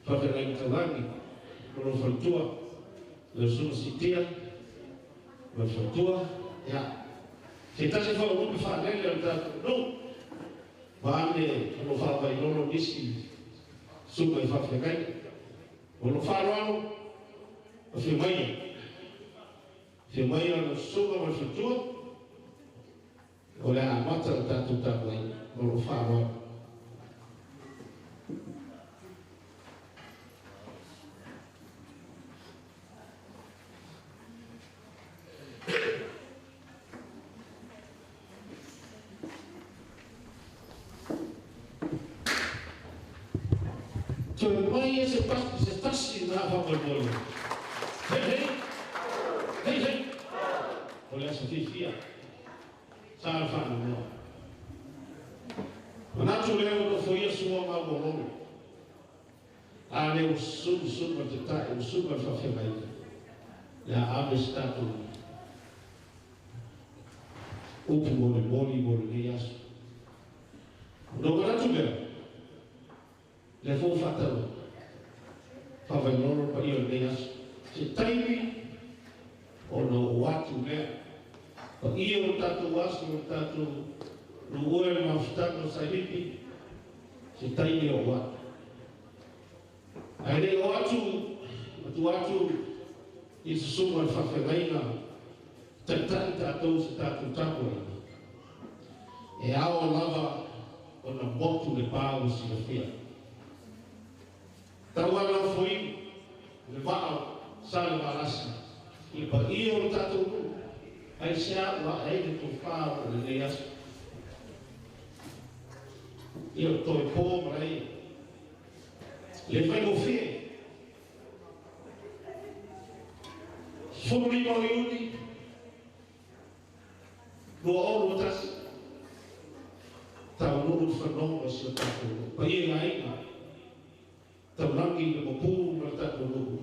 Faafegai taulagi o lou faletua lau Susuga Siitia ma le faletua. Ia, se tasi foi o lupe faalele o le tatou nuu, vaeane o lo o faavailolo nisi susuga i faafeagaiga. O lou faaaloalo, afio maia, afio maia lau susuga ma le faletua, o le a amata le tatou tapuaiga. Ma lou faaaloalo. Toe mai e se tasi na faamoemoe. Hei hei! Hei hei! O le aso fiafia. Sa le faanoanoa. Manatu lea ua nofoia sua ma aualolo. A lea ua susu susuga le taitai, ua susuga le faafeagaiga. Le a ave se tatou upu molimoli mo lenei aso. Ona ou manatu lea, lea foi ua faatau faavailolo le paia o lenei aso. Se taimi ona oo atu lea. Paia o le tatou aso, o le tatou luue le mafutaga o Saipipi, se taimi o oo atu. Ae le i oo atu, matua atu i le susuga i le faafeagaiga, taitai tatou se tatou tapuaiga. E ao lava ona motu le pa ua silafia. Tauala ofoina le vaa Salevalasi i le paia o le tatou nuu, aisea ua ae ai le tofa o lenei aso. Ia o toe po ma laia. Le faigofie. 15 o Iuni, 2021, taunuu le fanoga o si o tatou nuu. Paia i aiga, taulagi le mapu ma le tatou nuu,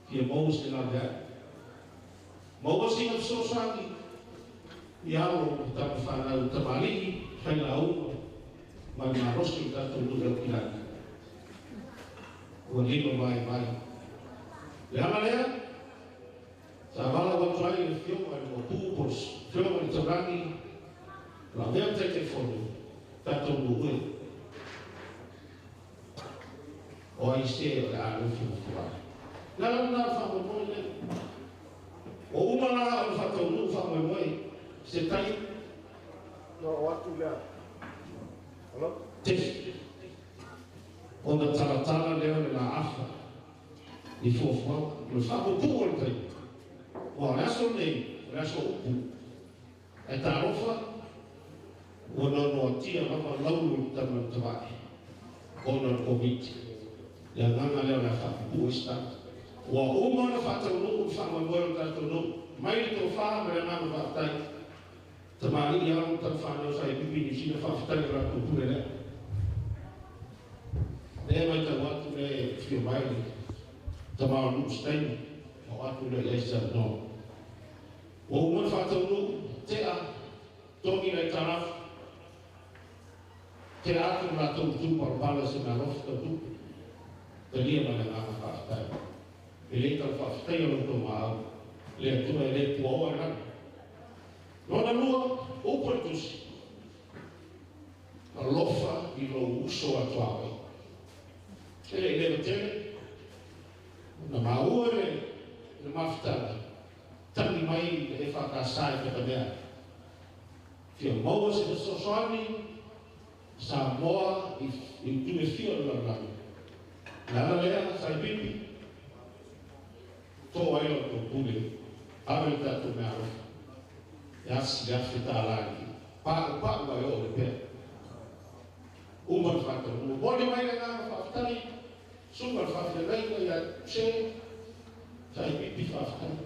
fia maua se laveai. Maua sina fesoasoani i alo o tamafanau tamalii, failauga, ma le malosi o le tatou nuu i Aukilani. Ua lima vaivai. Le ala lea, sa valaau atu ai le afioga i le mapu po o le afioga i le taulagi, o le avea le Taitaifono, tatou nuu e. O ai se o le a nofonofo ai. Le ala lena o le faamoemoe lea. O uma la o le faataunuu faamoemoe, se taimi. No, o atu lea. Hello? Tesi. Ona talatala lea o le laafa i fuafuaga. O le faapupuu o le taimi. Ua o le aso lenei, o le aso upu. Ae talofa, ua noanoatia lava laulu i le tama i le tavae, ona o le Covid. Le agaga lea o le a faapupuu ai se tala. Ua uma ona faataunuu le faamoemoe o le tatou nuu. Mai le tofa ma le agaga faafetai. Tamalii alo tamafanau sa i pipi Niu Sila, faafetai o latou pule lea. Lea matau atu le fio mai le tama o nuu se taimi, o atu lea i ai se avanoa. Ua uma ona faataunuu, tea, togi le aitalafu, tea atu le latou tu palapala se meaalofa tau tupe. Talia ma le agaga faafetai. E le tau faafetaia lo outou maau, le Atua e le puaoa i lalo. Lona lua, upu a le tusi, alofa i lou uso a tuaoi. E le i leva tele, na maua le mafutaga, tagi mai le EFKS i Patamea. Fia maua se fesoasoani Samoa i itu e fia o le lalolagi. Le ala lea, Saipipi, to ai lau outou pule, ave le tatou meaalofa. E asi le $1,000 i pa'u ai oo le pea. Uma le faataunuu. Momoli mai le agaga faafetai, susuga le faafeagaiga ia Se, Saipipi faafetai.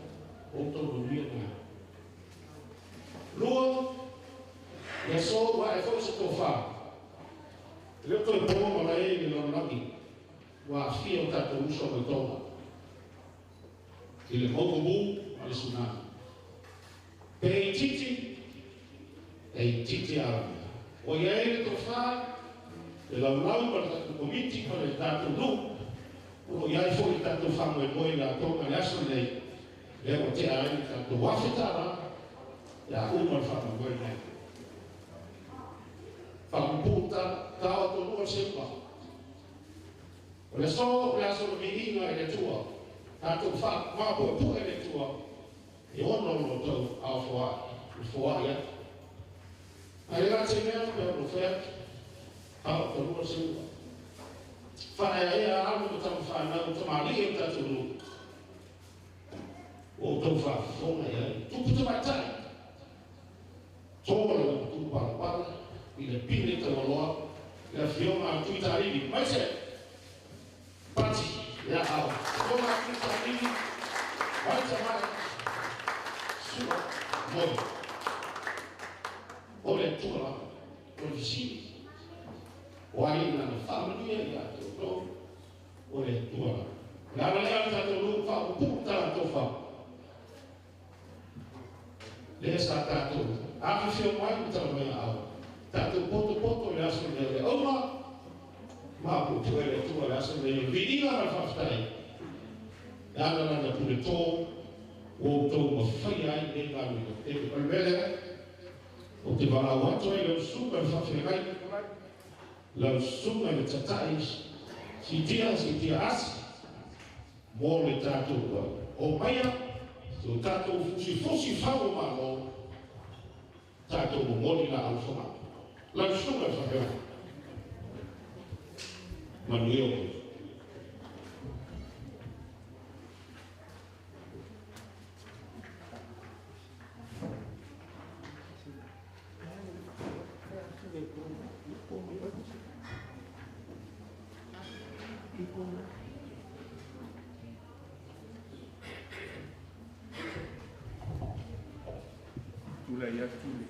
O outou manuia na. Lua, le aso ua ae foi se tofa. E le o toe po ma lae i le lalolagi, ua aafia o tatou uso mai Tonga i le maumamu ma le tsunami. Pe itiiti, e itiiti a. Ua i ai le tofa, le laulau ma le tatou komiti ma le tatou nuu. O iai foi tatou faamoemoe i latou ma le aso lenei, lea ua tea ai le tatou $1,000 ia uma le faamoemoe lenei. Faapuupuu tao tonu o se uma. O le aso o le aso o le viiga i le Atua, tatou faamapuepue i le Atua, e ono lo tou ao foai, le foai atu. Ae le gata i lea, pe ono fai atu, tao tonu o se uma. Faaeaea alo ma tamawhanau, tamalii o tatou nuu, o outou faafofoga i ai. Tupu tamaitai, tō le upu palapala, i le pine taualoa, le afioga a Tuitalii, maise, pati, ia ao. Afioga a Tuitalii, maite mai, sua, moe. O le Atua lava, o le fesili, o ai na na faamanuia ia te outou, o le Atua lava. O le ala lea o le tatou nuu faapuupuu tatou fau. Le sa tatou afifio mai ma tala mai ao. Tatou potopoto i le aso lenei o le auma, mapuepue le Atua i le aso lenei o le viiga ma le faafetai. E ala lana pule tō, ua outou mafaia ai lenei galuega tele. O le mea lea, ou te valaau atu ai lau susuga i le faafeagai, lau susuga i le tatai, siitia, siitia asi, mo le tatou o maia, o tatou fusifusi fau o malo, tatou momoli la au whanga. Lau susuga i le faafeagai. Manuia o. Tulai atu le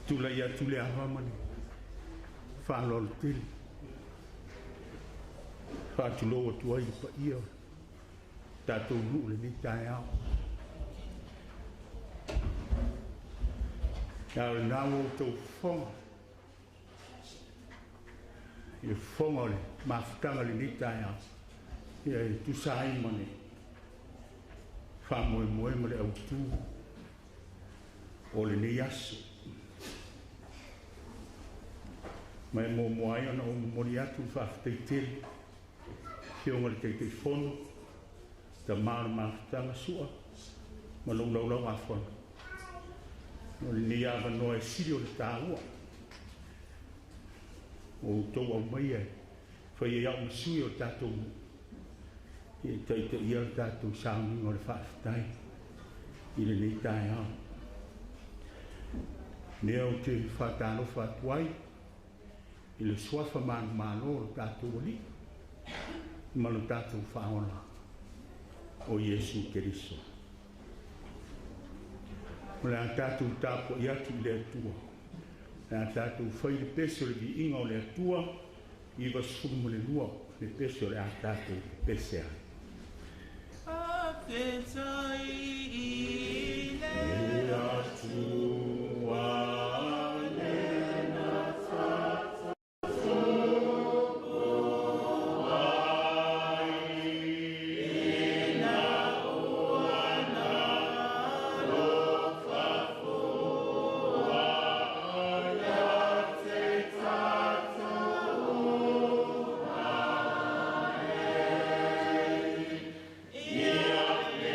tulai atu le ava ma le faaaloalo tele. Faatulou atu ai i le paia o tatou nuu lenei taeao. Ia o lena ua outou fofoga i le fofoga o le mafutaga lenei taeao, ia e tusa ai ma le faamoemoe ma le autu o lenei aso. Ma e muamua ai ona ou momoli atu le faafetai tele afioga i le Taitaifono, tama o le mafutaga sua ma lou laulau afono. O lenei avanoa e sili o le taua o outou aumaia e fai ai au ma sui o le tatou nuu e taitaia le tatou sauniga o le faafetai i lenei taeao. Lea ou te faatalofa atu ai i le suafa manumalo o le tatou Alii ma le tatou Faaola o Iesu Keriso. O le a tatou tapuai atu i le Atua, o le a tatou fai le pese o le viiga o le Atua, 92 le pese o le a tatou pese ai. Faafetai i le Atua lena ina ua nalofa fua ia te tatou ia le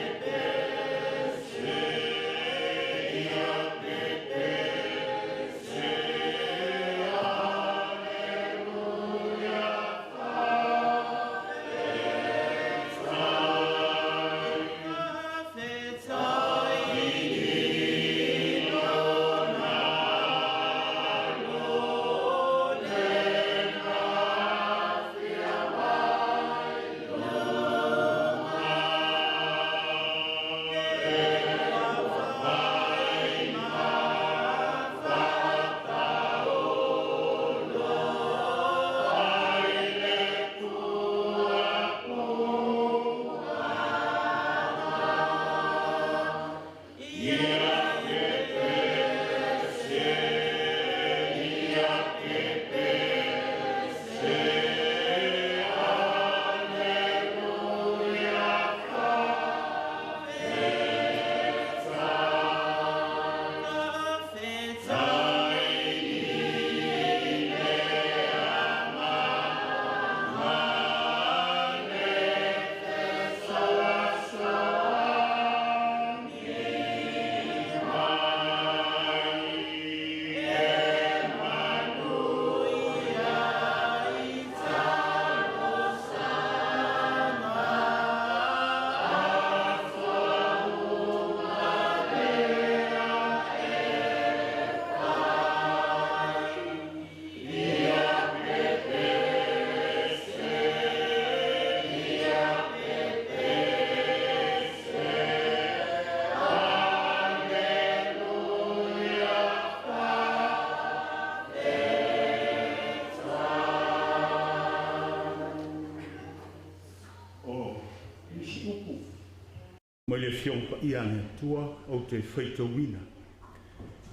Mai le Afioga Paia a le Atua ou te faitauina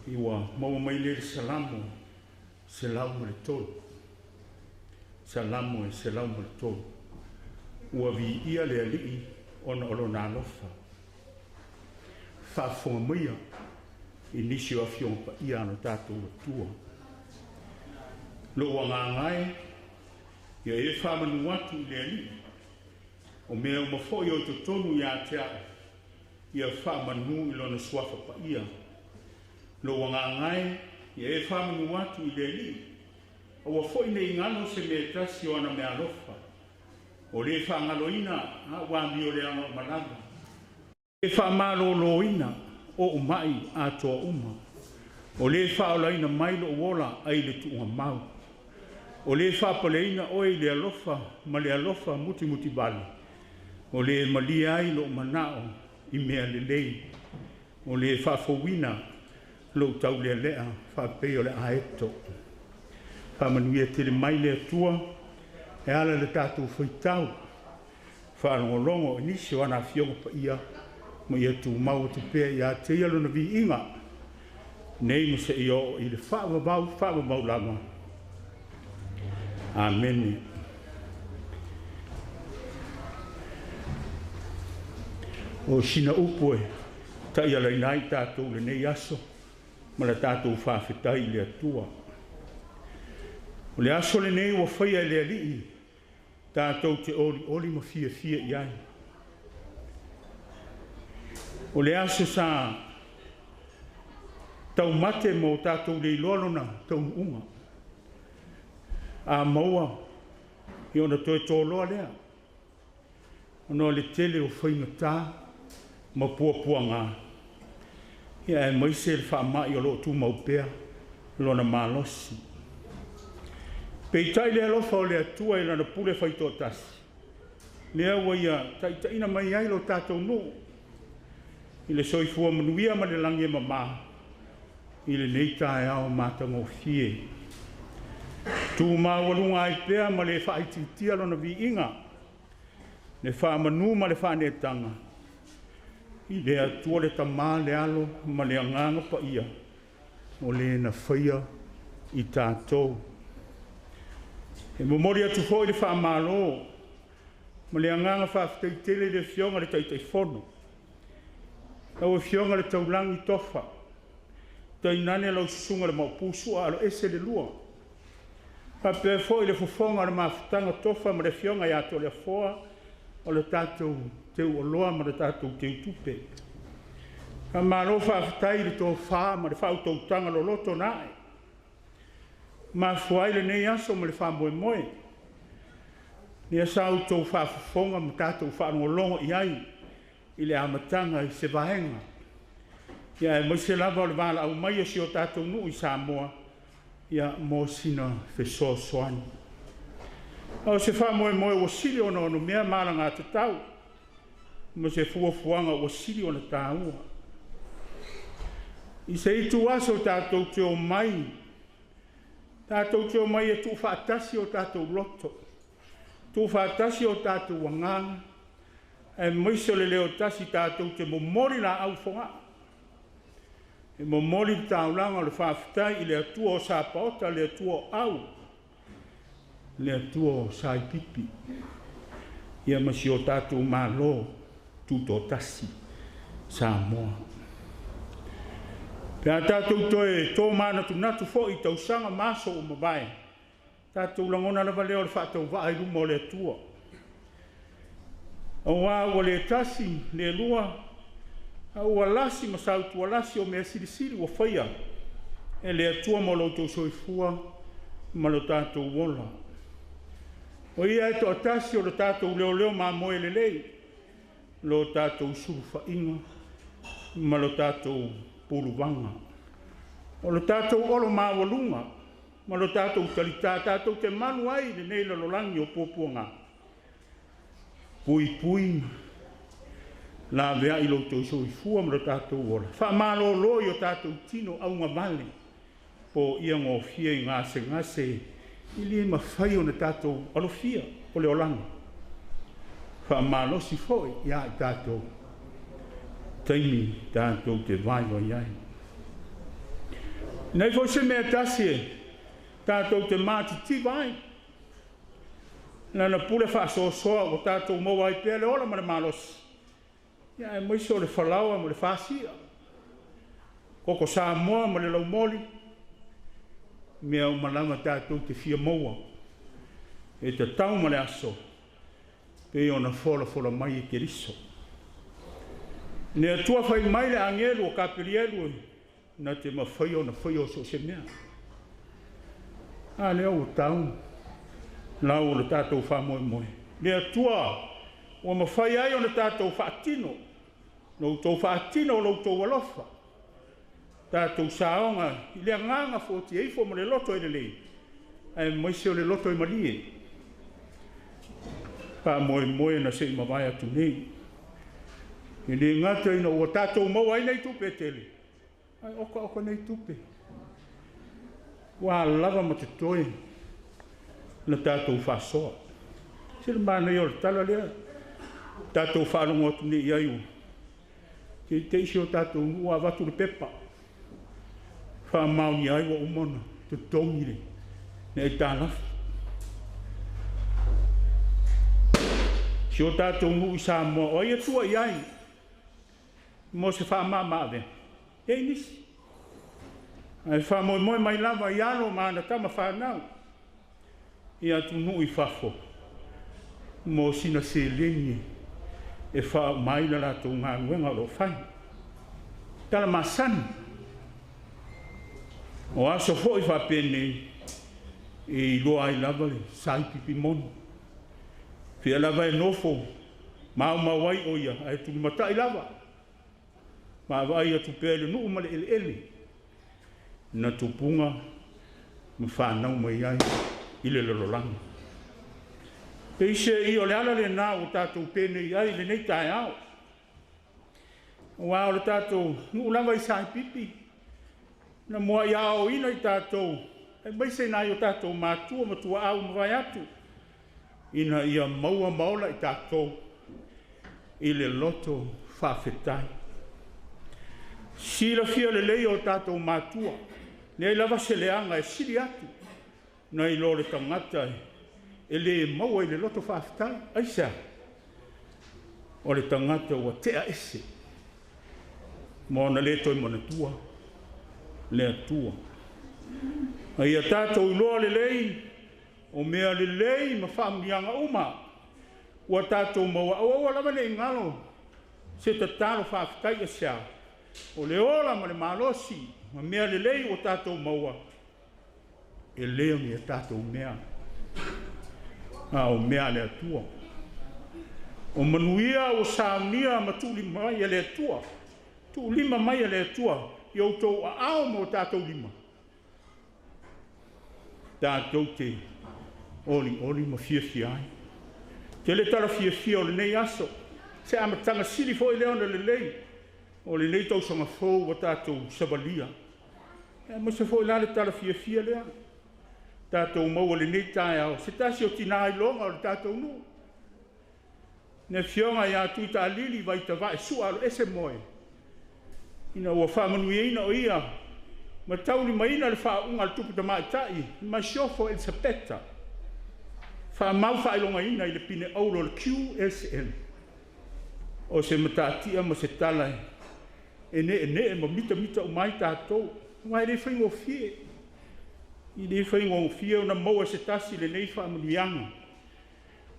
i ua maua mai lea i le Salamo 103. Salamo e 103. Ua viia le Alii ona o lona alofa. Faafofoga maia i nisi o Afioga Paia a lo tatou Atua. Lou agaga e, ia e faamanu atu i le Alii, o mea uma foi o i totonu ia te au, ia faamanu i lona suafa paia. Lou agaga e, ia e faamanu atu i le Alii, aua foi ne i galo se mea e tasi o ana meaalofa, o lē faagaloina a ua amioleaga uma lava, e faamalōlōina oʻu maʻi atoa uma, o lē faaolaina mai loʻu ola ai le tuugamau, o lē faapaleina oe i le alofa ma le alofa mutimutivale, o lē malie ai loʻu manaʻo i mea lelei, o lē faafouina loʻu taulealea faapei o le aeto. Faamanuia tele mai le Atua e ala i le tatou faitau faalogologo i nisi o ana Afioga Paia, ma ia tumau atu pea ia te ia lona viiga nei ma seia oo i le faavavau faavavau lava. Amene. O sina upu e ta'ialaina ai tatou lenei aso ma le tatou faafetai i le Atua. O le aso lenei ua faia e le Alii, tatou te olioli ma fiafia i ai. O le aso sa taumate mo tatou leiloa lona taunuuga. A maua i ona toe toloa lea, ona o le tele o faigata ma puapuaga, ia aemaise le faama'i o loo tumau pea lona malosi. Peitai le alofa o le Atua i lana pule faitoatasi, lea ua ia taitaiina mai ai lo tatou nuu i le soifua manuia ma le lagi e mama i lenei taeao matagofie. Tumaualuga ai pea ma le faaitiitia lona viiga, le faamanu ma le faaneetaga i le Atua le Tamā, le Alo ma le Agaga Paia, o le na faia i tatou. E momoli atu foi le faamalo ma le agaga faafetai tele i le Afioga i le Taitaifono, lau Afioga le Taulagi Tofa, tainane lau Susuga le Maopu Sua Aloese le Lua, faapea foi le fofoga o le mafutaga Tofa ma le Afioga ia Toleafoa o le tatou teuoloa ma le tatou teutupe. Faamalo faafetai i le tofa ma le faautautaga loloto na a'e mafua ai lenei aso ma le faamoemoe lea sa outou faafofoga ma tatou faalogologo i ai i le amataga i se vaega, ia aemaise lava o le valaau mai o si o tatou nuu i Samoa, ia mo sina fesoasoani. A o se faamoemoe ua sili ona onomea ma alagatatau, ma se fuafuaga ua sili ona taua. I se ituaso tatou te omai, e tuufaatasi o tatou loto, tuufaatasi o tatou agaga, aemaise o le leo tasi tatou te momoli laau i Fogaa, e momoli le taulaga o le faafetai i le Atua o Sapaota, le Atua o Au, le Atua o Saipipi, ia ma si o tatou Malo Tutoatasi Samoa. Pe a tatou toe tomanatunatu foi i tausaga ma aso ua mavae, tatou lagona lava lea o le faatauvaa i luma o le Atua. Auā ua le tasi, le lua, a ua lasi ma sautualasi o mea silisili ua faia e le Atua mo lo outou soifua ma lo tatou ola. O ia e toatasi o le tatou leoleo mamoe lelei, lo tatou sulufaiga ma lo tatou puluvaga. O lo tatou olo maualuga ma lo tatou talitā tatou te malu ai i lenei lalolagi o puapuaga. Puipui laveai lo outou soifua ma lo tatou ola. Faamalōlō i o tatou tino augavale po ia gofie i gasegase i le mafai ona tatou alofia o le olaga. Faamalosi foi ia i tatou. Taimi tatou te vaivai ai. Nei foi se mea tasi e tatou te matitiva ai. Lana pule faasoasoa ua tatou maua ai pea le ola ma le malosi. Ia aemaise o le falaoa ma le fasia. Koko Samoa ma le laumoli. Mea uma lava tatou te fia maua. E tatau ma le aso. Pei ona folafola mai e Keriso. Le Atua fai mai le agelu o Kapelielu na te mafai ona faia o so o se mea. A lea ua tau lau o le tatou faamoemoe. Le Atua ua mafai ai ona tatou faatino, lo outou faatino o lo outou alofa. Tatou saoga i le agaga fuatia ifo ma le loto e lelei, aemaise o le loto e malie. Faamoemoe na se i mavae atu nei. E le gata ina ua tatou maua ai nei tupe tele, ai oka oka nei tupe. Ua lava ma totoe na tatou faasoa. Se le manaia o le tala lea, tatou faalogo atu nei i ai o te te isi o tatou nuu avatu le pepa. Faamaonia ai ua uma ona totogi le aitalafu. Si o tatou nuu i Samoa, o ai e tua i ai mo se faamama-avega? E nisi. Ae faamoemoe mai lava i alo ma ana tama fanau i atunuu i fafo mo sina seleni e faauma ai le latou galuega o lo o fai. Tala masani. O aso foi faapenei e iloa ai lava le saipipi moni. Fia lava e nofo maumau ai o ia ae tulimatai lava. Maavaai atu pea i le nuu ma le eleele na tupuga ma fanau mai ai i le lalolagi. Peisei o le ala lena ua tatou penei ai lenei taeao. Aua o le tatou nuu lava i Saipipi, na muai aoaoina i tatou, aemaise nai o tatou matua ma tuaau ma mavae atu, ina ia maua ma ola i tatou i le loto faafetai. Silafia lelei o tatou matua, leai lava se leaga e sili atu nai lo le tagata e le maua i le loto faafetai. Aisea? O le tagata ua tea ese ma ona le toe manatua le Atua. A ia tatou iloa lelei o mea lelei ma faamuniaga uma ua tatou maua auaua lava le galo se tatalo faafetai e sea. O le ola ma le malosi ma mea lelei ua tatou maua e le o ni a tatou mea, a o mea a le Atua. O manuia ua saunia ma tuulima mai e le Atua, tuulima mai e le Atua i outou aao ma o tatou lima. Tatou te olioli ma fiafia ai. Tele tala fiafia o lenei aso, se amataga sili foi lea ona lelei o lenei tausaga fou ua tatou savalia. Aemaise foi la le tala fiafia lea tatou maua lenei taeao, se tasi o tina iloga o le tatou nuu. Ne afioga ia Tuitalili Vaitavae Sua alo ese moe, ina ua faamanuiaina o ia ma taulimaina le faauuga a le tupu tamaitai Masiofo Elisapeta, faamau faailogaina i le pine auro o le QSM. O se matatia ma se tala e nee ma mitamita uma ai tatou. Aua e le faigofie. I le faigofie ona maua se tasi lenei faamanuiaga.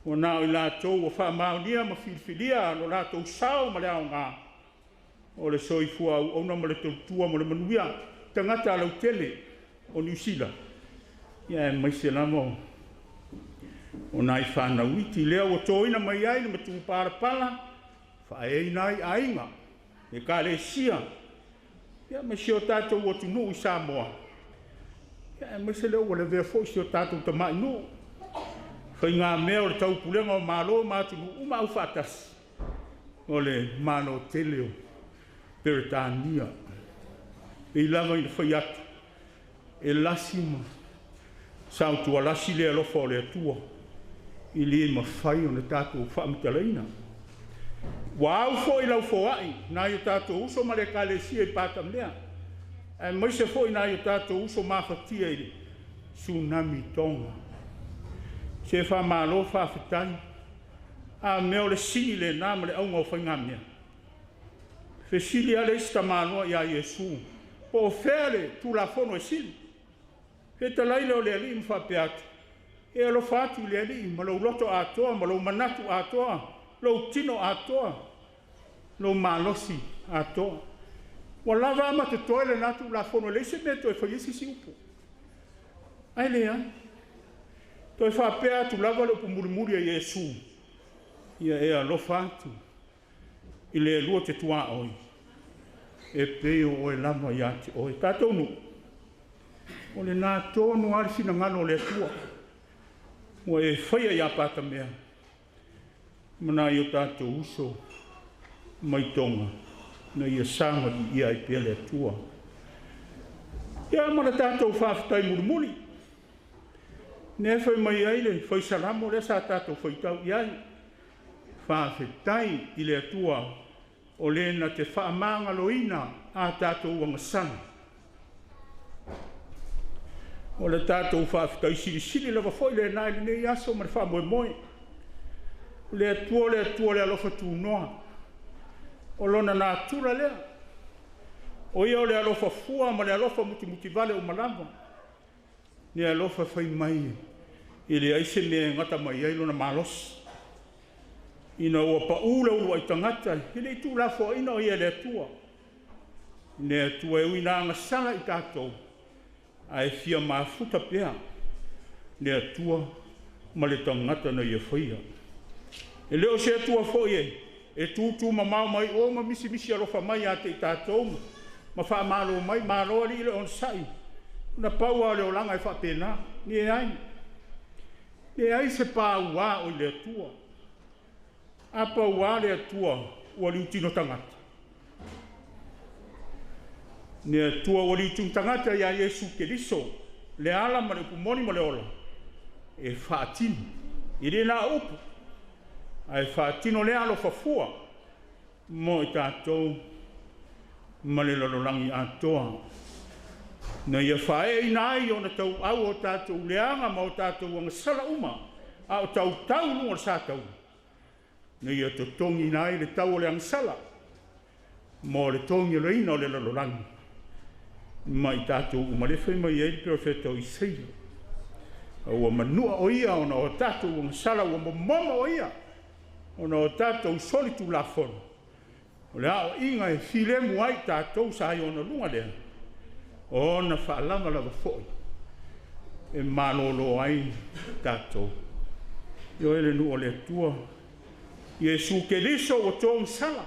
Ua na o i latou ua faamaonia ma filifilia lo latou sao ma le aoga o le soifua auauna ma le tautua ma le manuia tagata lautele o Niu Sila. Ia aemaise lava o nai fanau iti lea ua toina mai ai le matupalapala faaeaina ai aiga, ekalesia, ia ma si o tatou atunuu i Samoa. Ia aemaise lea ua lavea foi si o tatou tamainuu. Faigamea o le taupulega o Malo ma atunuu uma aufaatasi o le Malo tele o Peretania. E lava ina fai atu, e lasi ma sautualasi le alofa o le Atua, i le mafai ona tatou faamatalaina. Ua au fo'i lau foa'i nai o tatou uso ma le Ekalesia i Patamea, aemaise fo'i nai o tatou uso mafatia i le tsunami i Toga. Se faamalo faafetai. A mea o le sini lenā ma le auga o faigamea. Fesili lava le isi tamaloa ia Iesu, po o fea le Tulafono e sili? Fetalai lea o le Alii ma faapea atu, e alofa atu i le Alii ma lou loto atoa, ma lou manatu atoa, lou tino atoa, lou malosi atoa. Ua lava a ma totoe lenā Tulafono e leai se mea e toe fai ai se isi upu. Ae leai. Toe faapea atu lava le upu mulimuli a Iesu, ia e alofa atu i le Alua te tuaoi, e pei o oe lava ia te oe. Tatou nuu, o lenā tonu lava le finagalo o le Atua, ua e faia ia Patamea, ma nai o tatou uso mai Toga, na ia saga viia ai pea le Atua. Ia ma le tatou faafetai mulimuli, lea fai mai ai le fai salamo lea sa tatou faitau i ai. Faafetai i le Atua o le na te faamagaloina a tatou agasala. O le tatou faafetai silisili lava foi lenā i lenei aso ma le faamoemoe. O le Atua o le Atua o le alofa tunoa, o Lona natura lea. O ia o le alofa fua ma le alofa mutimutivale uma lava. Le alofa fai mai e leai se mea e gata mai ai lona malosi. Ina ua pau le uluai tagata, e le i tuulafoaiina o ia e le Atua. Le Atua e ui ina agasala i tatou, ae fia mafuta pea le Atua ma le tagata na ia faia. E le o se Atua foi e tutu mamao mai o ma misimisi alofa mai ia te i tatou ma faamalo mai, malo alii le onosai, na pau lava o le olaga e faapena. Leai, leai se pauā o i le Atua. A pauā le Atua ua liutino tagata. Le Atua ua liutino tagata ia Iesu Keriso, le ala ma le upu moni ma le ola, e faatino. E le na o upu, ae faatino lea alofa fua mo i tatou ma le lalolagi atoa. Na ia faaeaina ai ona tauau o tatou leaga ma o tatou agasala uma, a o tautau i luga o le sataua, na ia totogiina ai le tau o le agasala mo le togiolaina o le lalolagi ma i tatou uma. Le fai mai ai le perofeta o Isaia, ua manua o ia ona o tatou agasala, ua momomo o ia ona o tatou soli tulafono. O le aoaiga e filemu ai tatou sa i ona luga lea, ona faalavalava foi e malolo ai tatou. Ioe le nuu o le Atua, Iesu Keriso ua togisala,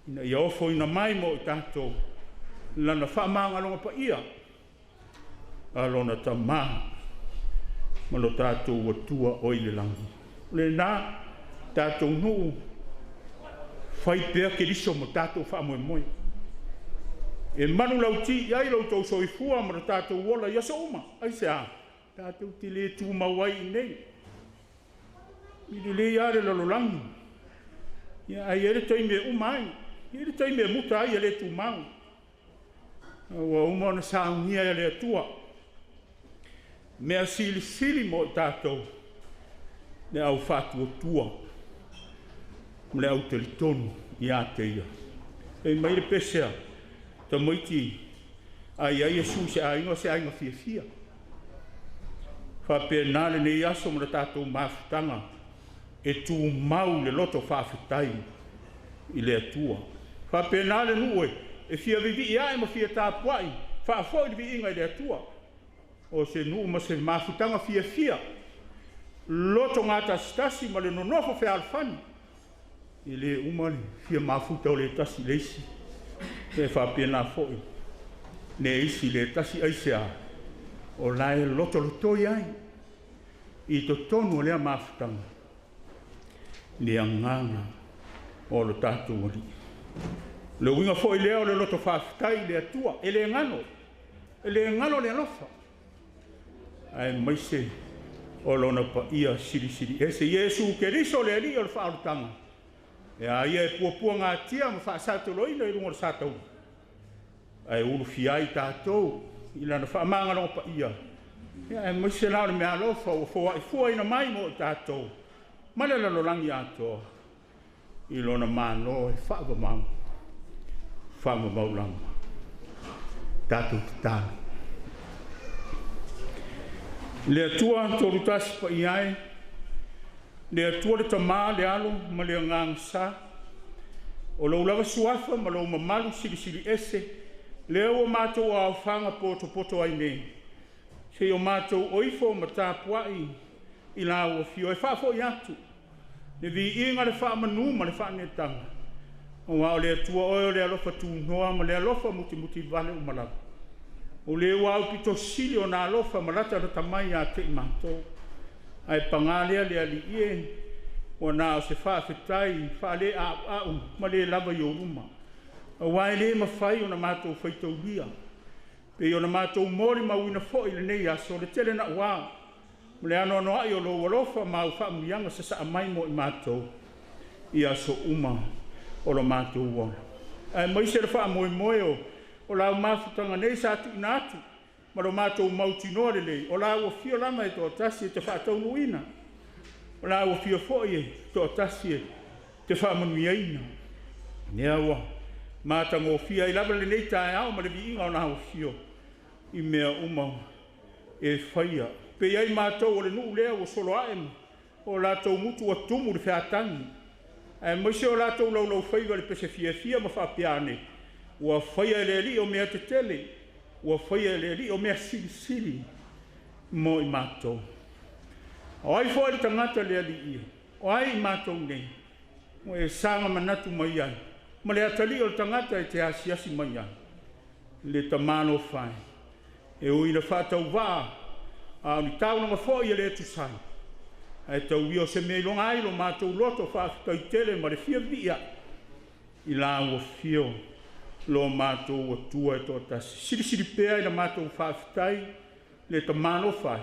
ina ia ofoina mai mo i tatou lana faamagaloga paia a lona Tamā ma lo tatou Atua o i le lagi. O lenā tatou nuu, fai pea Keriso mo tatou faamoemoe. E manulauti i ai lo outou soifua ma lo tatou ola i aso uma. Aisea? Tatou te le tumau ai i nei. I lelei lava le lalolagi. Ia, ae i ai le taimi e uma ai. E i ai le taimi e muta ai e le tumau. Ua uma ona saunia e le Atua mea silisili mo i tatou, le au faatuatua ma le au talitonu ia te ia. Fai mai le pese a tamaiti a i ai Iesu i se aiga, o se aiga fiafia. Faapena lenei aso ma le tatou mafutaga e tumau le loto faafetai i le Atua. Faapena le nuu e fia vivii ae ma fia tapuai faafoi le viiga i le Atua. O se nuu ma se mafutaga fiafia, loto gatasitasi ma le nonofo fealofani. E le uma le fia mafuta o le tasi le isi. E faapena foi le isi le tasi aisea, o la e lotolotoi ai i totonu o lea mafutaga le agaga o lo tatou Alii. Le uiga foi lea o le loto faafetai i le Atua, e le galo, e le galo le alofa, aemaise o lona paia silisili ese. Iesu Keriso le Alii o le faaolataga, E a ia e puapuagatia ma faasatoloina i luga o le sataua, ae ulufia ai tatou i lana faamagaloga paia, ia aemaise la o le meaalofa ua foaifuaina mai mo i tatou ma le lalolagi atoa i lona Malo e faavavau, faavavau lava. Tatou tatalo. Le Atua tolu tasi paia e, le Atua le Tamā, le Alo ma le Agaga Sa, o lou lava suafa ma lou mamalu silisili ese, lea ua matou aofaga potopoto ai nei, seia o matou o ifo ma tapuai i lau afio e faafoi atu le viiga, le faamanu ma le faaneetaga, aua o le Atua oe o le alofa tunoa ma le alofa mutimutivale uma lava. O le ua aupito sili ona alofa ma latalata mai ia te i matou. Ae paga lea le Alii e, ua na o se faafetai faaleauau ma le lava i ou luma, aua e le mafai ona matou faitaulia, pei ona matou molimauina foi i lenei aso le tele naua ma le anoanoai o lou alofa ma au faamanuiaga sasaa mai mo i matou i aso uma o lo matou ola. Aemaise le faamoemoe o lau mafutaga nei sa tuuina atu ma lo matou mautinoa lelei, o lau afio lava e toatasi e te faataunuuina, o lau afio foi e toatasi e te faamanuiaina. Lea ua matagofie ai lava lenei taeao ma le viiga o lau afio i mea uma e faia. Pe i ai matou o le nuu lea ua soloae ma o latou gutu ua tumu le featagi, aemaise o latou laulaufaiva i le pese fiafia ma faapea ane, ua faia e le Alii o mea tetele, ua faia e le Alii o mea silisili mo i matou. O ai foi le tagata le Alii, o ai i matou nei, ua e saga manatu mai ai, ma le atalii o le tagata e te asiasi mai ai, le tamalofa e, e ui ina faatauvaa, a o ni taulaga foi e le tusa ai, ae tau ia o se mea e iloga ai lo matou loto faafetai tele ma le fia vivii ai i lau afio lo matou Atua e toatasi. Silisili pea i la matou faafetai le tamalofa ai,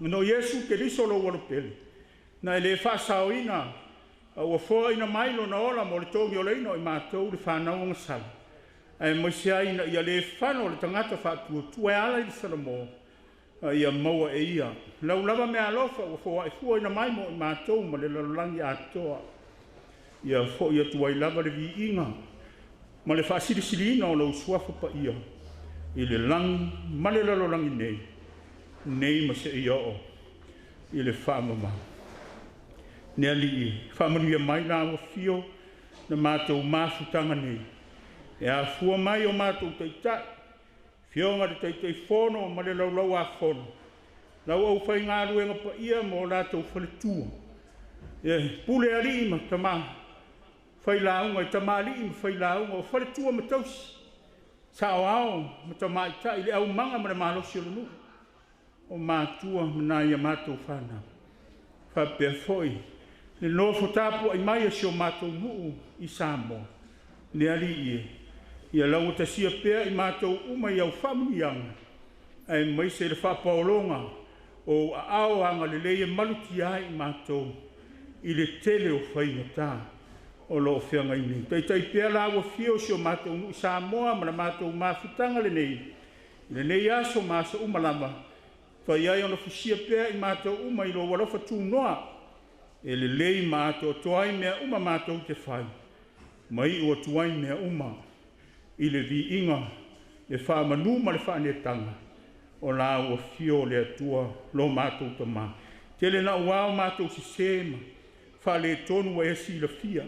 ona o Iesu Keriso lou Alo pele, na e le faasaoina, a ua foaina mai lona ola mo le togiolaina o i matou le fanau ogasala, aemaise ai ina ia le fano le tagata faatuatua e ala i le Salamo, a ia maua e ia lau lava meaalofa ua foaifuaina mai mo i matou ma le lalolagi atoa. Ia foi atu ai lava le viiga ma le faasilisiliina o lou suafa paia i le lagi ma le lalolagi nei, nei ma seia oo i le faamamau. Ne Alii, faamanuia mai lau afio na matou mafutaga nei, e afua mai o matou taitai, fioga le Taitaifono ma le Laulau-a-Fono, lau aufaigaluega paia ma o latou faletua, e pule alii ma tama failauga, i tamalii ma failauga, o faletua ma tausi, saoao ma tamaitai, le aumaga ma le malosi o le nuu, o matua ma nai a matou fanau. Faapea foi le nofo tapuai mai a si o matou nuu i Samoa. Le Alii e, ia laugatasia pea i matou uma i au faamanuiaga, aemaise le faapaologa o aao agalelei e malutia ai i matou i le tele o faigata o lo o feagai nei. Taitai pea lau afio si o matou nuu i Samoa ma le matou mafutaga lenei, i lenei aso ma aso uma lava, fai ai ona fusia pea i matou uma i lou alofa tunoa, e lelei ma atoatoa ai mea uma matou te fai, ma iu atu ai mea uma i le viiga, le faamanu ma le faaneetaga o lau afio o le Atua lo matou Tamā. Tele naua o matou sesē ma faaletonu ua e silafia,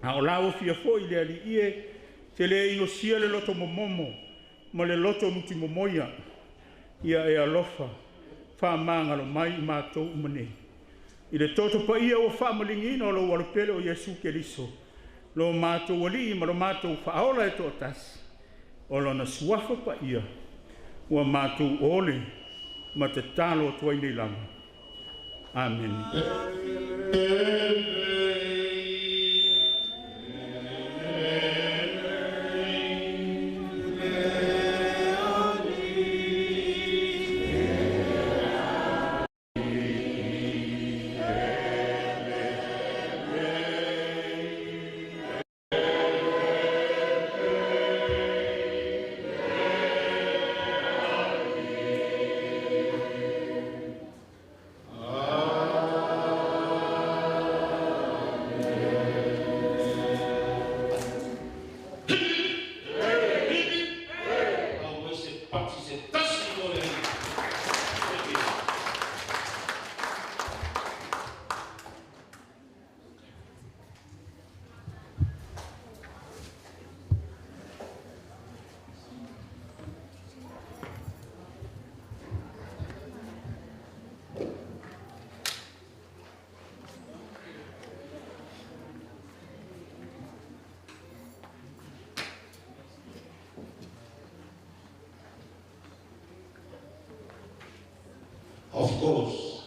a o lau afio foi le Alii e, te le inosia le loto momomo ma le loto nutimomoia, ia e alofa faamagalo mai i matou uma nei. I le toto paia ua faamaligiina o lou Alo pele o Iesu Keriso, lo matou Alii ma lo matou Faaola e toatasi, o lona suafa paia ua matou ole ma tatalo atu ai nei lava. Amene. Of course,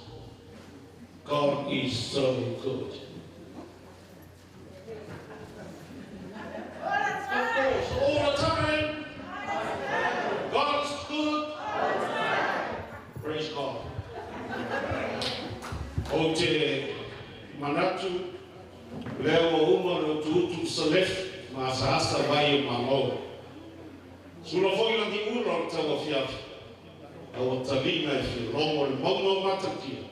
God is so good. Of course, all the time. God is good. Praise God. O te manatu, lea ua uma le utuutu salefu ma asaasa vai o malo. Sula foi lagi ula o le tauafiafi, a ua taliga e filogo le mauga o Matatia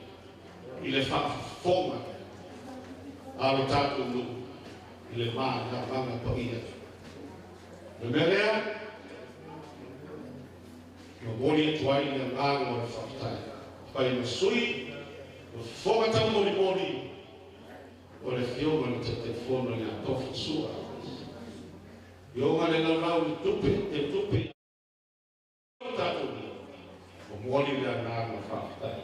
i le faafofoga a lo tatou nuu i le manavaga paia. Le mea lea, momoli atu ai le agaga o le faafetai. Fai ma sui, o fofoga taumolimoli o le Afioga i le Taitaifono ia Tofa Sua. Ioga le laulau le tupe, te tupe o tatou ia. Momoli le agaga faafetai.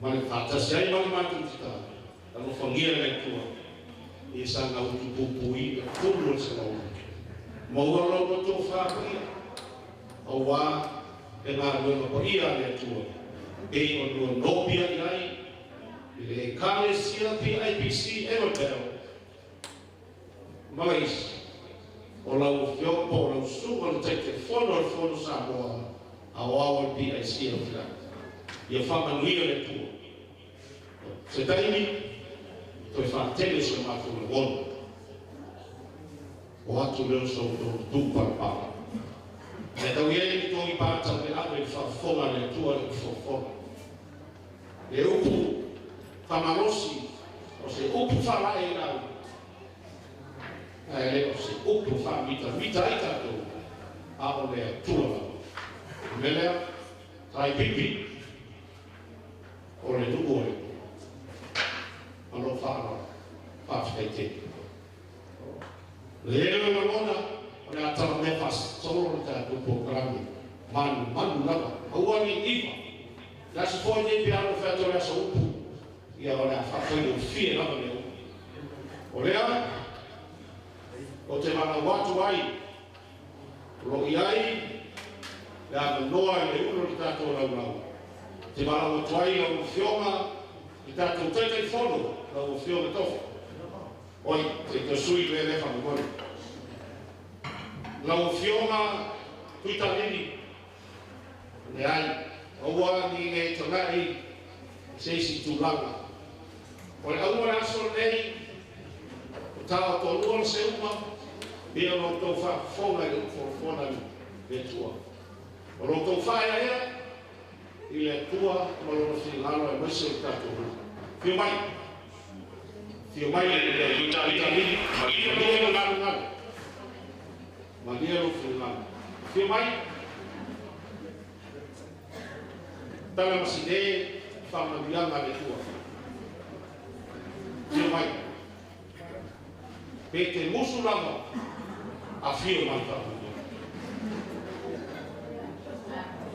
Ma le faatasi ai ma le matou tatalo, alofagia le Atua ia saga utupupuina tulu o le 100. Maua lau tofa paia, auā le galuega paia a le Atua e o lua nopi ai ai i le Ekalesia PIPC Emmerdale Malaysia. O lau afioga po o lau susuga le Taitaifono o le Fono Samoa Aoao o le PIC o Filaga. Ia faamanuia le Atua. Se taimi, toe faatele so matou lagona. O atu lea o sa outou tupalapala. Ae tau i ai le togi patauleave i le faafofoga a le Atua le ufofoga. Le upu faamalosi, o se upu faalaeiau, ae le o se upu faamitamita ai tatou, a o le Atua lava. O le mea lea, taipipi, o le nuu o le Atua. Ma lou faaaloalo, faafetai tele. Le le lagona, o le a talamea faasolo le tatou polokalame, manumanu lava, aua ne i iva. Le aso foi nei pe alo fai atu o le aso upu, ia o le a faafaigofie lava le upu. O lea, o te valaau atu ai, o lo o i ai le avanoa i le ulu o le tatou laulau. Te valaau atu ai lau Afioga i tatou Taitaifono, lau Afioga Tofa. Oi, se i toe sui le lea faamolemole. Lau Afioga Tuitalili, leai, aua ni le tagai i se isi tulaga. O le auga o le aso lenei, o taotolua le seuga, pei ona outou faafofoga i le folafola a le Atua. O lo outou faaeaea i le Atua ma lona finagalo aemaise o le tatou nuu. Afio mai. Afio mai le Tuitalili, malie lou finagalo. Malie lou finagalo. Afio mai. Tala ma sine faamanuiaga a le Atua. Afio mai. Pe te musu lava, afio mai faamanuiaga.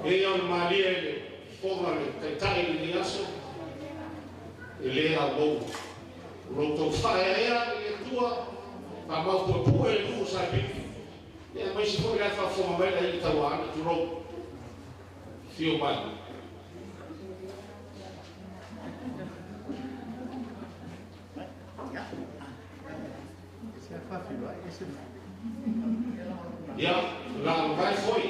E ia o le malie le fofoga le taitai i lenei aso, e le aumou. O lo outou faaeaea i le Atua, faamaupuepue le nuu sa pipi. Ia aemaise foi la e faafofoga mai le aiga tauaana, tulou. Afio mai. Ia, lalovae foi.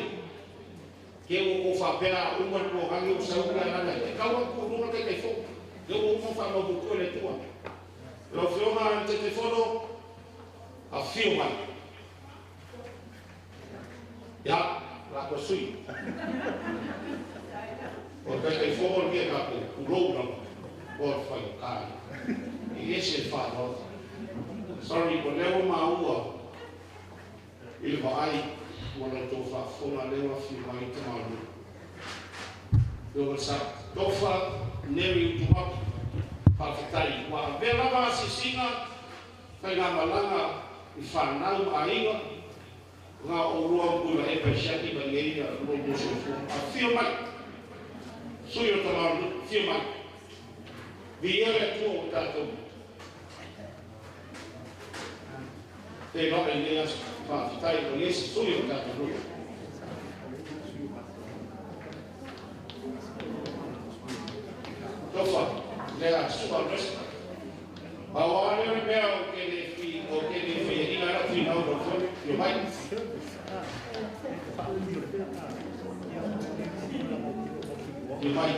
Ke ua kou faapea a uma le polokalame ua sau le agaga e tau atu i luga le Taitaifono. Lea ua uma ona faamaupuepue le Atua. Lau Afioga i le Taitaifono, afio mai. Ia, o le a toe sui. O le Taitaifono lenei a tatou, tulou lava, o le faigata ia. E ese le faaaloalo. Sorry, o lea ua maua i le vaai ma la outou faafofoga lea ua afio mai Tamaluu. Afioga Sa Tofa Neri Utumapu, faafetai ua avea lava asiasiga faigamalaga i fanau ma aiga na o oulua ma Tuilaepa i siaki mai nei lo outou soifua. Afio mai, sui o Tamaluu, afio mai. Viia le Atua ua tatou feiloai i lenei aso. Faafetai o Iesu sui o tatou nuu. Su'a West. Pau lava lea o le mea ou te le fi ou te le faiaina ai la'u finau i lau Afioga. Fia mai. Fia mai.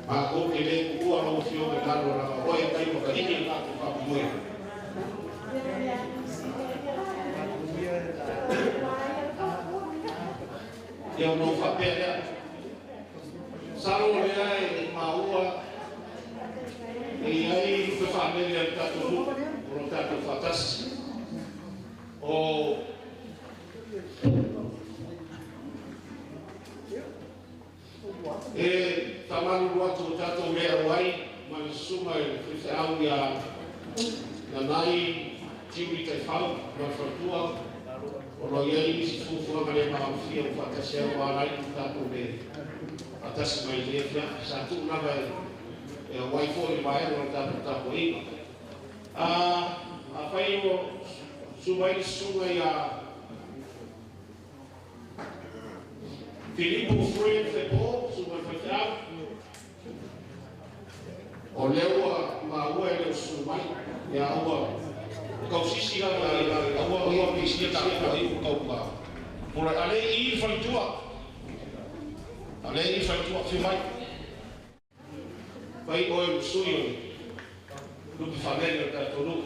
Matou te le tuua lau Afioga i lalo leaga o oe e tai makaliki le tatou faamoemoe. Ia ona ou faapea lea, masalo o lea e maua e i ai lupe faalele a le tatou nuu o lo o tatou faatasi. O E faamalulu atu ua tatou le auai ma le Susuga i le Faifeau ia Nanai Tiuli Taifau ma le faletua o lo o i ai nisi fuafuaga le maalofia ua faatasi ai ua ala ai ona tatou le faatasi mai i lenei afiafi. Sa tuu lava e auai foi i le vaega o le tatou tapuaiga. A afai o susu mai le Susuga ia Filipo Fred Fepo, Susuga i le Faifeau, o lea ua maua e le o susu mai, ia aua tausisi lava aua aua pisia tatou ai ua tau pulai. A le i i le faletua, a le i i le faletua, afio mai. Fai oe ma sui o le lupe faalele o le tatou nuu.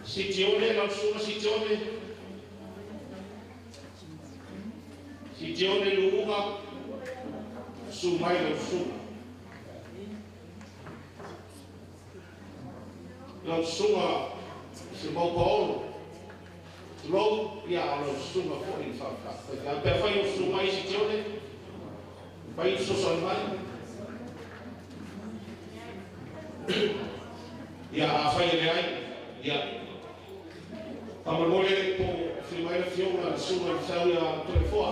Sitione, lau susuga Sitione. Sitione Luuga, susu mai lau susuga. Lau susuga Semau Paolo, tulou, ia a o lau susuga foi i le faafetai. Pe afai o susu mai Sitione, fai le fesoasoani mai. Ia, afai e leai, ia, faamolemole po o afio mai le Afioga i le Susuga i le Feau ia Toleafoa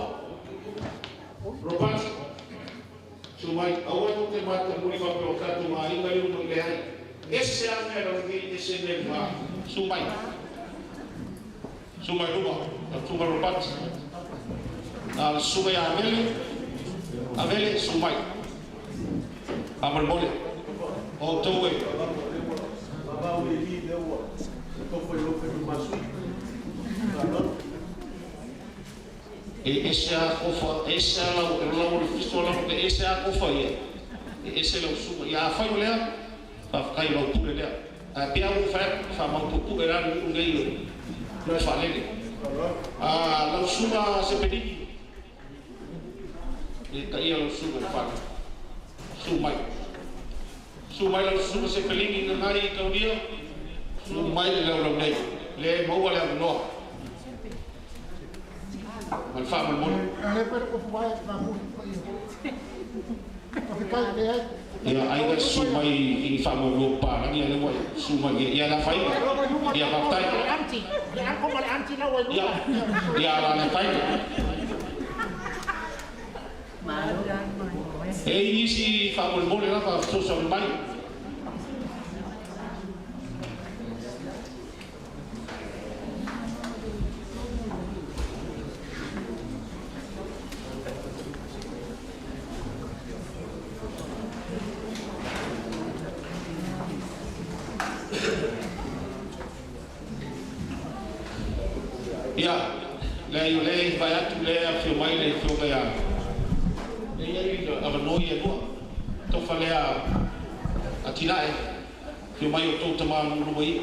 Ropati. Susu mai, aua tou te matamuli faapea o tatou aiga i uma i leai. Ese lava mea i lalogei, ese mea i luga. Susu mai. Susu mai i luma, lau Susuga Ropati. Na o le Susuga ia Avele, Avele, susu mai. Faamolemole, o outou e. E ese a kofa, e ese a lau, lau o le fiso lau, e ese a kofa ia, e ese lau susuga. Ia afai o lea, faafetai i lau pule lea. Ae pei lava ua ou fai atu, faamaupuepue la le nuu lenei o le faalele. Lau susuga Sepelini, e taia lau susuga i le fale. Susu mai. Susu mai lau susuga Sepelini Nanai i Taulia, susu mai le laulau nei. Le maua le avanoa. Ma le faamolemole. Ia, ai na susu mai i faamoemoe papalagi a lea ua e susu mai ia le afaina. Ia, faafetai. Ia, ia ala le afaina. E i ai nisi faamolemole lava fesoasoani mai. Ia, leai o lea e vaai atu lea e afio mai le Afioga ia lea e i ai avanoa ia e lua. Tofa lea Atinae, afio mai outou tama lua ia.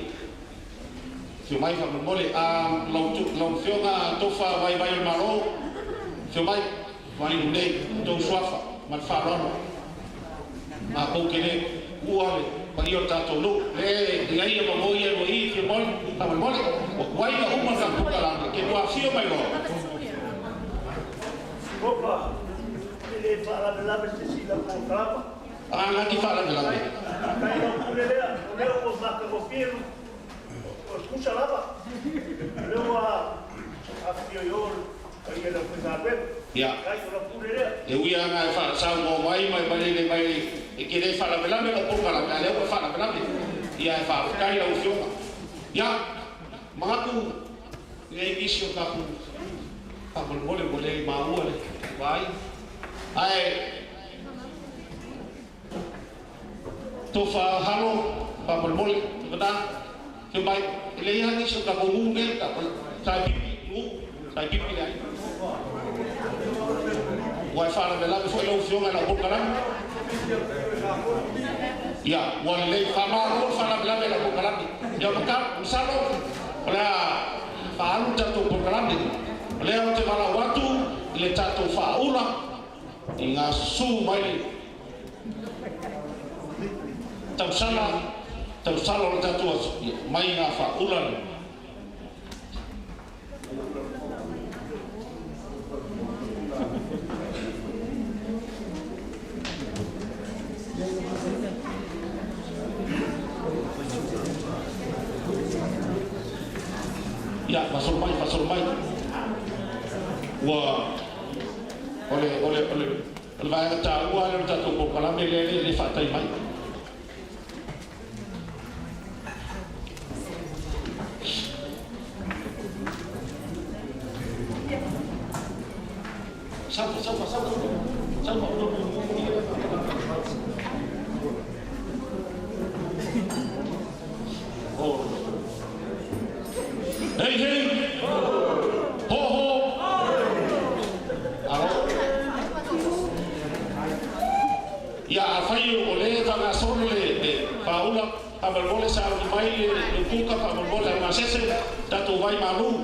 Afio mai faamolemole. A lau lau Afioga Tofa Vaivai o le Malo, afio mai, valiu nei outou suafa ma le faaaloalo. Matou te le tuua le paia o le tatou nuu. Le i ai avanoa ia lua i, afio mai faamolemole. Ua tuai ona uma le tatou polokalame, ke ua afio mai loa. Opa, e le faalavelave se isi i lau polokalama. A na te faalavelave. Faafetai lau pule lea, o lea ua matagofie o tusa lava, o lea ua afifio i o le paia i le aufaigaluega. Ia. Faafetai o lau pule lea. E ui lava na e faasaunoa mai ma e malele mai e te le faalavelave lau polokalame, a o lea ua e faalavelave. Ia, e faafetai i lau Afioga. Ia, manatu e leai nisi o tatou faamolemole ua le maua le vaai, ae. Tofa halo faamolemole tavana fio mai e leai lava nisi o tatou nuu nei sa e pipi nuu sa e pipi le aiga ua e faalavelave foi lau afioga i lau polokalame. Ia ua lelei faamalo le faalavelave i lau polokalame. Ia masalo o le a faaalu le tatou polokalame. O lea ou te valaau atu i le tatou faaula i gasusū mai le tausala tausala o le tatou aso mai ga faaula le. Ia faasolo mai faasolo mai ua o le o le o le o le vaega taua lea o le tatou polokalame lea le le faatai mai. Saufa saufa saufa saufa. Oh. Hey hey. Ho ho. Alo. Ia afai o le faagasolo le faaula faamolemole sauni mai le puka faamolemole au gasese tatou vai malu.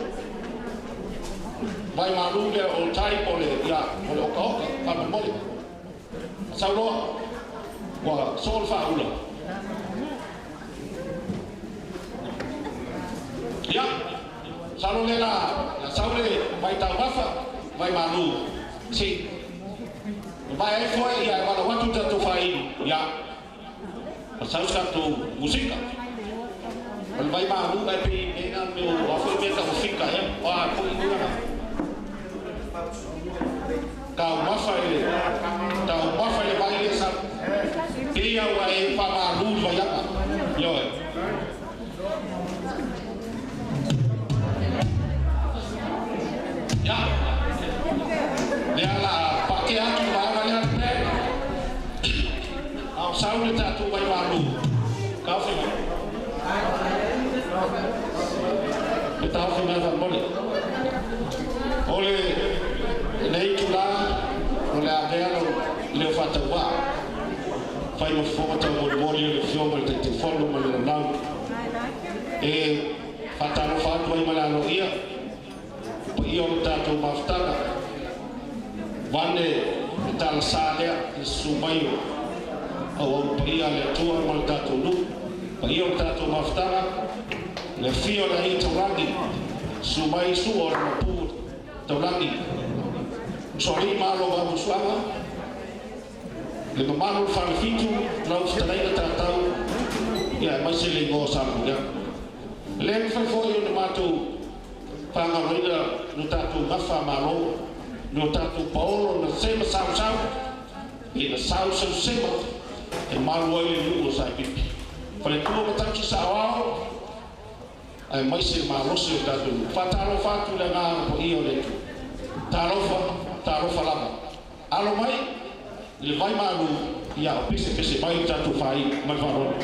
Vai malu lea o tai po le ia o le okaoka faamolemole. Sauloa ua soo le faaula. Ia salo le la la sau le vai taumafa vai malu. Si vai ai foi ia e valaau atu tatou faainu ia sau se tatou musika. O le vai malu ae pei mea mea o a foi mea taufika ea o a foi ua taumafa i le taumafa i le vai lea sa pei ua e faamalu le vaiaga ioe. Ia lea la paake atu le vaega lea le a o sau le tatou vai malu taofi mai le taofi mai faamolemole. O le lenei itulā o le avea leo faatauvaa fai ma fofoga taumolimoli o le afioga i le Taitaifono ma le laulau e faatalofa atu ai ma le aloaia paia o le tatou mafutaga vane le talasā lea i susu mai o auau paia a le Atua ma le tatou nuu paia o le tatou mafutaga le afio o le aiga taulagi susu mai sua o le mapu taulagi usoalii ma alo o vamusuaga le mamalu o le falefitu lau fetalaiga tatau ia aemaise le igoa o Salemuliaga. E le mafai foi ona matou faagaloina lo tatou gafa malo lo tatou paolo na sema sausau ina sausausema e malu ai le nuu o Saipipi. Faletua ma tausi saoao aemaise le malosi o le tatou nuu. Faatalofa atu i le agaga paia o le Atua. Talofa, talofa lava. Alo mai i le vai malu ia o pesepese mai le tatou faaii ma le faaaloalo.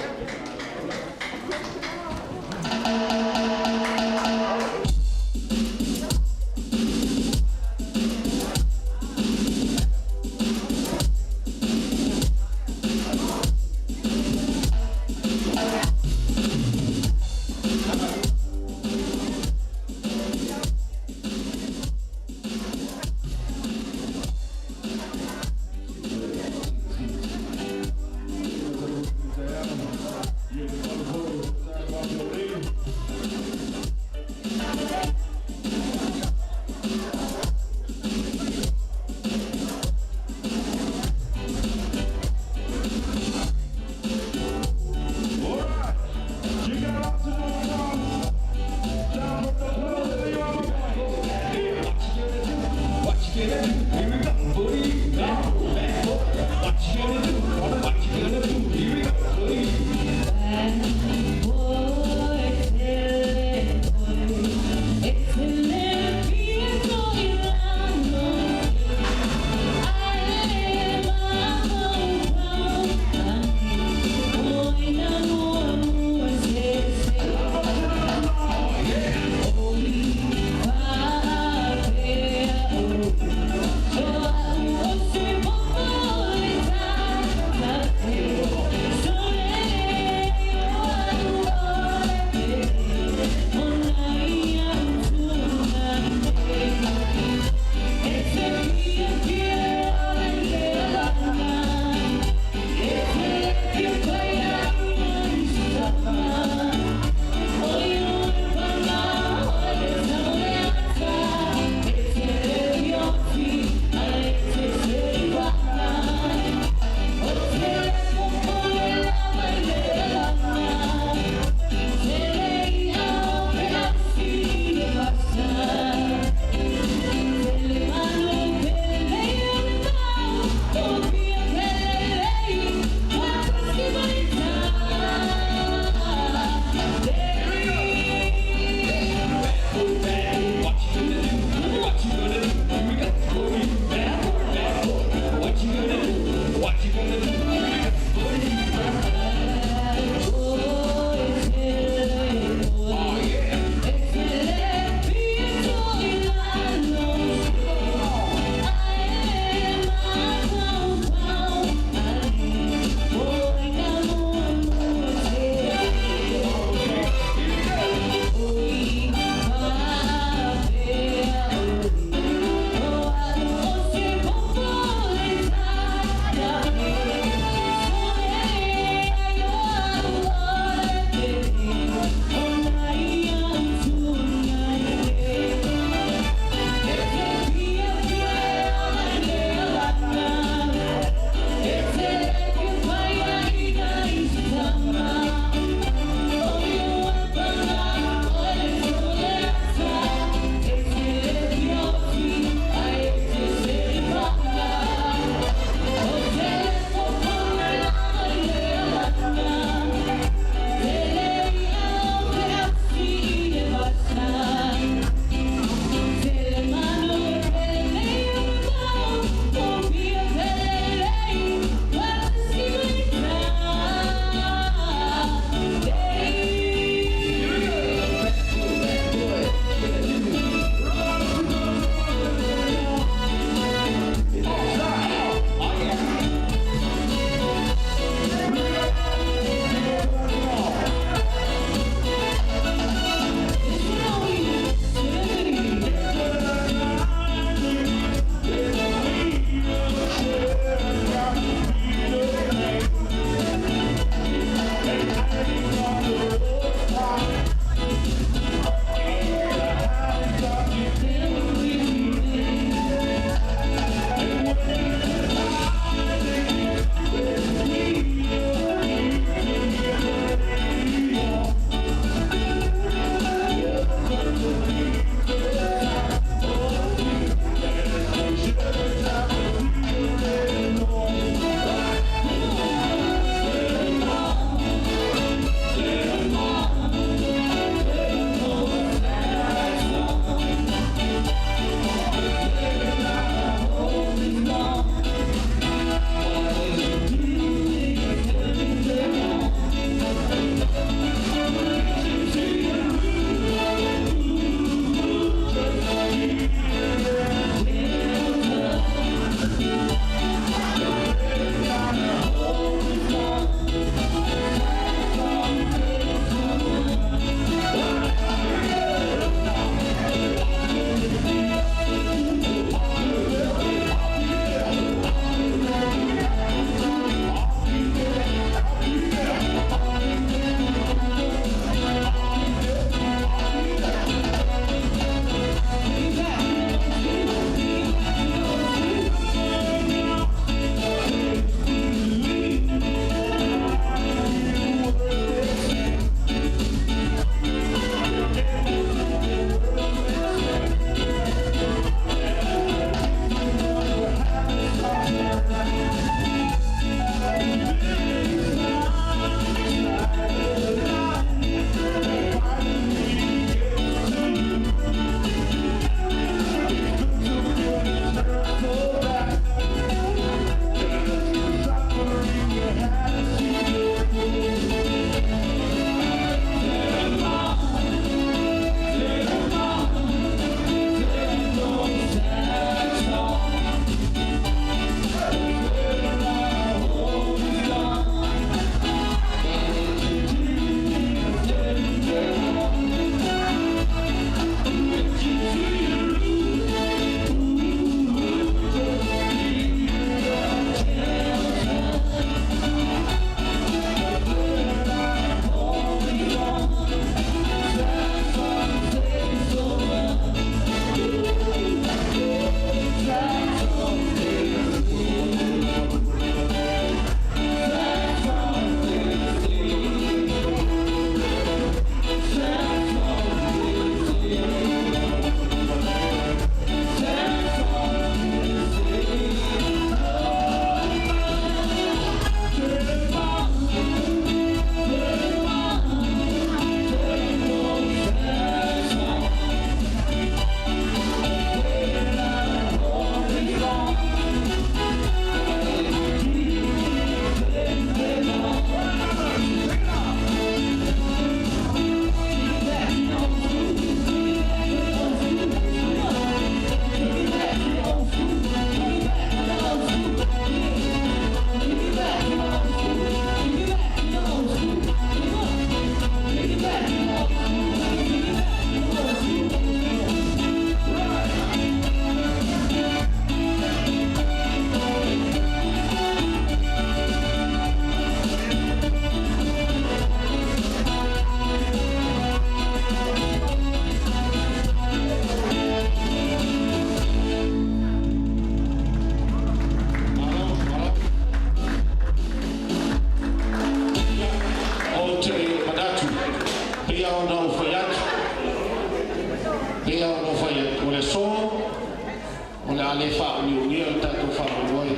le faauniunia le tatou faamoemoe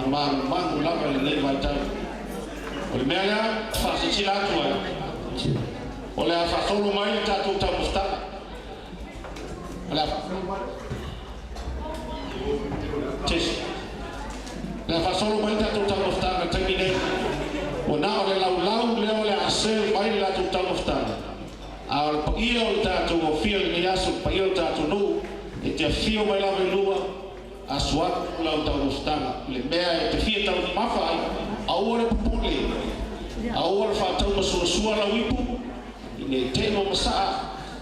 e manumanu lava i lenei vaitau. O le mea lea faasilasila atu ai, o le a faasolo mai le tatou taumafataga. O le a faasolo mai tesi. O le a faasolo mai le tatou taumafataga i le taimi nei. Ua na o le laulau lea o le a seu mai le latou taumafataga. A o le paia o le tatou ofia i lenei aso, le paia o le tatou nuu, e te afio mai lava i luma, asu atu lau taumafataga. Le mea e te fia taumamafa ai, aua le popole, aua le faataumasuasua lau ipu, i nei te i ua masaa,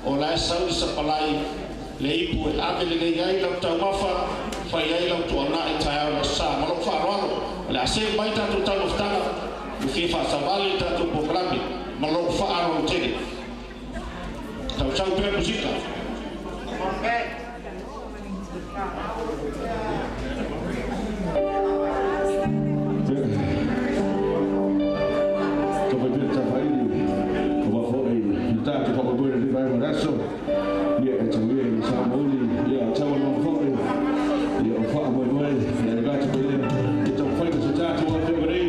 o la e sau le sapalai le ipu e ave lelei ai lau taumafa, fai ai lau tuanai taeao le aso Sa. Ma lou faaaloalo, o le a seu mai tatou taumafataga, ua fia faasavali le tatou polokalame, ma lou faaaloalo tele. Tausau pea musika. Ka fai pea tafaili o foi le tatou faamoemoe i lenei vaega o le aso ia e tauia i le samouli ia tau alona foi ia o faamoemoe ia le gata mai lea ia taumafaiga se tatou afioga nei.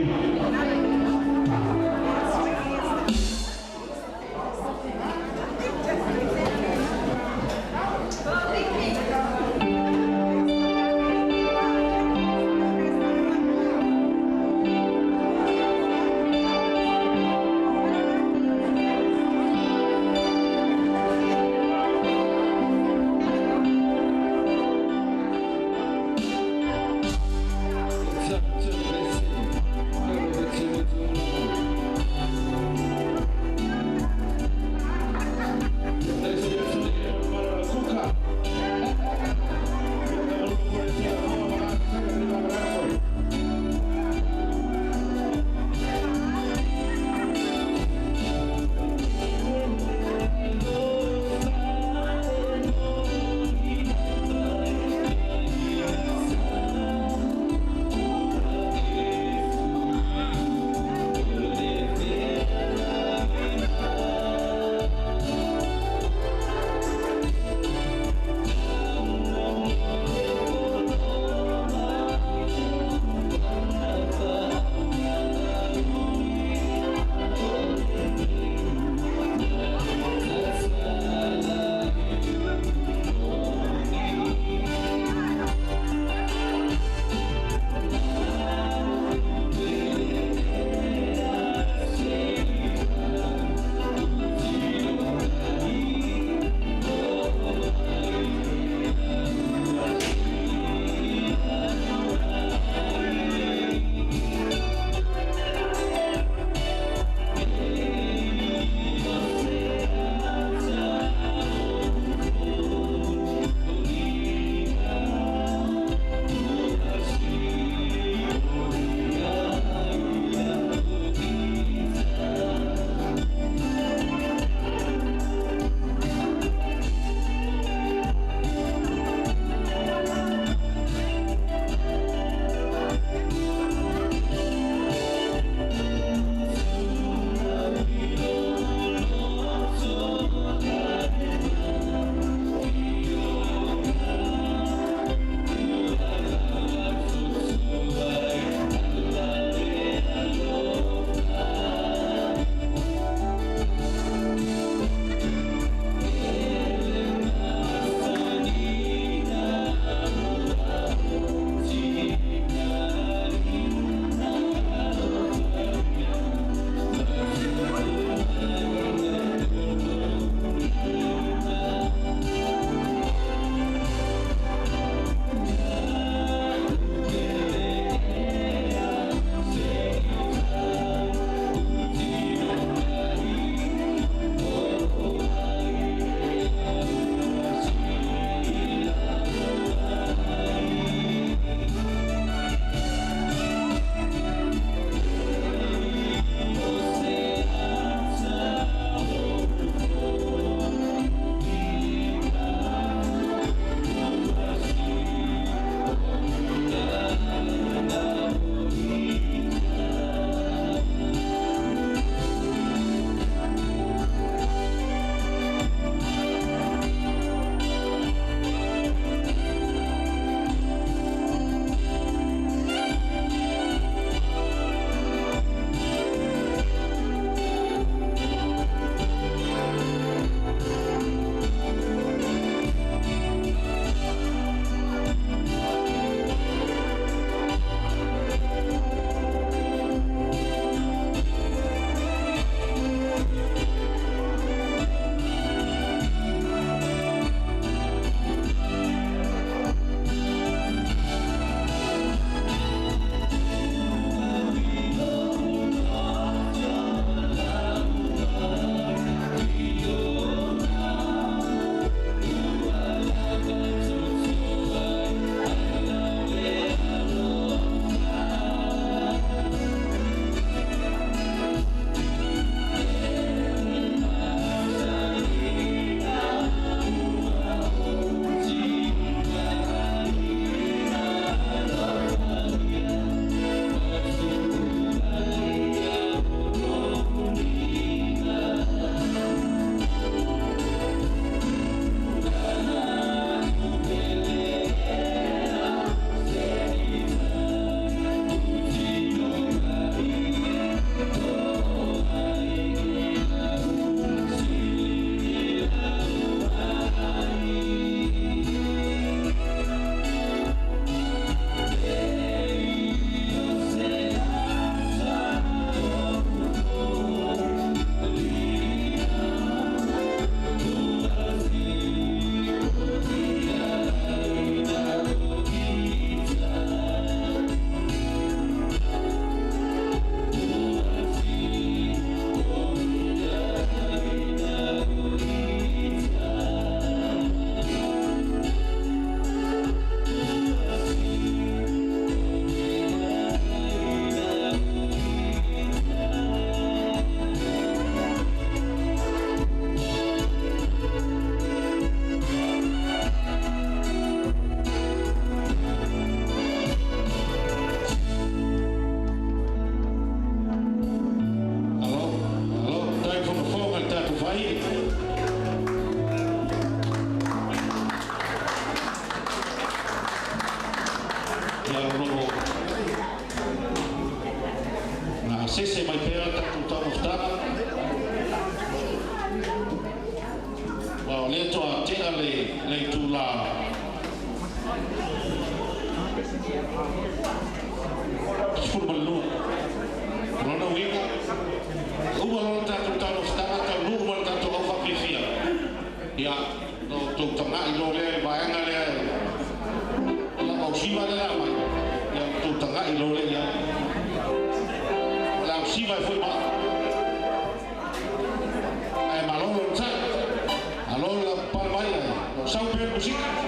Musika.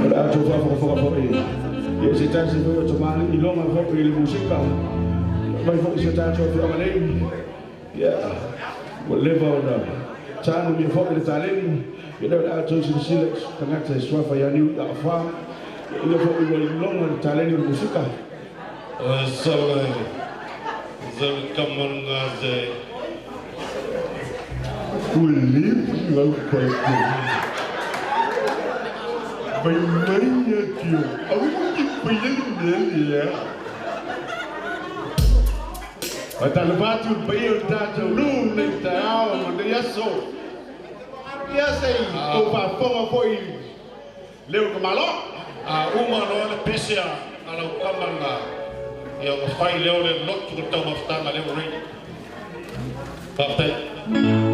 O le a outou faafogafoga foi ia se tasi foi o tamalii iloga foi i le musika mai foi i si o tatou afioaga nei. Ia, ua leva ona tanumia foi le taleni, ia lea o le a outou silasila i tagata e suafa ia Niu i Aafā, ia foi ua iloga le taleni o le musika. Faatalofa atu i le paia o le tatou nuu i lenei taeao ma lenei aso. Ia se i tou faafofoga foi i leo o le tamaloa. A uma loa le pese a lau kama lena, ia ona fai lea o le lotu o le taumafataga lea ua ready. Faafetai.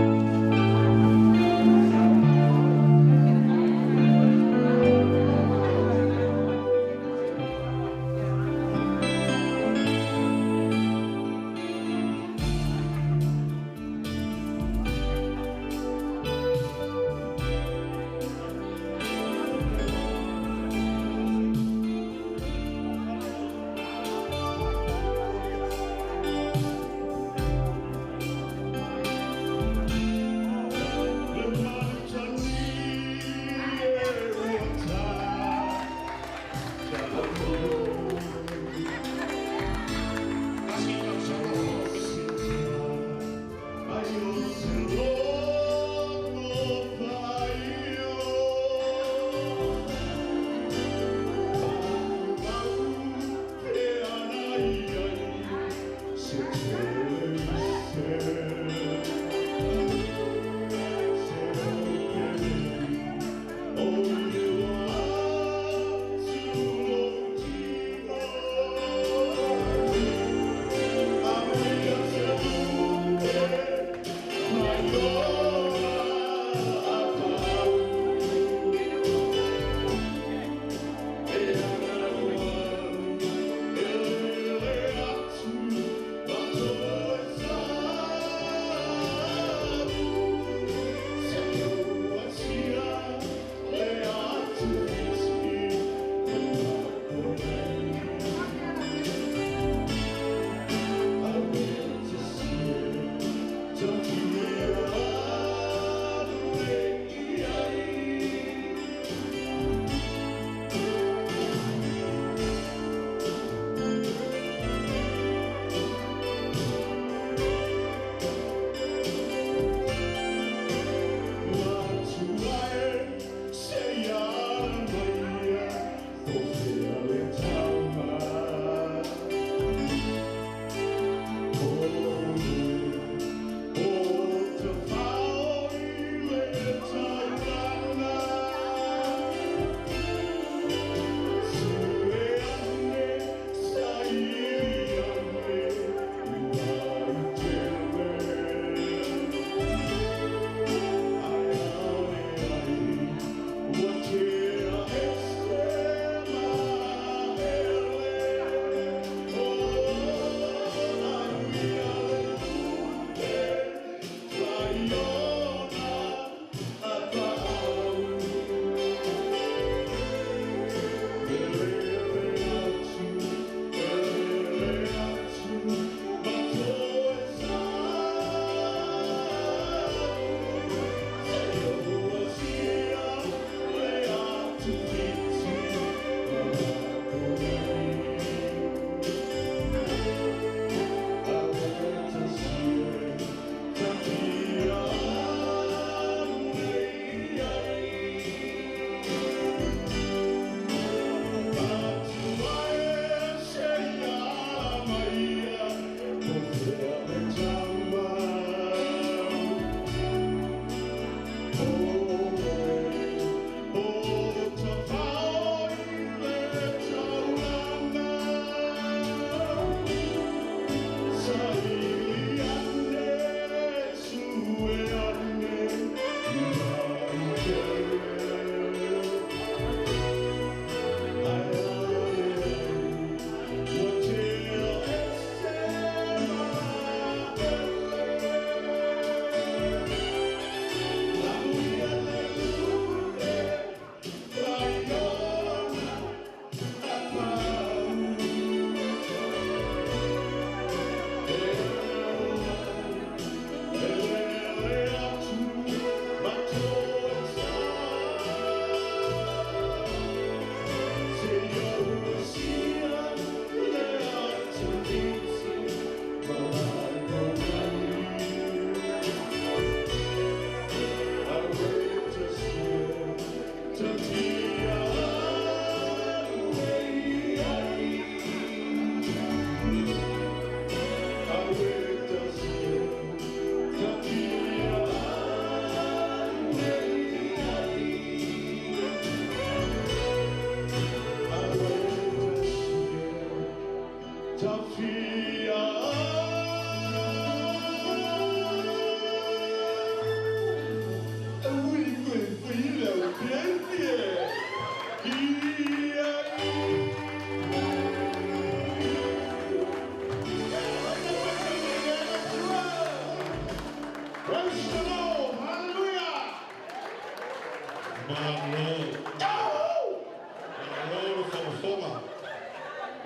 faafofoga.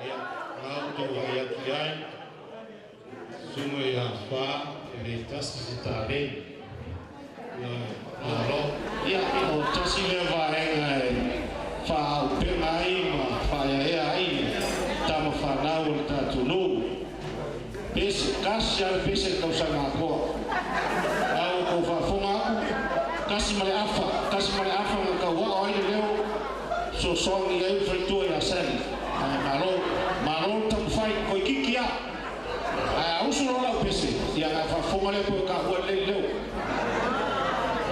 Ia, na ou te vaai atu i ai, susuga ia Fa e le tasi se taleni. Ia, malo. Ia, o tasi lea vaega e faaauupega ai ma faaeaea ai tama fanau o le tatou nuu. Pese, tasi lava le pese i le tausaga atoa. A ua tou faafofoga atu, 1.5, 1.5 na tauao ai le leo, fesoasoani ai le faletua ia Sally. Ae malo, malo le taumafai, toeitiiti lava. Ae a usu loa lau pese, ia ona e faafofoga lea pe ua taua lelei le leo.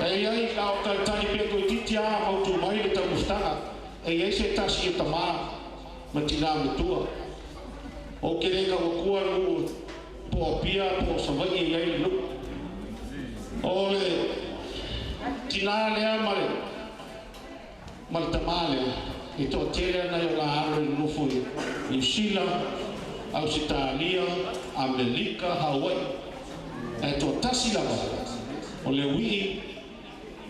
E i ai, a o talitali pea toeitiiti lava a mautu mai le taumafataga. E i ai se tasi o tama ma tina matua. Ou te le tau atua le nuu po o Apia po o Savaii e i ai le nuu. O le tina lea ma le ma le tama lea, e toatele lava nai o la alo i nonofo i Niu Sila, Ausetalia, Amelika, Hawaii, ae toatasi lava o le uii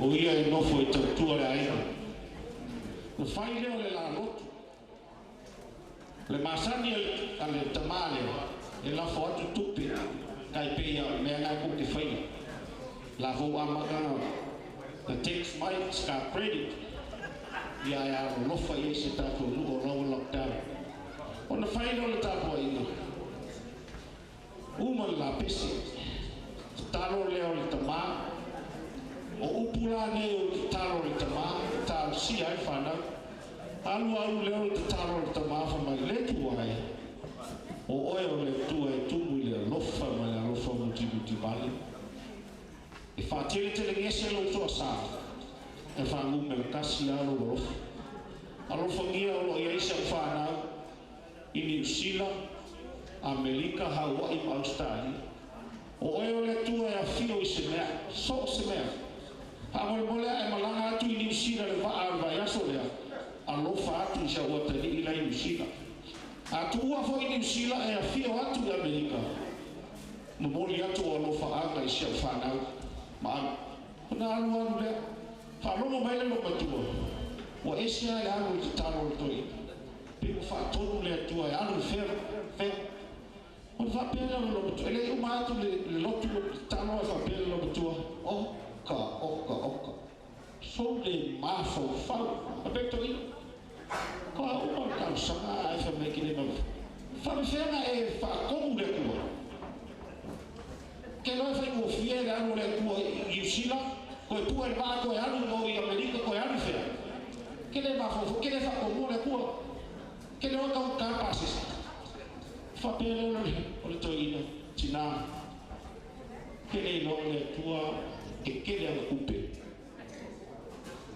o ia e nofo e tautua le aiga. Na fai lea o le la lotu. O le masani a le tama lea, e lafo atu tupe, tai pei a o le mea lena tou te faia. La fou amata na text mai ska credit ia ae alolofa i ai se tatou nuu o la ua lockdown. Ona fai lea o le tapuaiga, uma le lapese, tatalo lea o le tama, o upu la nei o le tatalo a le tama, talosia ai fanau. Alu alu lea o le tatalo a le tama fai mai, Le Atua e, o oe o le Atua e tumu i le alofa ma le alofa mutimutivale. E faateletelegese lou toasa, ae faanumera tasi lava lou alofa. Alofagia o lo o i ai si au fanau i Niu Sila, Amerika, Hauaʻi ma Ausetalia. O oe o le Atua e afio i se mea, so o se mea. Faamolemole a e malaga atu i Niu Sila i le vaa o le vaiaso lea, alofa atu i si au atalii la i Niu Sila. A tuua foi i Niu Sila e afio atu i Amerika, momoli atu o alofaaga i si au fanau ma alu. Ona alu alu lea, faalogo mai le loomatua, ua ese lava le alu i tatalo a le toeaina. Pei ua faatonu le Atua e alu i fea, fea. Ona faapea lea o le loomatua, e le i uma atu le lotu o le tatalo ae faapea le loomatua, Oka, oka, oka, sou le mafaufau. Faapea le toeaina, Kua uma le talosaga ae fai mai ke le mafaufau. Faapefea ona e faatonu le Atua? Ke loa e faigofie le alu o le Atua i Niu Sila, toe pue le vaa toe alu i o i Amerika toe alu i fea? Ke le mafaufau, ke le faatonua le Atua. Ke le oe taugata le pasese. Faapea lea o le toeaina, Tina, ke le iloa le Atua e tele ana tupe.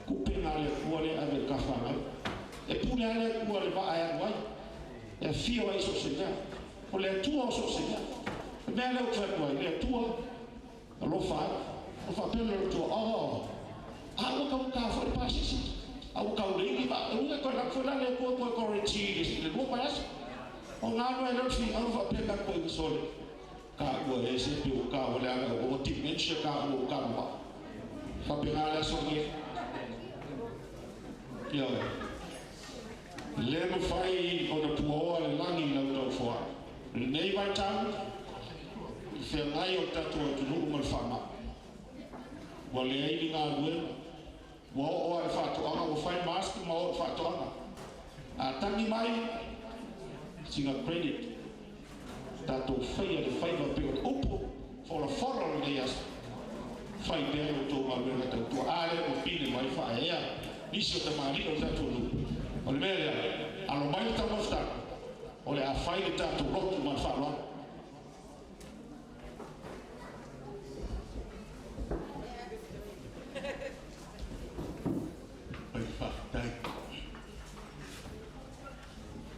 Tupe na le Atua lea e ave i le ta fanau. E pule lava le Atua i le vaa e alu ai, e afio ai i so o se mea. O le Atua o so o se mea. O le mea lea ou te fai atu ai, le Atua, alofa ai. Ona faapea lea o le Atua, Oh, a ua taugata foi le pasese, a ua tau leai ni vaa. Ua toe alu atu foi la le Atua toe guarantee i le 2 vaiaso. Ona alu ai lea o le finau faapea mea atu ai sole. Taua e se pe o taua leaga ua dementia taua o tama maa. Faapena le aso nei. Ioe. Le mafai ona puaoa le lagi i lau taufoa'i. I lenei vaitau, i le feagai o le tatou atunuu ma le faamai, ua leai ni galuega, ua oo lava i le faatoaga, ua fai mask ma oo i le faatoaga. A tagi mai, sina credit. Tatou faia le faiva pei o le upu folafola o lenei aso. Fai pea la outou galuega tautua. A lea ua pine mai faaeaea nisi o tamalii o le tatou nuu. O le mea lea, alo mai le taumafataga, o le a fai le tatou lotu ma le faaaloalo. Oi, faafetai.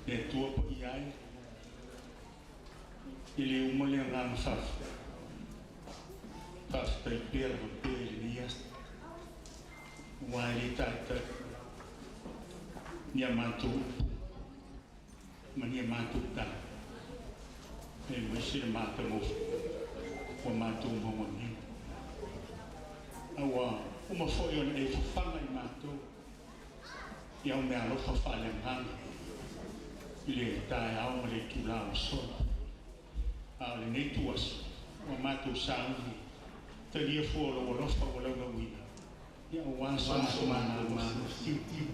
Le Atua paia ai. E le uma le agaga faafetai. Faafetai pea lava pea i lenei aso, aua e le taitai ni a matou upu ma ni a matou tala, aemaise le matagofie ua matou maua nei. A ua uma foi ona e fafaga i matou i au meaalofa faaleagaga. I le taeao ma le itulā ua sola. A o lenei ituaso, ua matou sauni e talia fua o Lou alofa ua laulauina, ia aua so matou malamalamaaga tiutiu.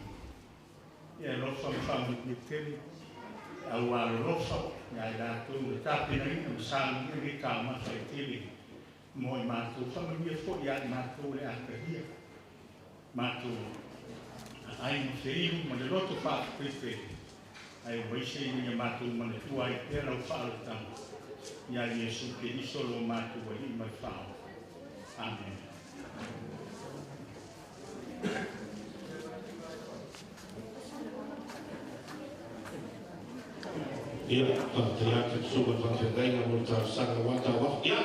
Ia e alofa ma faamanuia tele e aualolofa ia i latou na tapenaina ma saunia nei taumafa e tele mo i matou. Faamanuia foi ia i matou o le a talia matou aai ma feilu ma le loto faafetai tele, ae aemaise ina ia matou manatua ai pea lau faaolataga ia Iesu Keriso lo matou Alii ma le Faaola. Amene. Ia, faafetai atu i le Susuga i le Faafeagaiga mo le talosaga aua tauafa. Ia,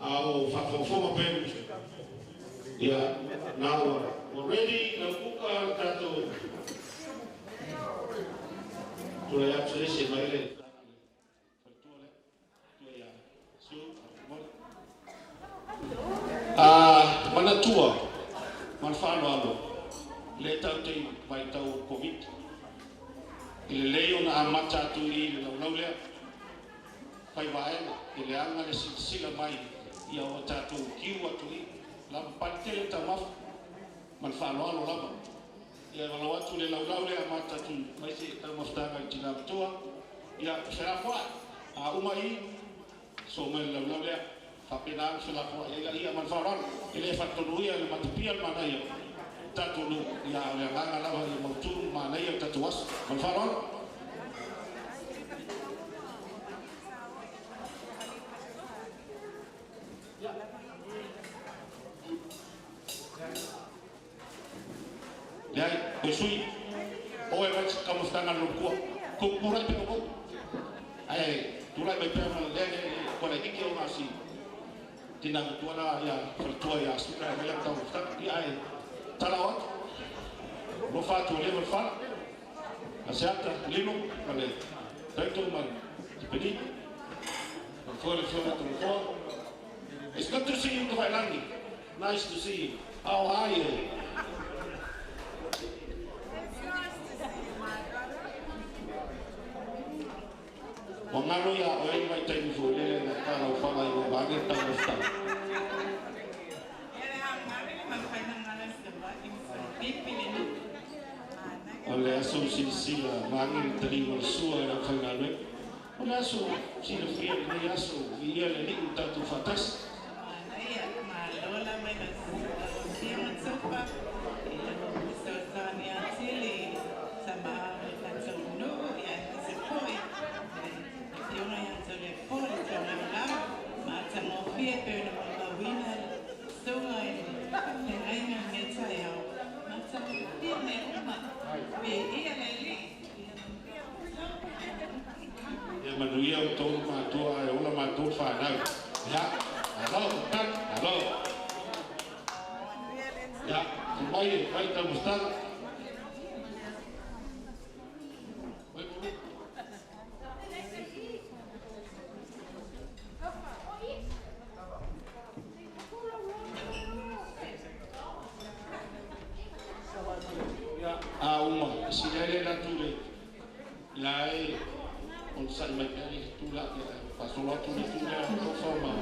a o faafogafoga pea le Ia, now we're ready, lau kuka le tatou tulai atu se isi e mai le faletua lea, tua ia Sue, faamolemole. Manatua ma le faaaloalo lea tatou te i vaitau o le Koviti. E lelei ona amata atu i i le laulau lea. Fai vaega, e leaga le silasila mai ia ua tatou kiu atu i lavapapale tele taumafa ma le faaaloalo lava. Ia e valaau atu le laulau lea amata atu mai se taumafataga i le tina matua. Ia felafoai, a uma i sosoo mai le laulau lea. Faapena ona felafoai ai laia ma le faaaloalo. E le faatonuia le matapia le manaia o tatou nuu, ia a o le agaga lava ia mautu ma manaia le tatou aso. Ma le faaaloalo. Leai, oi sui, o e mai taumafataga a le lomukua. Kou tulai pea outou. Ae tulai mai pea ma le lea le koa laitiiti ona o si tina matua la ia faletua ia Sula e mai lana taumafataga. Ia ae talao atu. Alofa atu ua leva le fala. Asiata, Lilo ma le Taito ma le Tipeni. Faletua le Afioga i le Tamafoa. It's good to see you Tafailagi. Nice to see you. How are you? It's nice to see you, my brother. Ua galo ia oe le vaitaimi foi lele na talaufaga ai ua vage le taumafataga. O le aso silasila vage le taliga o le sua e le aufaigaluega. O le aso silafia lenei aso, viia le Alii ua tatou faatasi. Manaia, malo lava i lau Afioga Tofa i lau fesoasoani atili i le tama o le tatou nuu aemaise foi le Afioga ia Toleafoa le Taulaulau matagofie e pei ona molimauina le Susuga i le Faafeagaiga i lenei taeao. Matagofie mea uma, viia le Alii, ia manuia outou. Ia manuia outou matua ae ola matou fanau. Ia, malo, tak, malo. Ia, mai e fai taumafataga. Mai Pulu. Ia, a uma, sili ai le alu atu le la e onosai mai pea le tulaga e faasolo atu le itu lea o Tofa ma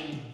Saili.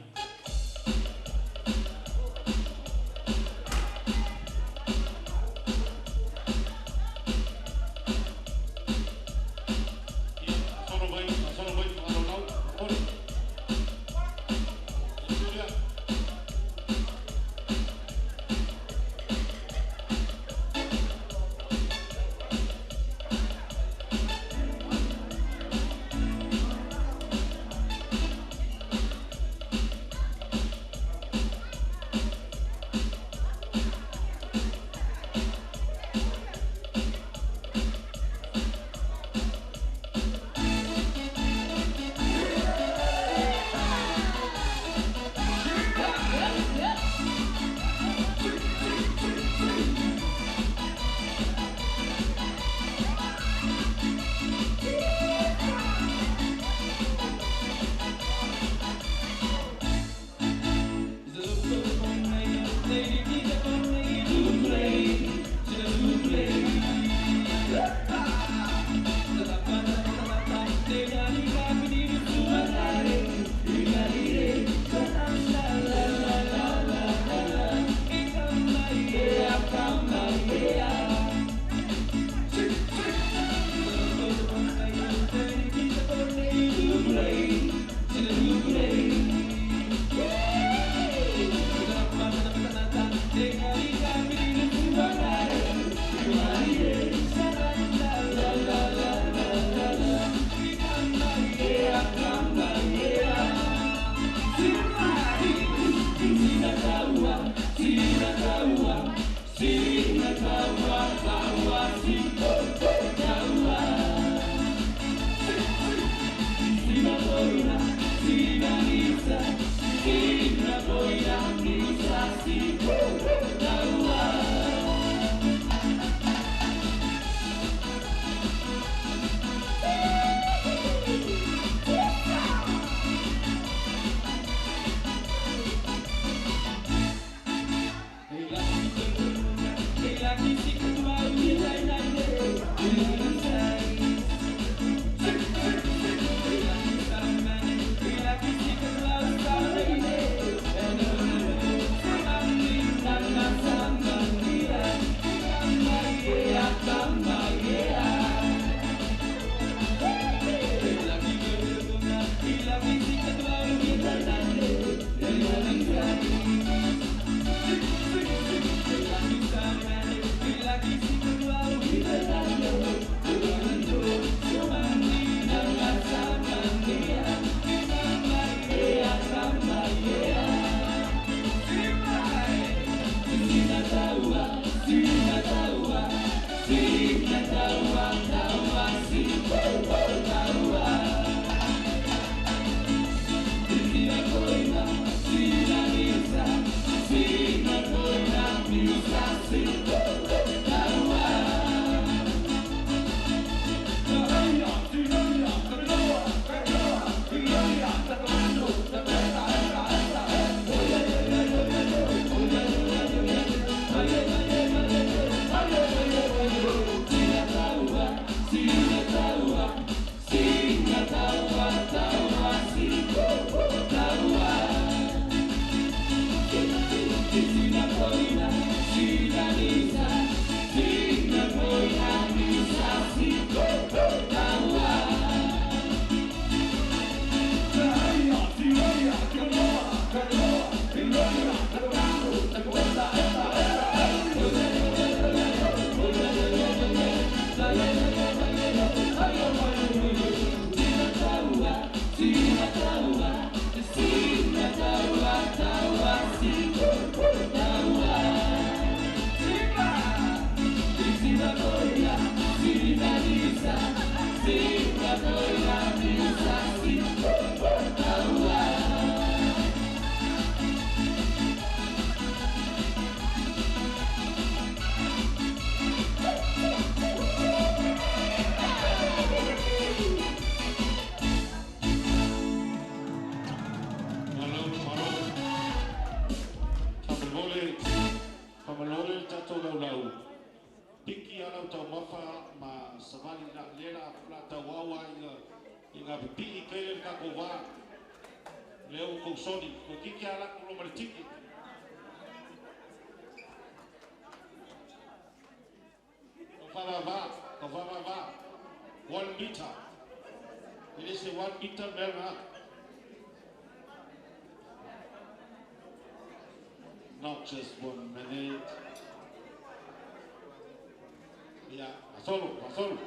Lea ua tou soli, toeitiiti lava alu atu loa ma le ticket. Tau faavavā, tau faavavā. 1 meter. E le se 1 meter le mea lena. Not just 1 minute. Ia, fasolo, fasolo.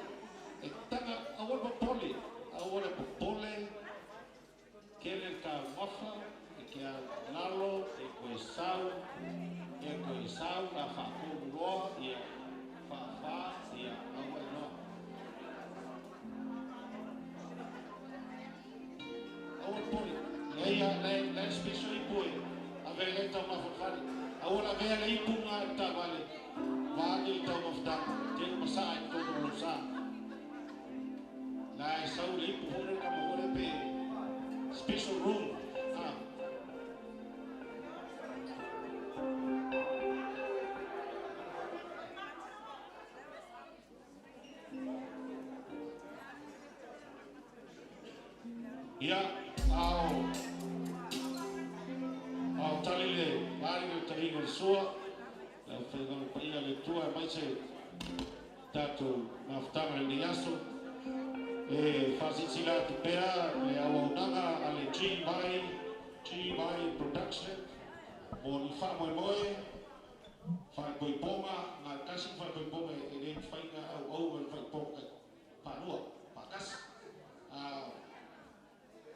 E taga, aua le popole, aua le popole, tele le taumafa, e te au i lalo, e toe sau, e toe sau, la faatonu loa, ia, faafā, ia, aua e loa. Aua le popole, leai, leai, leai special ipu e, ave le taumafa i le fale. Aua le avea le ipu lena i le taavale, vaeane le taumafataga, te masaa i totonu o lou sa. La e sau le ipu foi lele tama foi lea pe special room. Ah. Ia, ao, ao tali le ali le taliga o le sua, le aufaiga o le paia le Atua aemaise tatou mafutaga i lenei aso. E faasilasila atu pea le auaunaga a le G-My Production mo ni faamoemoe faaipoipoga na le tasi faaipoipoga e le mafai ona auau e le faaipoipoga faalua faatasi.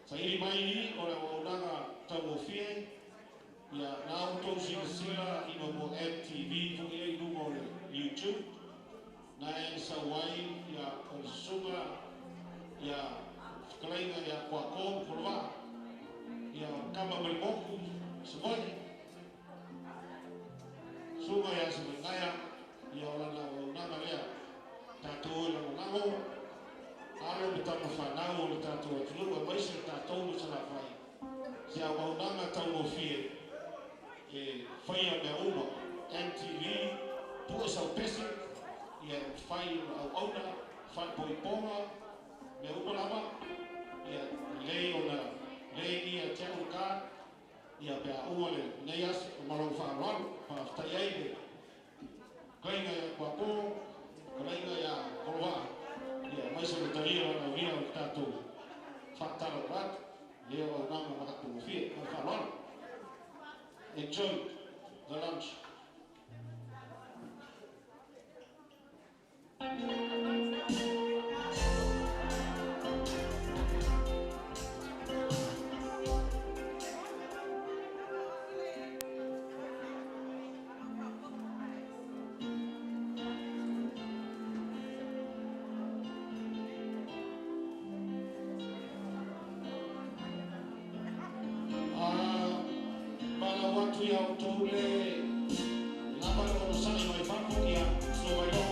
Saili mai i o le auaunaga taugofie, ia na outou silasila i mo MTV foi ia i luga o le YouTube na e sau ai ia o le susuga ia fetalaiga ia Kuako ma Kolovaa ia kama ma le moku Savaii susuga ia Samagaia ia o lana auaunaga lea tatou e lagolago alo ma tama fanau o le tatou atunuu aemaise le tatou ma Salafai se auaunaga taugofie e faia mea uma MTV pue sau pese ia e mafai ona auauna faaipoipoga mea uma lava ia lelei ona lei ia te au ka ia pe a uma lenei aso ma lou faaaloalo faafetai ai le kalaiga ia Kuako, kalaiga ia Kolovaa ia aemaise le talia o lauia o le tatou faatalaloa atu lea o auaunaga matagofie ma le faaaloalo. Enjoy the lunch. Valaau atu ia outou le lava le onosai mai fafo ia sua mai loa.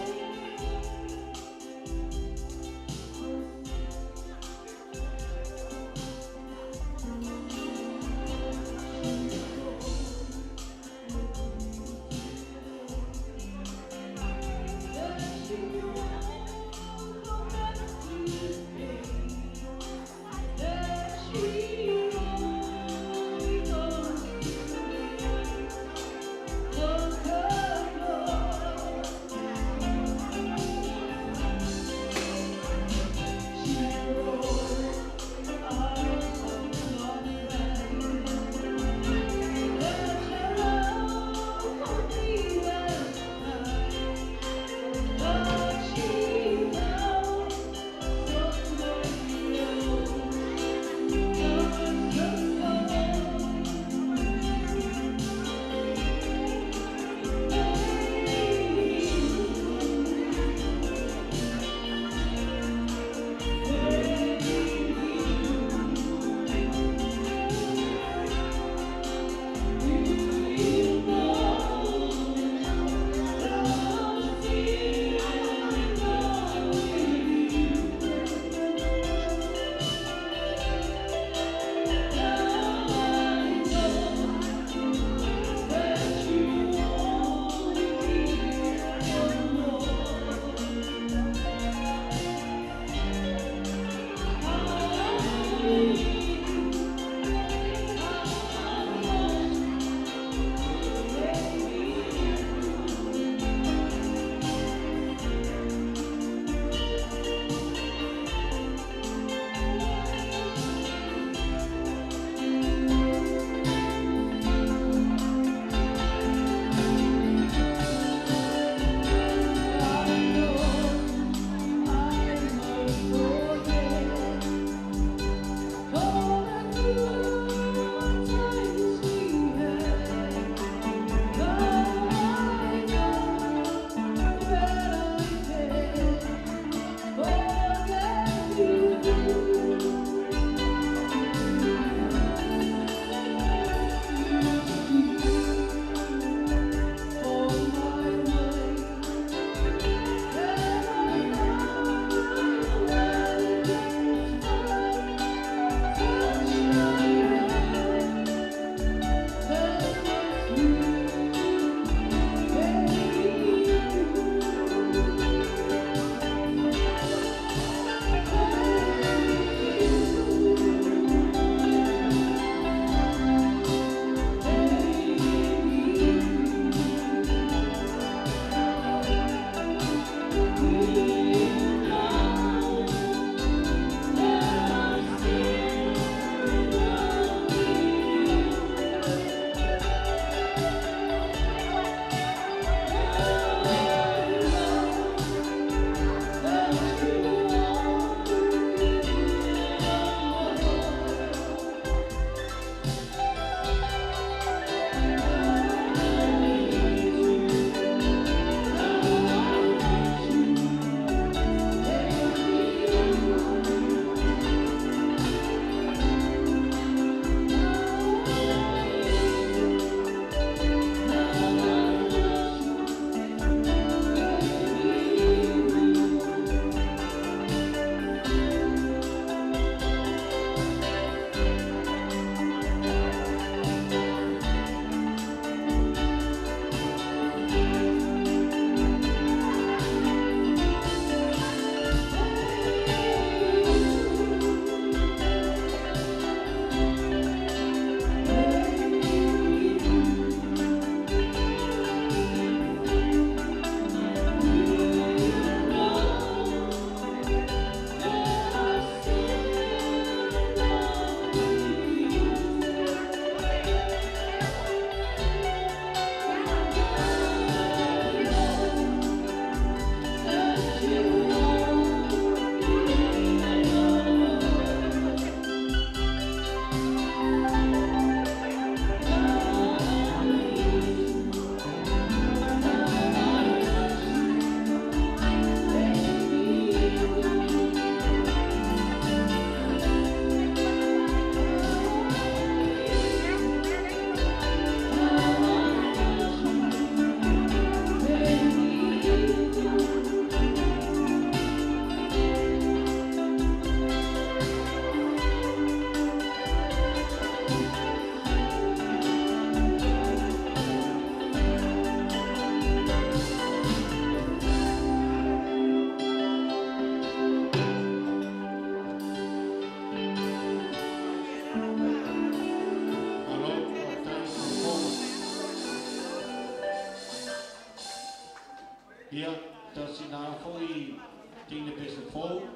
Ia, tasina foi teine pese fou,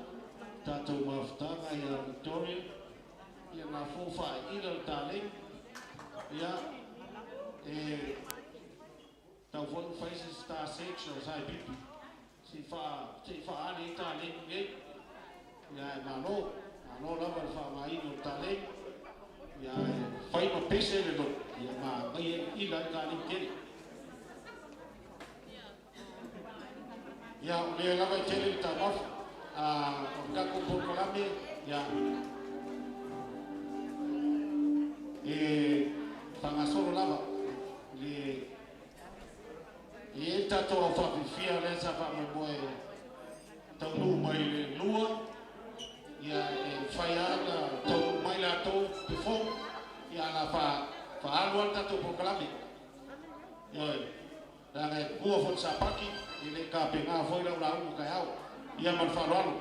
tatou mafutaga ia Victoria, ia na fou faaila le taleni. Ia, e tau foi ua fai se Star Search o Saipipi, se i faaali ai taleni nei. Ia e malo, malo lava le faaaogaina o le taleni. Ia e fai ma pese le loto, ia manaia le ila ai taleni tele. Ia, o lea lava e tele le taumafa, o le tatou polokalame, ia, e faagasolo lava le e i ai le tatou aufaafifia lea sa faamoemoe taunuu mai le 2, ia e mafai lava ona taunuu mai latou before, ia a faaalu lava le tatou polokalame. Ioe, leaga e pua foi i le sapati, e le i tapena foi lau lauga taeao. Ia ma le faaaloalo.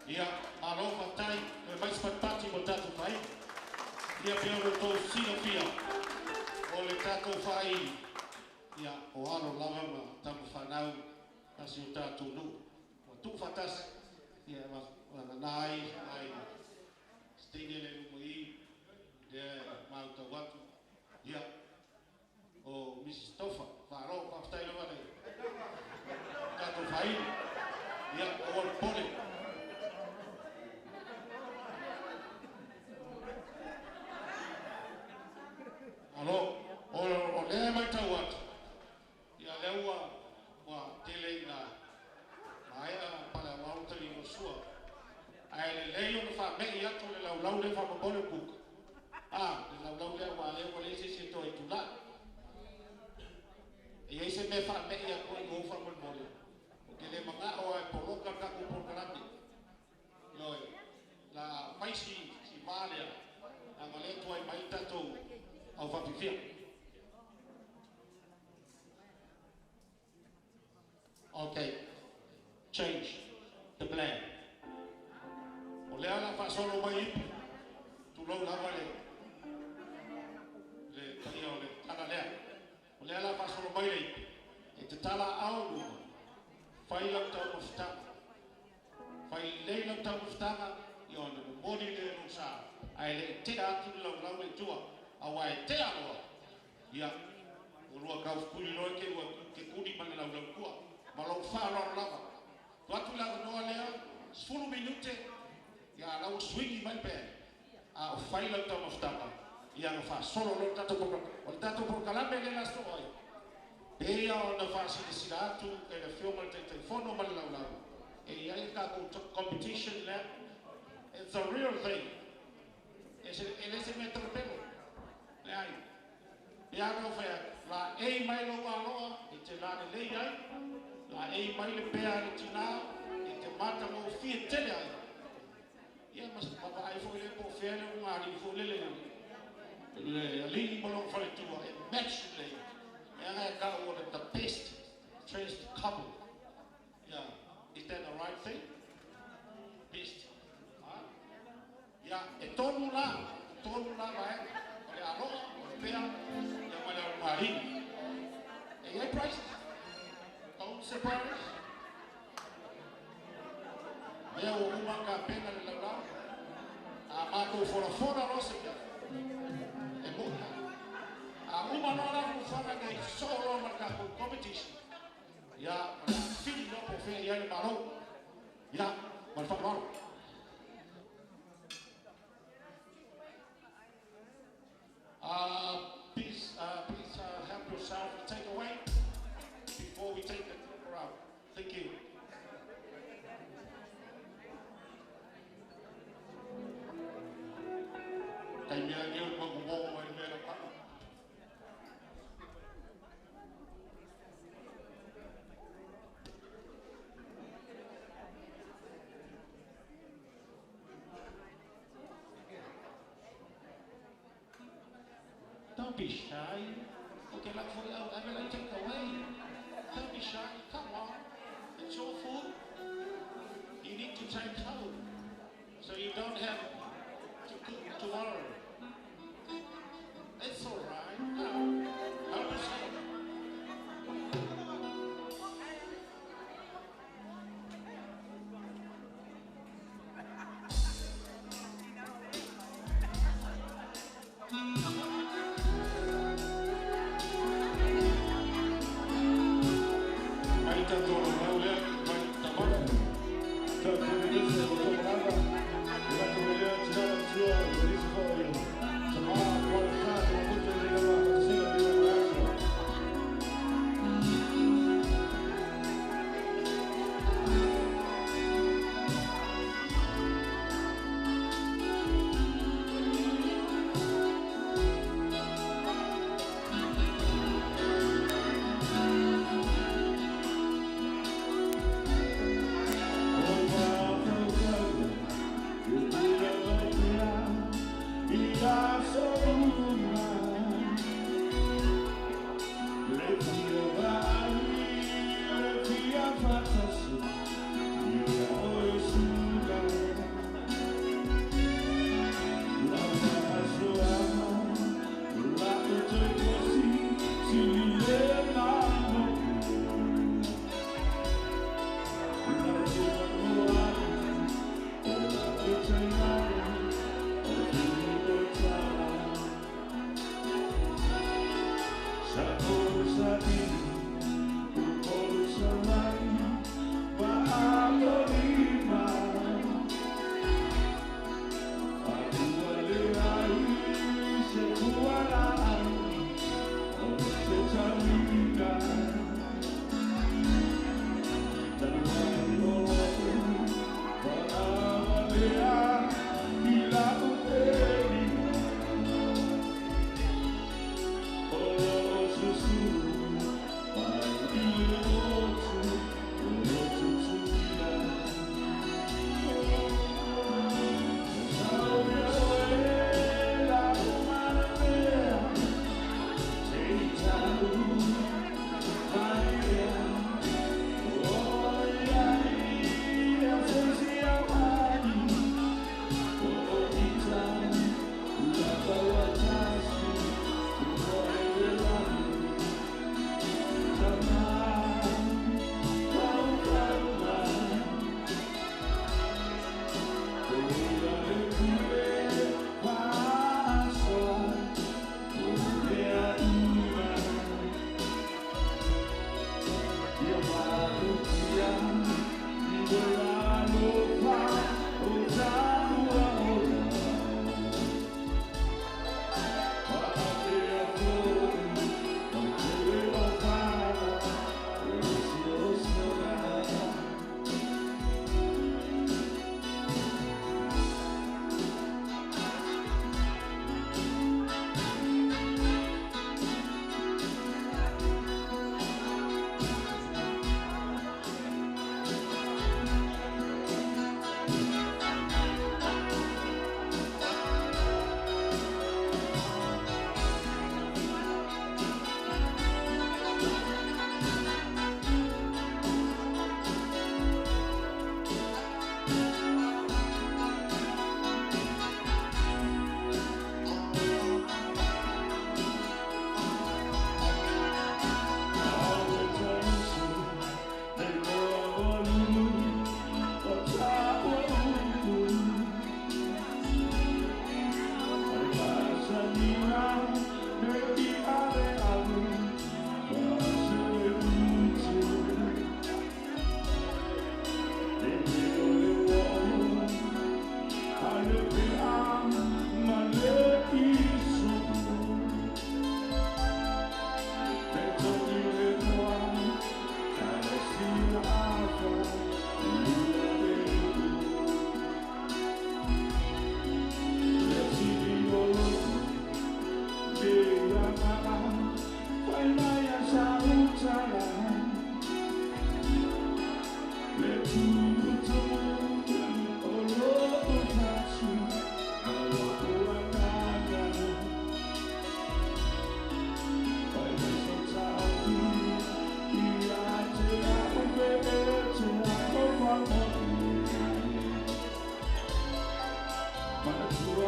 Ia, malo faafetai, toe mai se patipati mo le tatou faaili. Ia pei ona outou silafia, o le tatou faaili, ia, o alo lava ma tama fanau a si o tatou nuu. Ua tuufaatasi, ia, e vagana ai nai Steine lea i luma i i, lea e mautau atu, ia, o Mrs. Tofa, malo, faafetai lava le tatou faaili. Ia, aua le popole. Malo, o lea e matau atu, ia lea ua ua tele ina maea pale auau le taliga o le sua. Ae lelei ona faame'i atu le laulau lea faamolemole o Kuka. A, le laulau lea aua o lea ua leai se isi e toe tulai. E i ai se mea e faame'i atu ai i o faamolemole, ou te le mana'o lava e poloka le tatou polokalame. Ioe, o le a fai si va lea, leaga o lea e tuai mai le tatou aufafiafia. Ok, change the plan. O lea o le a faasolo mai ipu, tulou lava le le paia o le tala lea. O lea o le a faasolo mai le ipu, e tatala aao i luma, fai lau taumafataga. Fai lelei lau taumafataga, ia ona momoli lea o lou sa, ae le i tea atu le laulau lea i tua, aua e tea loa, ia, ua lua taufetuli loa te i ua te kuli ma le laulau i tua. Ma lou faaaloalo lava. Tuu atu le avanoa lea, 10 minute, ia a la ua swingi mai le band, a o fai lau taumafataga, ia ona faasolo loa le tatou polokalame. O le tatou polokalame lea o le a sosoo ai, pei lava ona faasilasila atu e le Afioga i le Taitaifono ma le Laulau, e i ai le tatou competition lea, it's a real thing, e le se mea talapelo, leai. Pei lava ona ou fai atu, laei mai lou aloa e te lalelei ai, laei mai le pea a le tina e te matagofie tele ai. Ia ma vaai foi lea po o fea le ulugalii foi lele le alii ma lona faletua e match lelei leaga e tau o le the best dressed couple. Ia, is that the right thing? Best. Ha? Ia, e tonu la, tonu la vaega, o le aloa, o le pea, ia ma le ulugalii. E i ai prizes? Don't surprise. Lea ua uma ona tapena le laulau, a matou folafola loa se mea, e moni lava. A uma loa la fuafuaga nei, sosoo loa ma le tatou competition, ia, o le a fili loa po o fea i ai le Malo. Ia, ma le faaaloalo. Please, please help yourself and take away before we take the clipper out. Thank you. Taimi lava lenei o le magomogo mai le mea lau papa. Don't be shy. Ou te lau foi au ave lau take away. Don't be shy. Come on. It's your food. You need to take home so you don't have to cook tomorrow. It's all right. Come. Help yourself. Mai tatou laulau lea, mai tamana.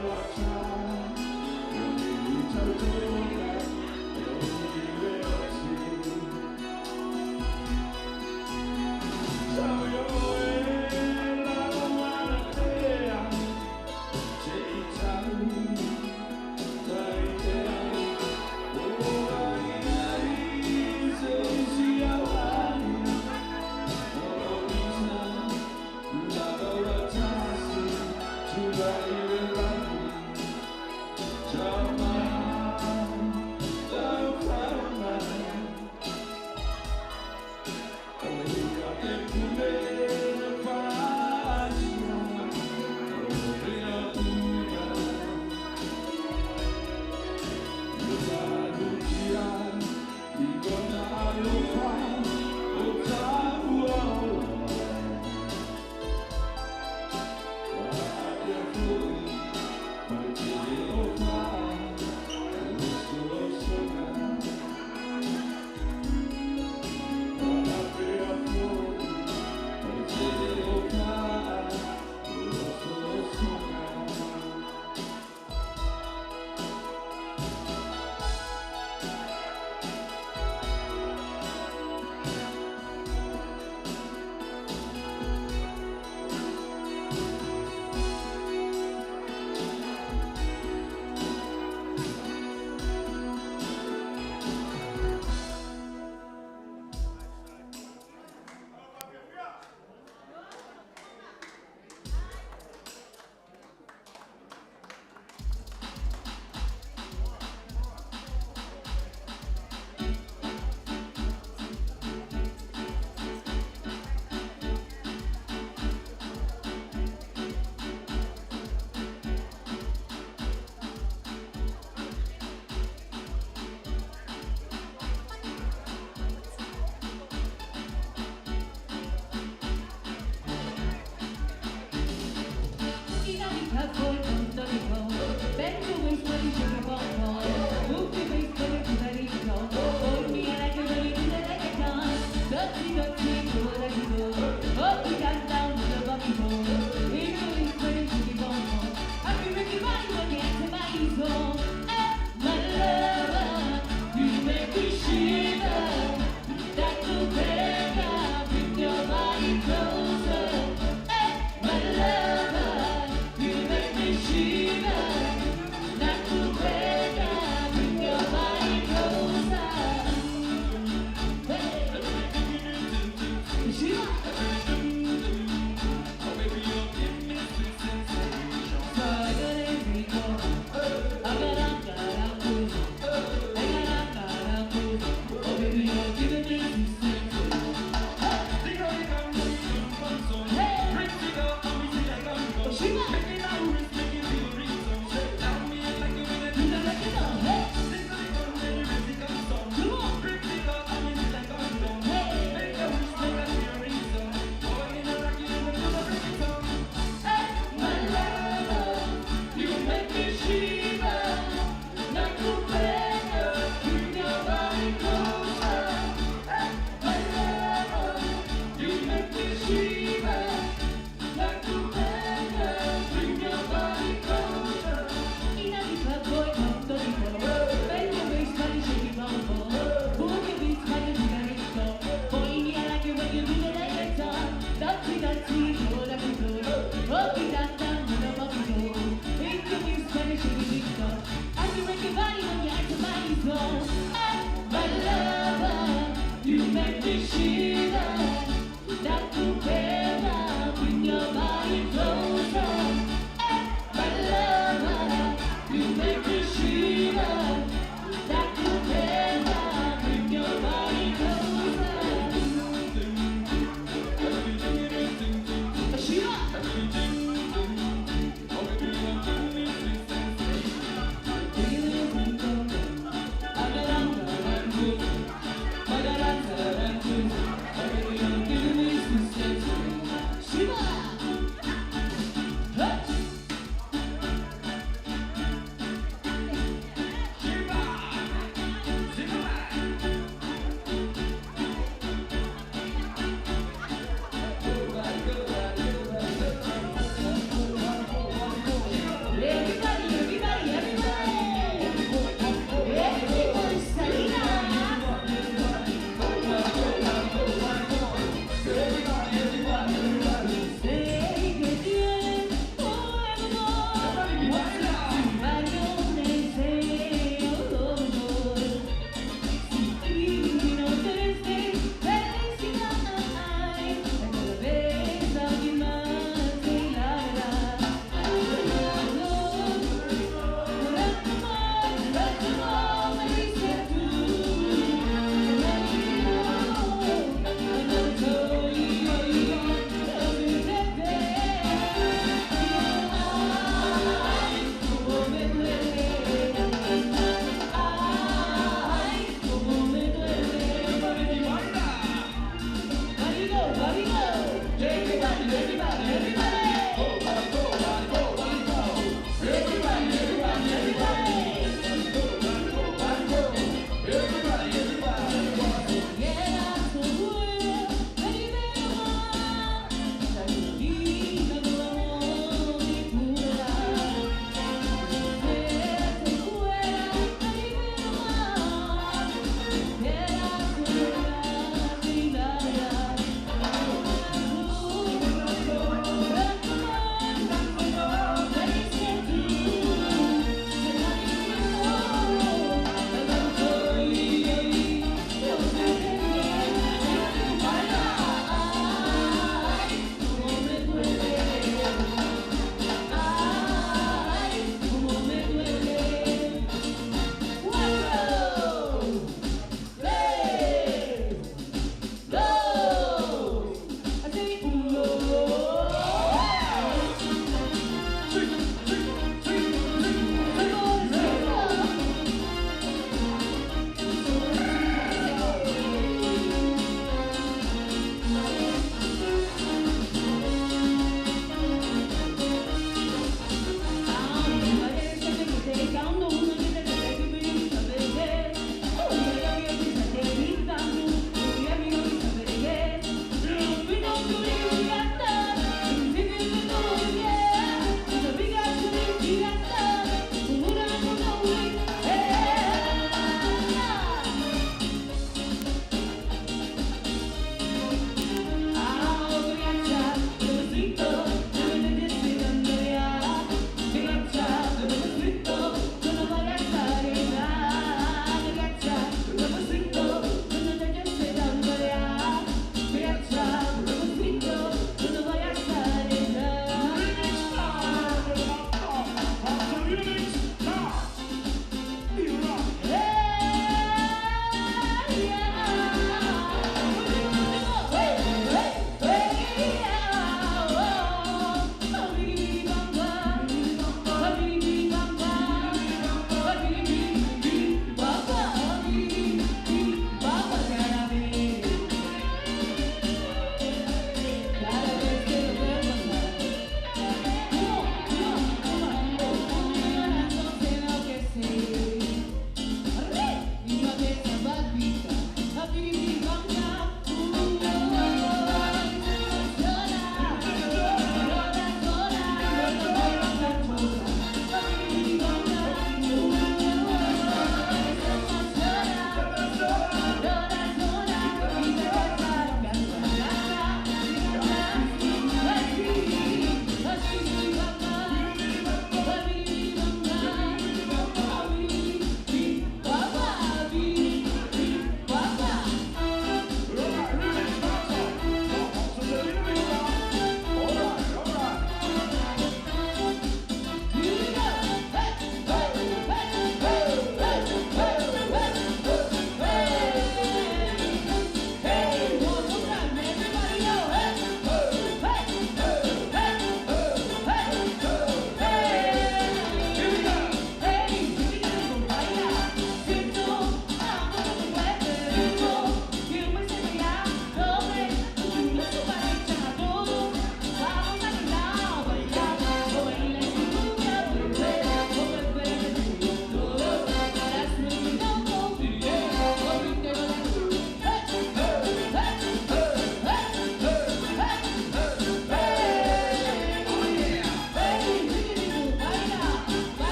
Closer. Hey, my lover, you make me shiver.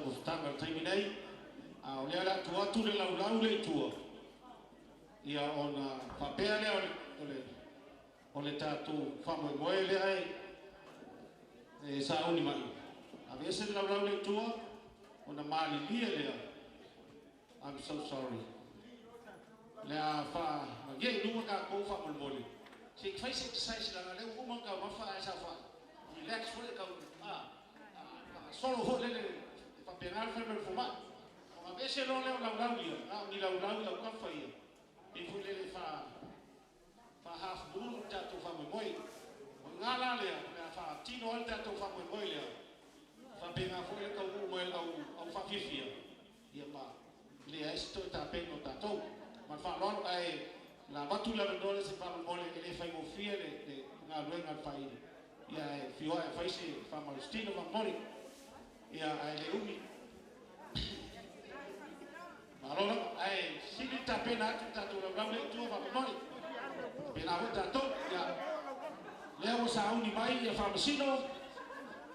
taumafataga le taimi nei. A o lea le atu atu le laulau le itua. Ia ona faapea lea o le tatou faamoemoe lea e sauni mai. Aveese le laulau le itua, ona malilie lea. I'm so sorry. Le a fa ye i luga tatou faamolemole. Se i fai se exercise laga lea ua uma ona taumafa ae sa fa relax foi le tau solo foi lele e faapena le fai mai le fomai. Ona aveese loa lea o laulau ia, na o ni laulau i aukafa ia. Pei foi lele fa half moon o le tatou faamoemoe. O i gā la lea, o le a faatino ai le tatou faamoemoe lea. Faapena foi le taunuu mai le au faafiafia, ia ma leai se toe tapena o tatou. Ma le faaaloalo ae la avatu le avanoa le se faamolemole e le faigofie le galuega a le faaili. Ia e fioa e fai se faamalositino faamolemole. Ia ae le umi. Malo lava, ae sili tapena atu tatou laulau lea i tua faamolemole. Pena foi tatou, ia lea ua sauni mai ia faamasino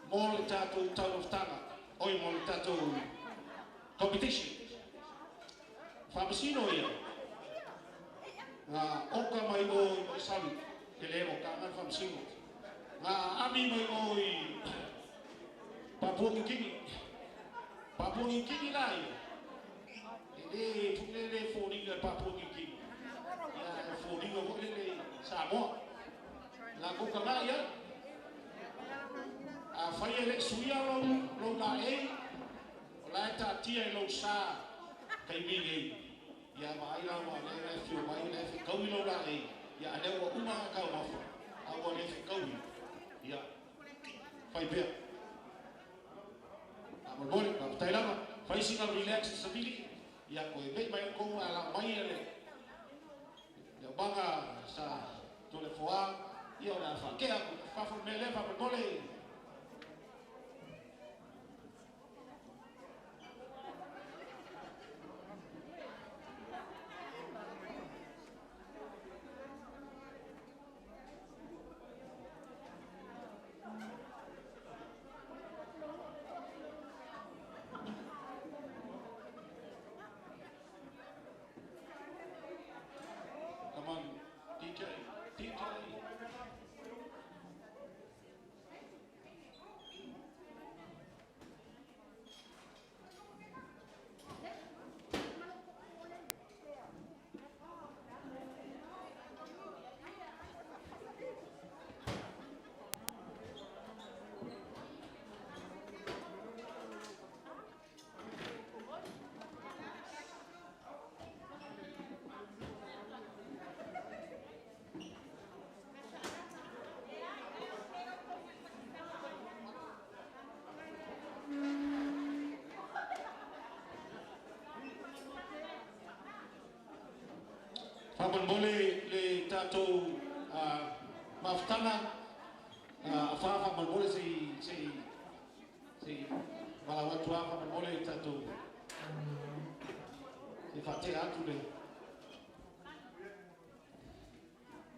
mo le tatou taumafataga, oi mo le tatou competition. Faamasino ia, nga oka mai o i Maisali, ke le o ka ngai faamasino. Nga ami mai o i Papua New Guinea. Papua New Guinea la ia. E le le foliga Papua New Guinea. Ia e foliga foi le Samoa. La ko ka ngai ia. A fai e le suia lou la e, o la e taatia i lou sa taimi nei. Ia vaai la ua le le fio mai le fekaui lou la e. Ia a lea ua uma ngā taumafa, a ua le fekaui. Ia, fai pea. A molemole, faafetai lava. Fai sina relax savili. Ia koe mei mai kou a la mai e le aumaga sa Tolefoa. Ia o le a faakea, fafo le mea lea faamolemole. Come on, DJ, DJ. Faamolemole le tatou mafutaga afa faamolemole se i valaau atu lava faamolemole le tatou se faatea atu le.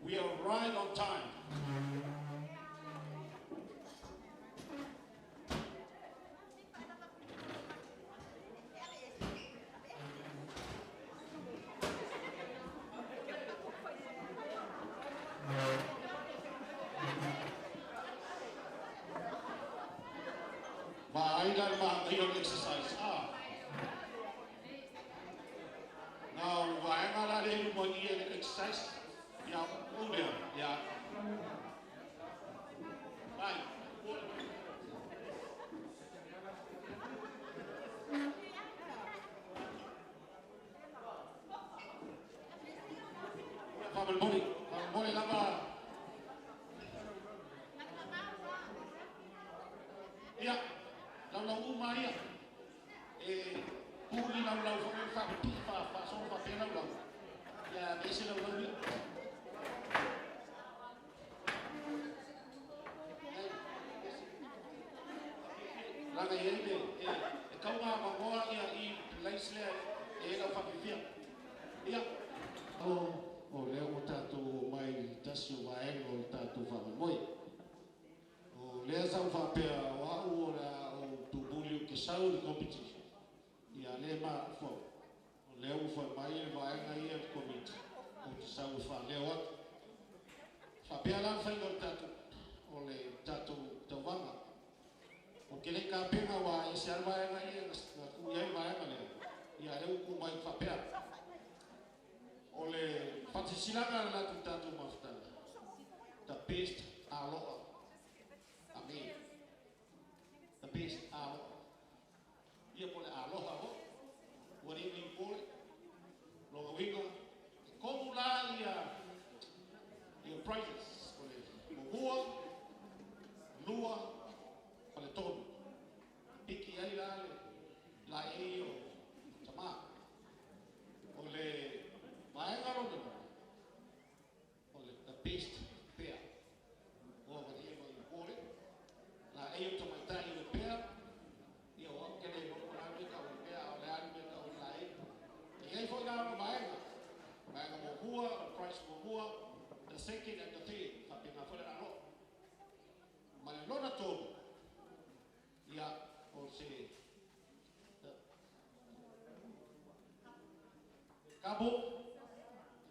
We are right on time. Ma ai la ma ai o exercise. Now vaenga la le luma i e le exercise. Ia o lea. Ia. Vai. Faamolemole, faamolemole lava. Ia, laulau uma ia. E puli laulau foi faapipi faasolo faapea laulau. Ia aveese laulau ia. Laga i ai le e kauga magoa ia i place lea e lau faapipia. Ia. O lea ua tatou omai i le tasi o vaega o le tatou faamoemoe. O lea sa ou faapea o au o le a ou tumuli ou te sau i le competition. Ia le ma fo o lea ua fai mai le vaega ia le komiti o te sau e faaleo atu. Faapea la le faiga o le tatou tauvaga. O ke le kapena wa e se al vaega ia na ku iai vaega lea. Ia lea ua ku mai faapea. O le faasisilaga le latou tatou mafutaga. The best aloa. Amen. The best aloa. Ia po le aloha ho. Ua ni ni pole. Longa winga. E komu la ia ia prizes. O le muamua, lua, ma le tolu. Piki ai la le la e o tama. O le vaega lona o le the best pair. O ma ni e mai pole. La e o tamaitai o le pair. Ia o au kele no la me ka o le pair o le alu me ka o la e. E iai foi la o vaega. Vaega muamua, o prize muamua, the second and the third. Faapena foi le alo. Ma le lona tolu. Ia o se Kabo,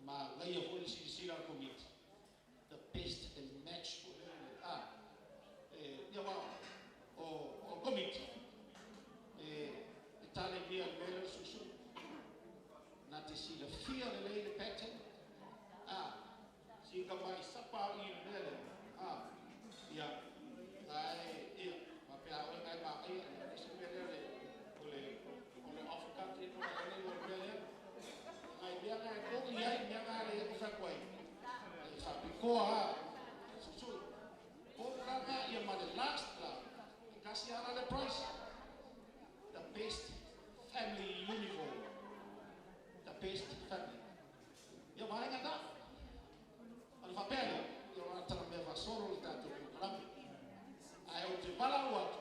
ma ngaia foi le silasila a le komiti. The best and match foi le ah e ia wa o komiti. E tale mia le mea le susu. Na te silafia lelei le pattern. Ah, si ka mai sapa i le mea lea. Ah, ia, ngai ia, ma pea oe ngai ma ia, ia se mea lea le o le o le off cut e no le o le mea lea. Ngai mea ngai ko i ai mea ngai le ko fa koe. E fa pikoa ha. Susu. Ko la nga ia ma le last la. E kasi ala le price. The best family uniform. The best family. Ia vaega na. O le faapea lea, ia o tala mea faasolo le tatou polokalame. Ae ou te valaau atu,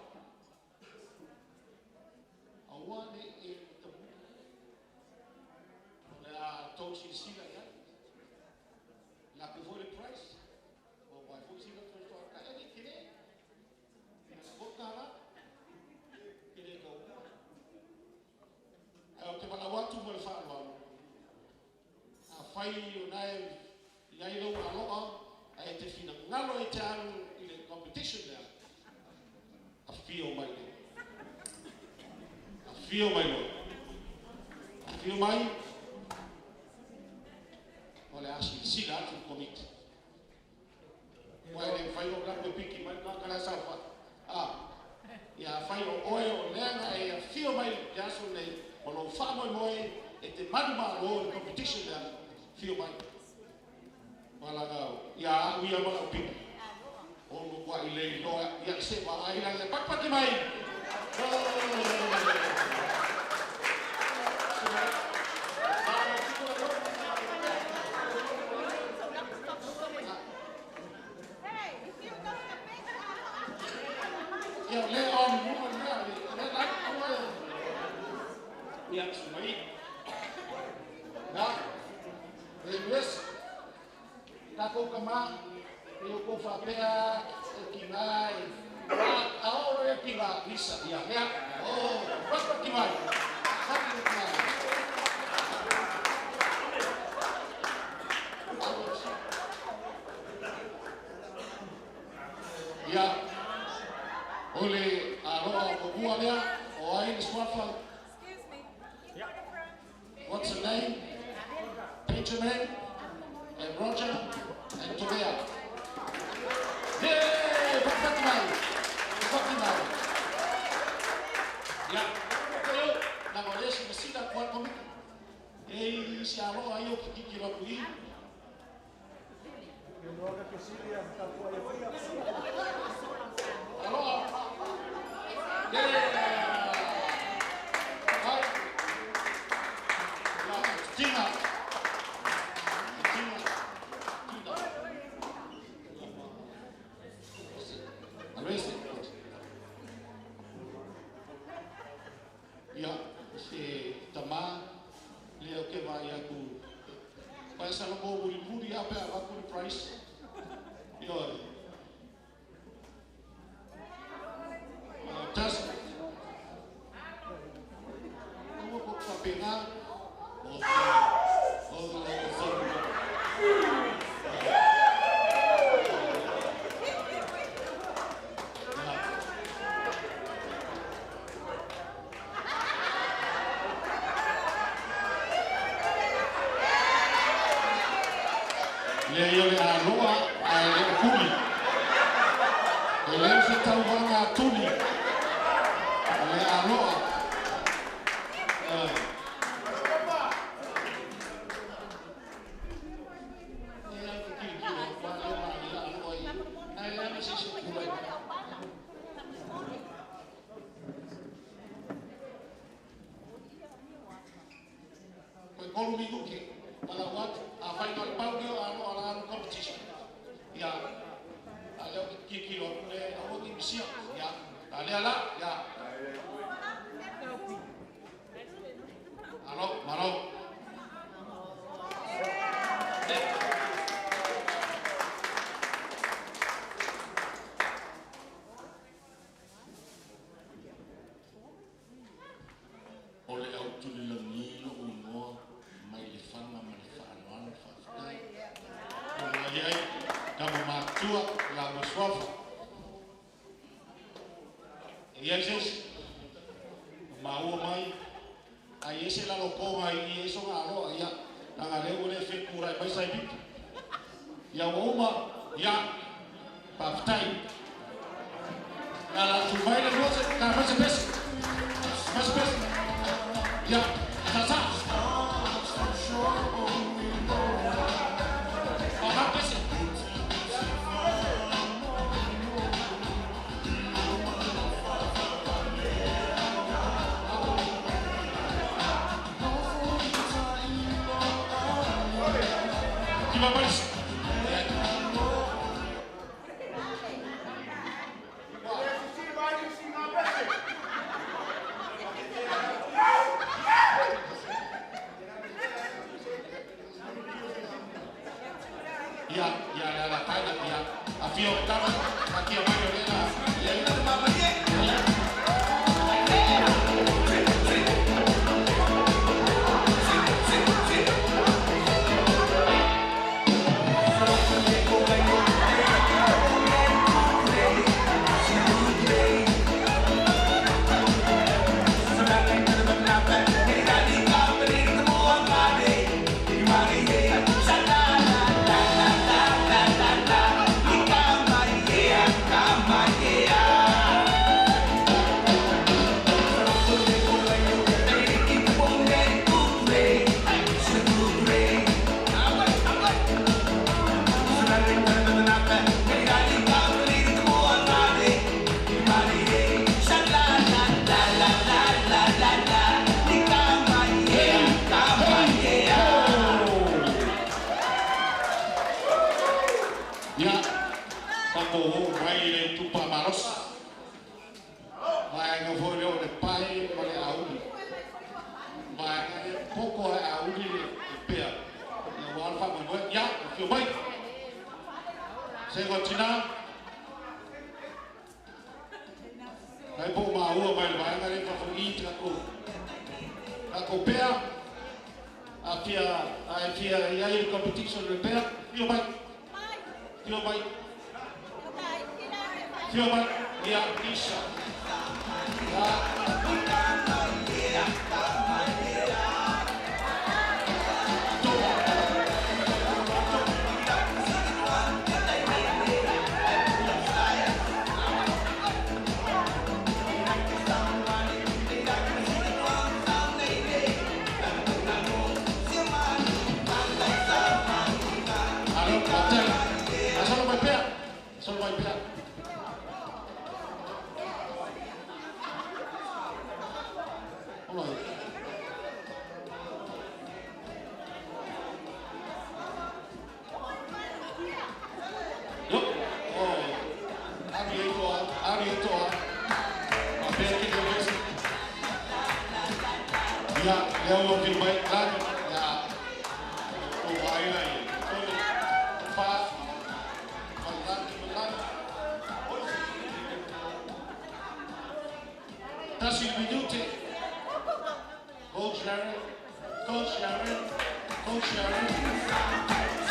aua ne i e tamu. O le a tou silasila i ai. Lape foi le price. O mai foi sila toa ka e kere. Ia ko kala. Kere ka ua. Ae ou te valaau atu mo le faaaloalo. A fai o nae i ai lau aloa, ae te finagalo e te alu i le competition lea. Afio mai le. Afio mai loa. Afio mai. O le a silasila atu le komiti. Ua e le fai o laku e piki mai ka kala sa fa. Ah. Ia fai o oe o lea na e afio mai le aso nei o lou faamoemoe e te manu malo i le competition lea. Afio mai. Wala ia au ia ma lau piki. O mo kwa i le loa ia se wa ai la le pak pak mai. Ia le on mo le le la ko ia mai. Na. Le mes takou kama e o ko faapea e ki ngai a oro e ki ngā lisa ia lea o papa ki mai papa ki mai. Ia o le aloa o mua lea o ai le suafa. Excuse me. What's the name? Benjamin and Roger and Tovea. Yeah, papa mai. Papa mai. Ia, kayo, na o le si masila kwa komiti. E si aloa ai o ki kiki la kui. Aloa. Yeah. Hai. Ia, tinga. Tinga. Tinga. Aloese. Ia, se tama le o ke vai aku. Pai sa mo muri muri a pe a ku price. Ia. Tas. faapena Le ia le aloa ae le o tuli. E le o se tauvaga a tuli. O le aloa. Ia te kilikilo, wa le ma ia aloa i. Ae le ama se se pulai. Koe kolu minuti, pala watu, a whai no le pau leo aloa la alo competition. Ia, a leo ke kilikilo, le aua ni misia. Ia, a lea la, ia. Alo, malo. O le au tulilangi lo uingoa mai le fanga ma le whaanoano whaafetai. O le ai ai, tama mātua la masuafa. E iai sesi, maua mai, ai ese lalo konga i eso ngā aloa, ia, nanga leo le whekurai mai sai bitu. Ia ua uma, ia, whaafetai. Nā la tu mai le lua se, nā mai se pesi. Mai se pesi. Ia, sa sa. O ha pesi. Kiva mais. Ia, ia, ia, la taina, ia. A fio tama, a kia mai o lena. Ia, ia. Ia, kako ho mai le tupa maros. Mai nga foi leo le pai ma le auli. Mai nga e poko e auli le pea. Ia wala fa mo ia, fio mai. Se ko tina. Kai po ma ua mai le vai nga le fa fo i te ko. Kako pea. A fia a fia ia i competition le pea. Fio mai. Fio mai. Fio mai. Ia Isha. Ia. Alo, hotel. Solo mai pea. Solo mai pea. Olo. Yo. Oh. Ari ito, ari ito. Ma pea ki te wesi. Ia, leo o ki mai lani. Ia. O vaina ia. Tolu. Fa. Mai lani, mai lani. Tasi minute. O Coach Larry, Coach Larry, Coach Larry.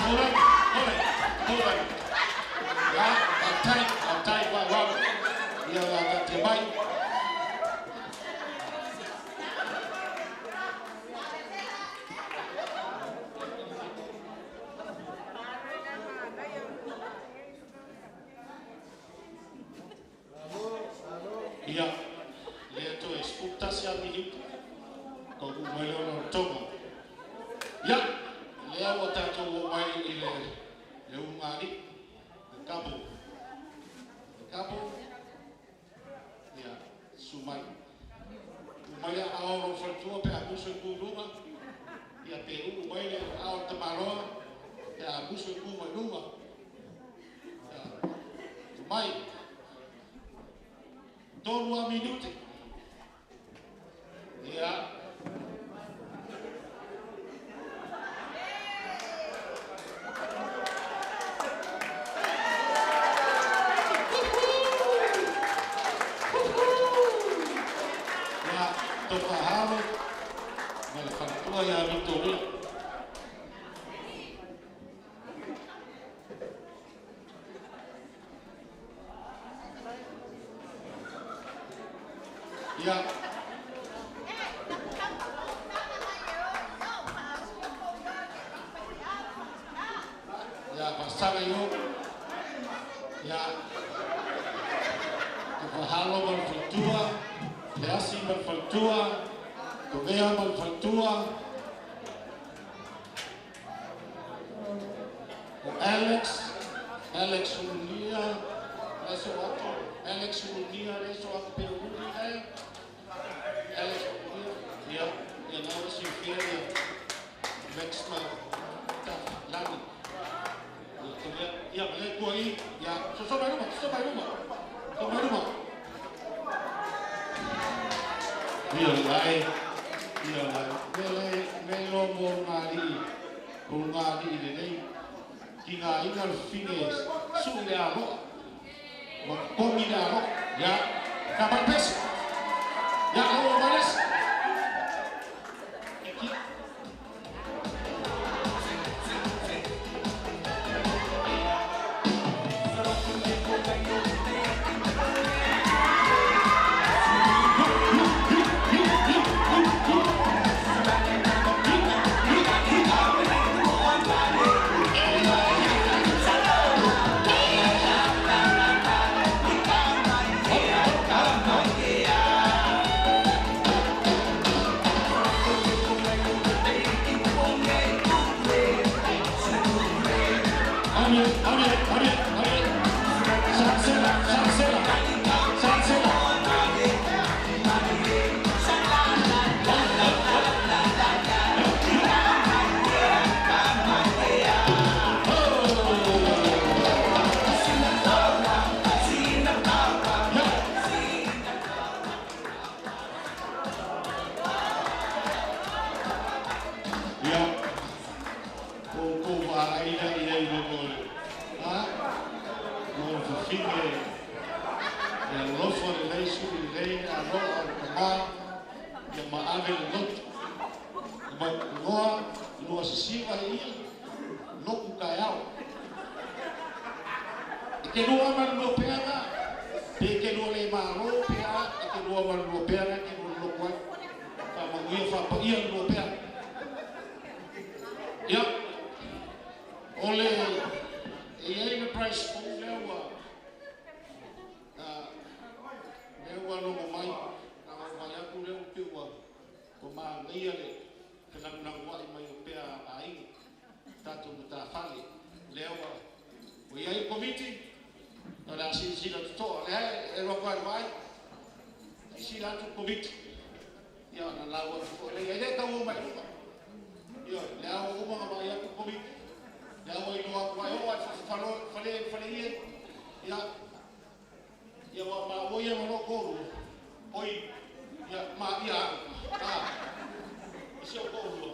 Hold on, hold on, hold on. Ia, faafetai, faafetai faaauau. Ia, o le a taatia mai. Ia, lea toe 11 lava minute, taunuu mai lea ona o le Tonga. Ia, lea ua tatou oo mai i le le ulugalii, le double. Le double, ia, susu mai. Uu mai le aao o lou faletua pe a musu e tu i luga, ia pe uu mai le aao o le tamaloa pe a musu e tu mai luga. Ia, tu mai. 3 lava minute. Ia. Ia, Tofa Harold ma le faletua ia Victoria. Ia. Ia, faasaga i o. Ia, Tofa Harold ma le faletua, Leasi ma le faletua, Tovea ma le faletua, o Alex, Alex Ulunia, le so atu, Alex Ulunia, le so atu pe uli e. Alex Ulunia, ia, ia na ua silafia ia Max ma Lani. Ia, Tovea, ia, ma le tua i, ia, soso mai luma, soso mai luma, soso mai luma. Ia lai, ia lai, me le, me lo mo ulugalii, ulugalii lelei, tigaina le fafine sui le aloa, ma totogi le aloa. Ia, na mai pese. Ia, lau mai lesi. Arie, arie, arie, arie. Sansela, sansela, sansela. Ia, o outou vaai la i ai logo o le, ha? Mo le fafine, e alofa lelei sui lelei le aloa o le tama, ia maave le loto. Ma igoa, lua sisiva e ia, loku taeao. E te lua ma le lua peaga, pe te lua le malo pe a, e te lua ma le lua peaga, e te lua le loku ai. Faamanuia faapaia le lua peaga. Ia, o le, e i ai le prize pool lea ua, lea Manaia le fenagunagua'i mai o pea aiga tatou matafale lea ua ua i ai le Komiti o le a silasila toto'a lea e alu atu lava e vaai silasila atu le Komiti ia ona lau atu foi lea i ai. E le tau o mai i luga. Ioe, lea ua uma ona vaai atu le Komiti, lea ua iloa atu ai, e oo lava i fale faleie ia ia ua maua ia ma lou toalua oi ia ma ia a i si ou toalua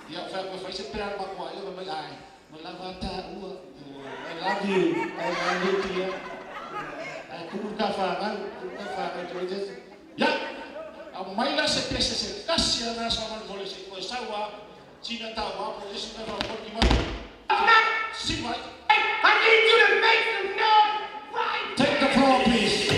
ia ou fai atu e fai se pea a le matou aiga fai mai ae ua lava a taua. I love you, I love you dear. Ae tuu le ta fanau, tuu le ta fanau toeitiiti. Ia, aumai la se pese se tasi lava na faamolemole se i toe sau lava sina tau po o se isi mea faamolemole ki mai. Sima ai. I need you to make some noise right. Take the floor, please.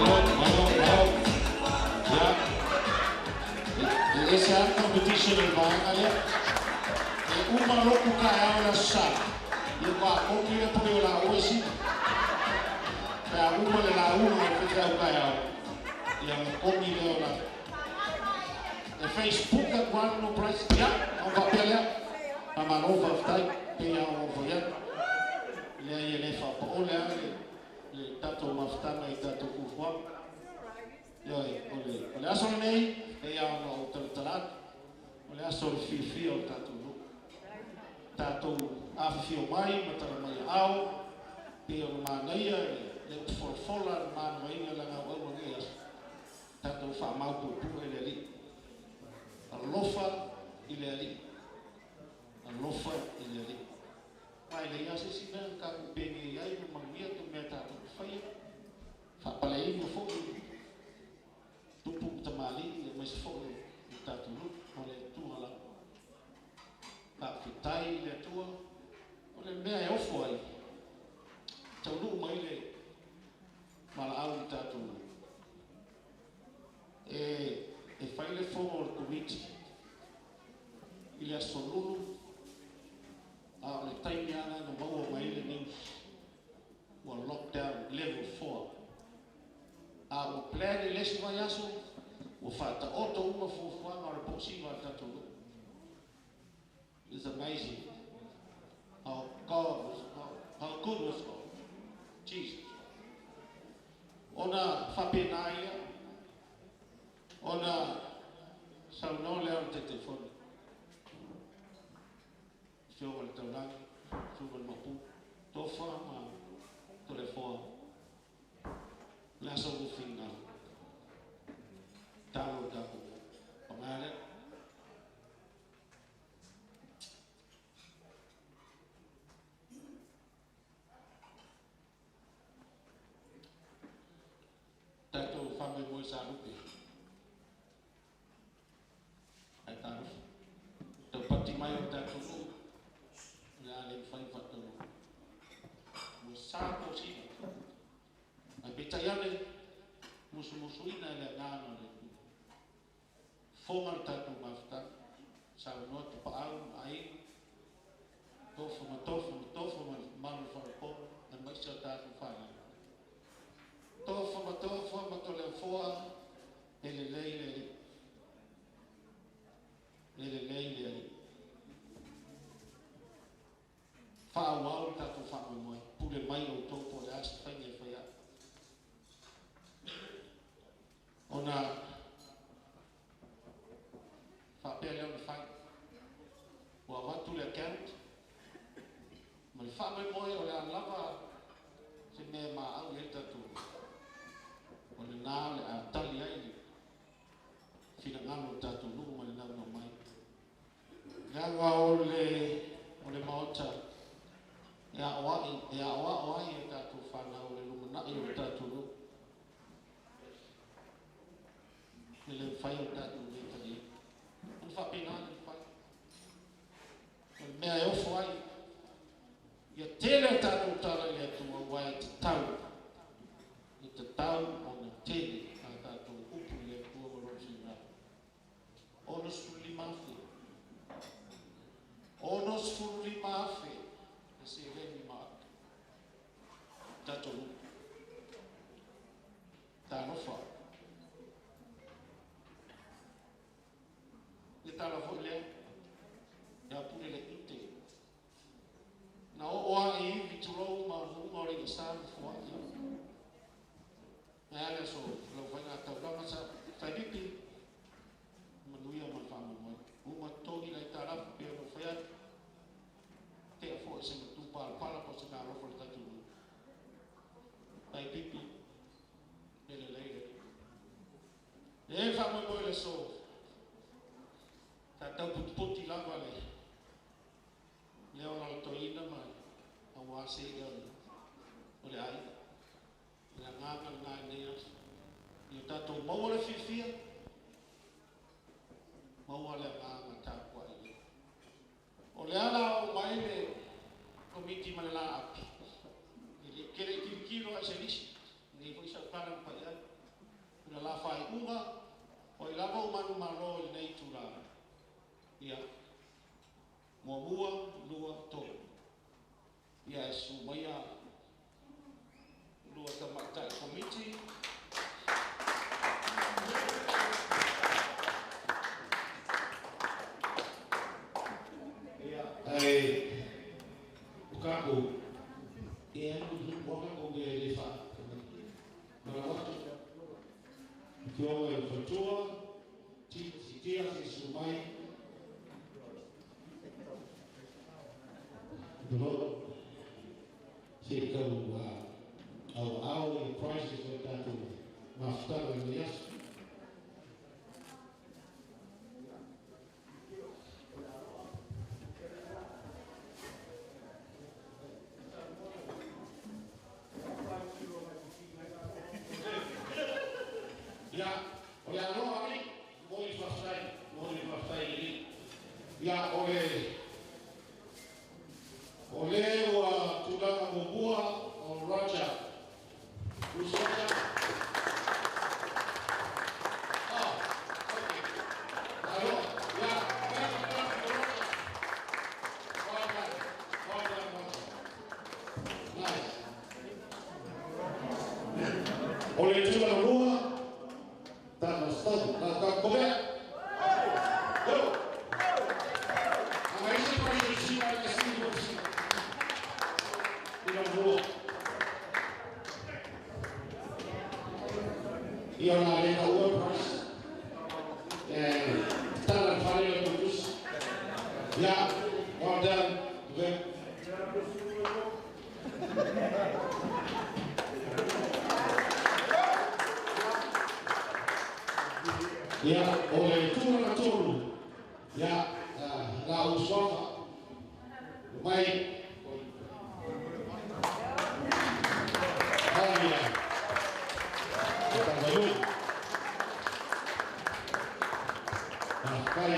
Malo, malo, malo. Ia, e ese lava le competition i le vaega lea. E uma loku taeao i le Aso Sa, ia faatoa koki lea pule o laua i sina. Pe a uma le lauga a le faifeau taeao, ia ona kogi lea o la. E Facebook atu lava le no price. Ia, ona ou faapea lea, faamalo faafetai, pei lava ona ou fai atu. Leai e le faapaole lava le le tatou mafutaga i tatou fuafuaga. Ioe, o le, o le aso lenei, pei lava ona ou talatala atu, o le aso o le fiafia o le tatou nuu. Tatou afifio mai ma tala mai aao, pei ona manaia le upu folafola le manavaina le gauaua lenei aso, tatou faamaopuepue i le Alii. Alofa i le Alii. Alofa i le Alii. Aua e leai lava se isi mea na tatou penei ai ma manuia te mea tatou te faia. Faapaleina foi tupu ma tamalii aemaise foi o le tatou nuu o le Atua lava. Faafetai i le Atua o le mea e ofo ai, taunuu mai le valaau i tatou nuu. E, e fai le fono a le Komiti i le aso Lulu, a o le taimi lava lena na maua mai ai le news ua lockdown level 4. A ua plan i le isi vaiaso, ua faataoto uma fuafuaga o le posiva a le tatou nuu. It's amazing how God was Fioga le taulagi, suga le mapu, tofa ma toleafoa. O le aso ua finagalo, tatalo i le tatou paga lea. Tatou faamoemoe sa lupe ae talofa. Taupati mai o le tatou nuu, o le a le mafai ona faataunuu. Ua sa tosina, ae peitai ane, musumusuina e le Agaga o le Atua. Fofoga le tatou mafutaga, saunoa Tapaau ma Aiga, tofa ma tofa ma tofa ma le mamalu o le faleupolu, aemaise o tatou fanau. Tofa ma tofa ma Toleafoa, e lelei le Alii. E lelei le Alii. Faaauau le tatou faamoemoe, pule mai outou po o le a se faiga e fai ai. Ona faapea lea ona fai. Ua avatu le account ma le faamoemoe o le a lava se mea e maau i ai le tatou o lena o le a tali ai le finagalo o le tatou nuu ma le naunau mai. Leaga o le Maota e aoao ai e tatou fanau le lumanai o le tatou nuu. E le mafai o le tatou le talia. Ona faapena le mafai. O le mea e ofo ai, ia tele o tatou tala i le Atua ua e tatau. E tatau ona tele a tatou upu i le Atua ma lona finagalo. 65,000. 65,000 le seleni ma atu. Tatou nuu. Talofa. Le tala foi lea, ia pule le ite. Na oo a e iwi tulou ma huunga o le isa ma fuai. Na ale so, lau whainga taulanga sa tailipi, manuia ma le faamoemoe. Uma totogi lai talafu pe ona fai atu. Tea foi se matu palapala po se galofa le tatou nuu. Tailipi, e lelei le. E faamoemoe le aso. Sa tau putuputi lava le leo la toina ma aua se i o le aiga. Le agaga lena i lenei aso. Ia tatou maua le fiafia, maua le agaga tapuai lea. O le ala o mai le komiti ma le laapi, e le kele i tilotilo ai se nisi, nei foi sau tala na pai ai. O le la faaiuga, o i lava o manu malo i lenei itula. Ia, muamua, lua, tolu. Ia e susu maia lua tamaitai komiti. Ia, ae o kākou, e alu i luga o le le wha. Manawa atu, Fioga i le faletua, Tia se susu mai. Se tau au i prizes o tatou mafutaga i lenei aso. Ia, o le aloha ali, mo i faafetai, mo i faafetai i le. Ia, o le ua tulaga muamua o Roger. Who's Roger? Oh, okay. Aloha, ia, clap, clap for Roger. Well done, well done, Roger. Nice. O le tulaga lua, Tana Stone, na ka kome. Go. Anga isi pa ni si ma ka si mo si. Tulaga lua. Ia na le na ua price. Tala whare o tutus. Ia, well done. Ave. Ia, o le tulaga tolu, ia, la usofa, mai, Hallelujah. O tagalu. Fai,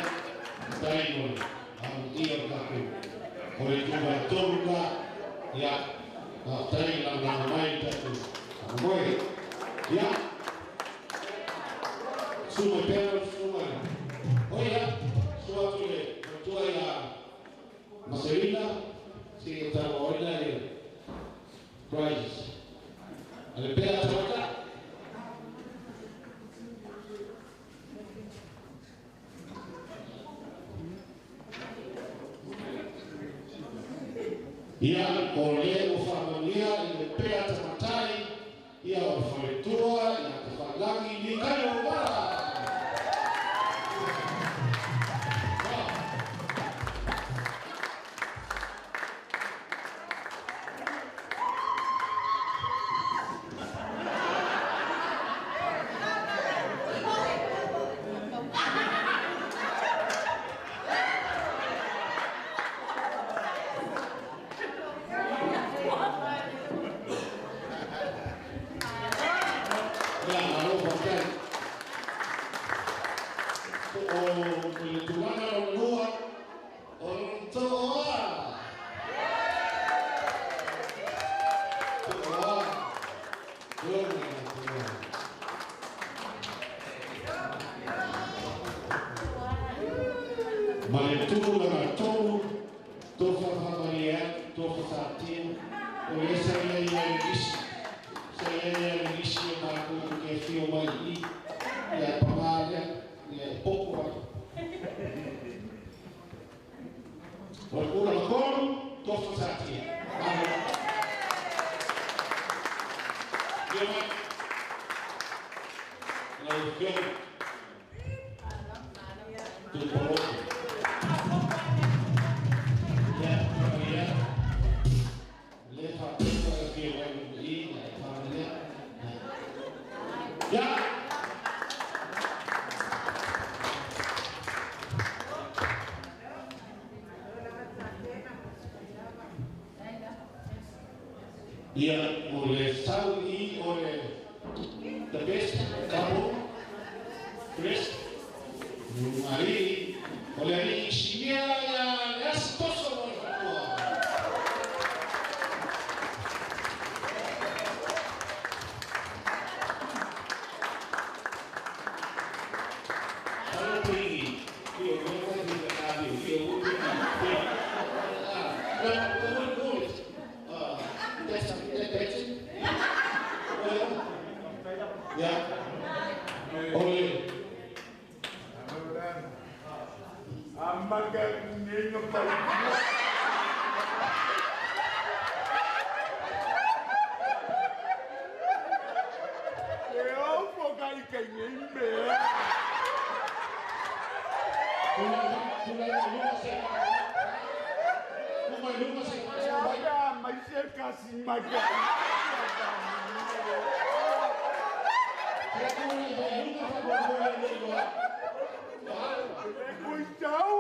tai mo le, amutia o tatou. O le tulaga tolu la, ia, tai la la mai tatou. Amoe. Ia, suma pera, suma. Oia, sua atu le, matua ia Marcelina, si tau oina le Christ. Ale pera tawata. Ia, o le o whamania i le pea tamatai, ia o wharetua, ia te whalangi, ni kai o mara. Ia, alo whakai. O le tulaga o lua, o toa. Toa. Toa toa. Ma le tulaga tolu, tofa whamaria, tofa sātia, o le sa ia ia le isi, sa ia ia le isi o mākou ke whio mai i, ia e pamālia, ia e poko ai. O le kura makolu, tofa sātia. Malo. Ia mai. Lau fioga. Tupoloko. Ia, ia. Le whapeka e whio mai i, ia e pāmania. Ia. Ia, o le sau i o le the best couple, Chris, Mari, o le ari isinia ia le asitoso mo le whatua. Talo pingi, ia o le wai ka kābi, ia o le pingi. Ah, na, o le o le, ah, that's that's it. Ya. Ole. Amaga nino pa. E o kai kai nei me. Tula luma se. Tula luma se. Ya mai se kasi maga. Kaya tula luma sa luma luma. E kuitau.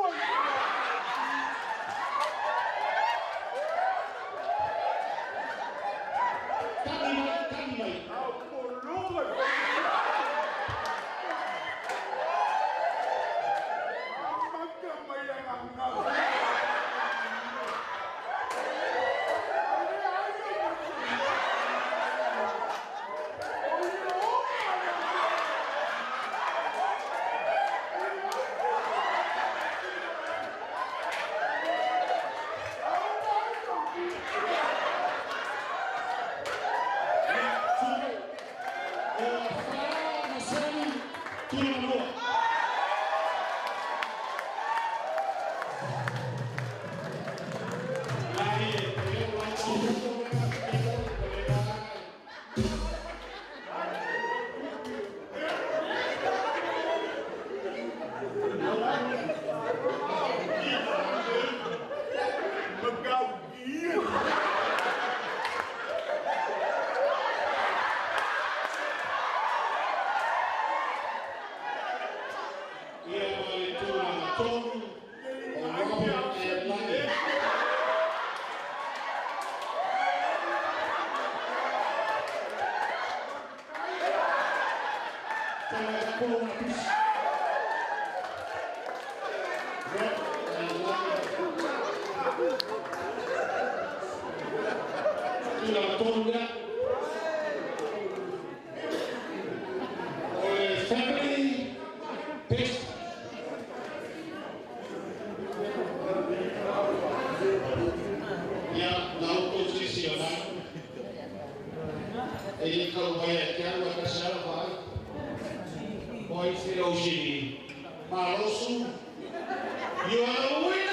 Kani mai, kani mai. Au pologa. Amaga mai nga. Tulaga tonu lea. O le family best. Ia, na outou silasila mai. E lē tau mai ia te au e tasi lava vaai. O ai se ausini? Malosu. You are the winner!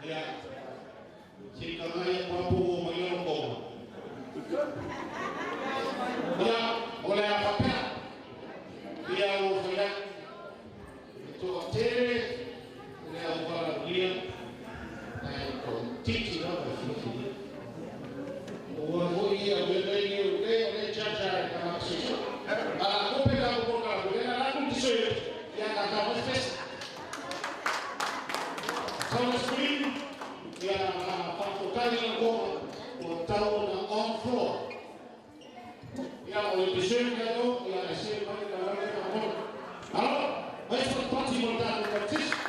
Ia, se i tagai atu lava po ua omai lalo koma. Ia, o le a faapea. Ia ua failagi. E toatele le auvalaulia ae toaitiiti lava e filifilia. Ua foi ia mea nei o le o le jaja e tagata soifua. A la kope ka ko ka ko le la ku ti se ia ka ka mo fest. Sauna screen ia a faafotali na koma ua tau na on floor. Ia o le dessert ia o ia e se mai la la ka mo. Alo, vai sa party mo tatou competition.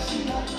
Sina,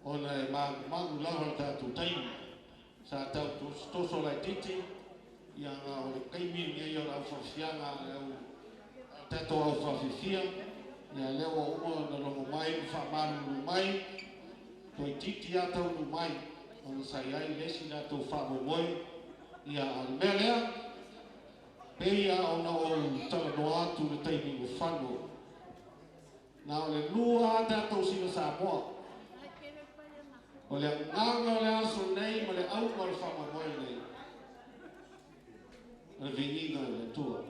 Ona e magumagu lava le tatou taimi. Sa tau toso laitiiti, ia na o le taimi lenei o le aufaafiafiaga a le au tatou aufaafiafia, ia lea ua uma ona logo mai ma faamalulu mai, toeitiiti lava taunuu mai ona sa i ai le isi latou faamoemoe. Ia a o le mea lea, pei lava ona ou talanoa atu i le taimi ua fano, na o le lua lava tatou Sina Samoa. O le agaga o le aso nei ma le auga o le faamoemoe lenei, o le viiga i le Atua.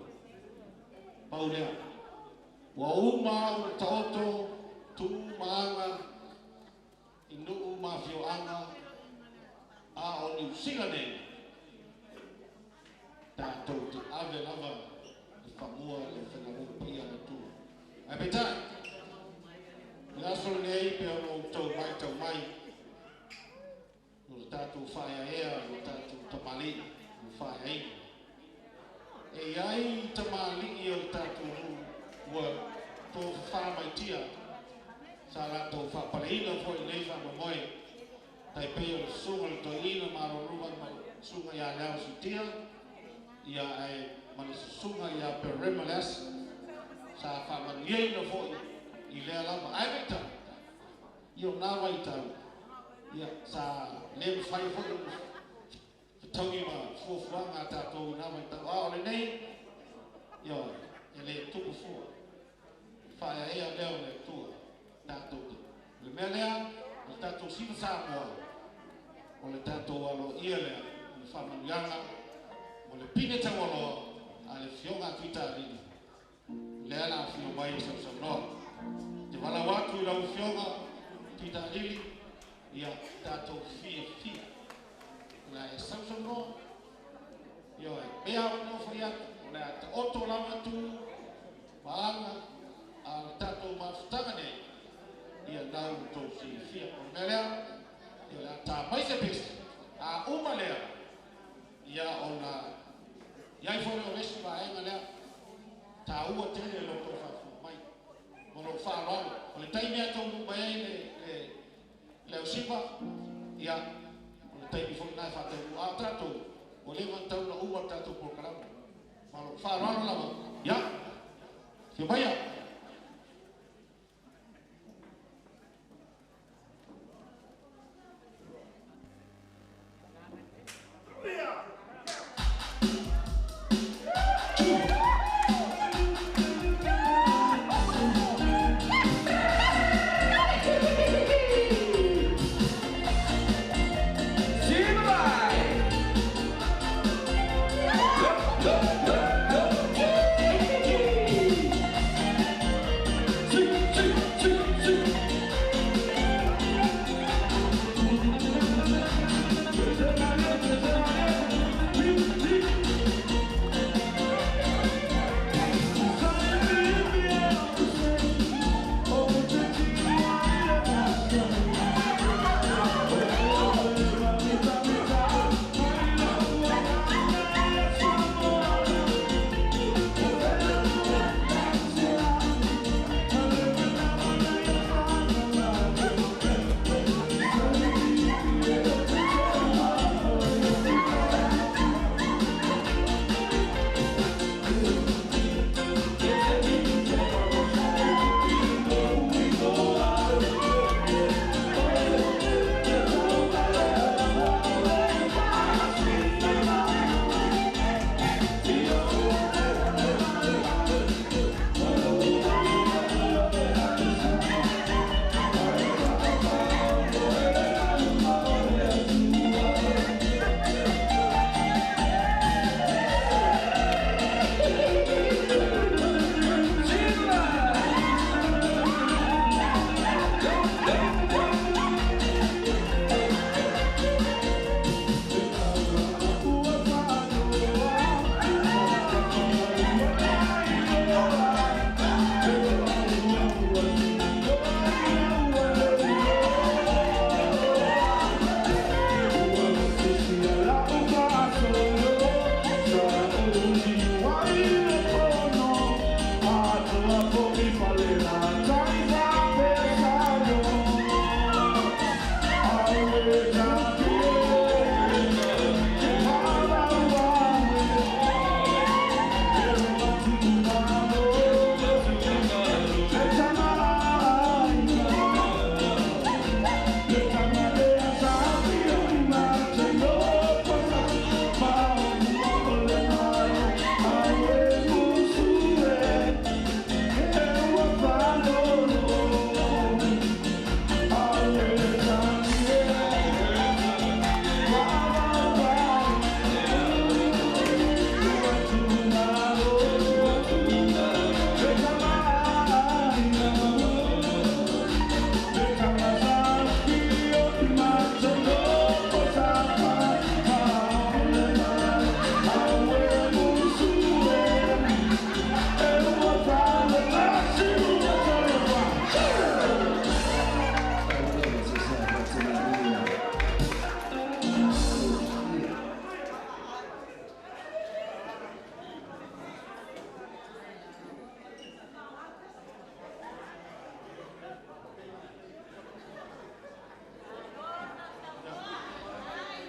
Pau lea, ua uma ona taoto tu ma aga i nuu ma afioaga, a o Niu Sila nei, tatou te ave lava le faamua i le aufaigaluega paia a le Atua. Ae peitai, i le aso lenei pei ona outou matau mai, o le tatou faaeaea i lo tatou tamalii ua faaeaina. E i ai tamalii o le tatou nuu ua tofafa mai tia sa latou faapaleina foi i lenei faamoemoe, tai pei o le susuga i le Toeaina Malologa ma le susuga ia Leao Siutia, ia ae ma le susuga ia Perema Leasi sa faamanuiaina foi i lea lava. Ae peitai, ia o na vaitau, ia sa le mafai foi ona fetaui ma fuafuaga a tatou i na vaitau, a o lenei, ia e le tupu fua. Faaeaea lea o le Atua tatou te. O le mea lea, o le tatou Sina Samoa, o le tatou aloaia lea, o le faamanuiaga mo le pine taualoa a le Afioga a Tuitalii, lea la afio mai e sausaunoa. Te valaau atu i lau Afioga Tuitalii, ia tatou fiafia. O le a e sausaunoa, ioe, pei lava ona ou fai atu, o le a taoto lava tu ma aga a le tatou mafutaga nei, ia nau ua outou silafia. O le mea lea, ia o le a ta mai se pesi, a uma lea, ia ona i ai foi lea o le isi vaega lea, taua tele lo outou faafofoga mai ma lou faaaloalo. O le taimi lava e taunuu mai ai le ausipa, ia, o le taimi foi lena e faataunuu. A o tatou, ua leva ona tatau ona uma le tatou polokalame. Ma lou faaaloalo lava, ia, afio maia.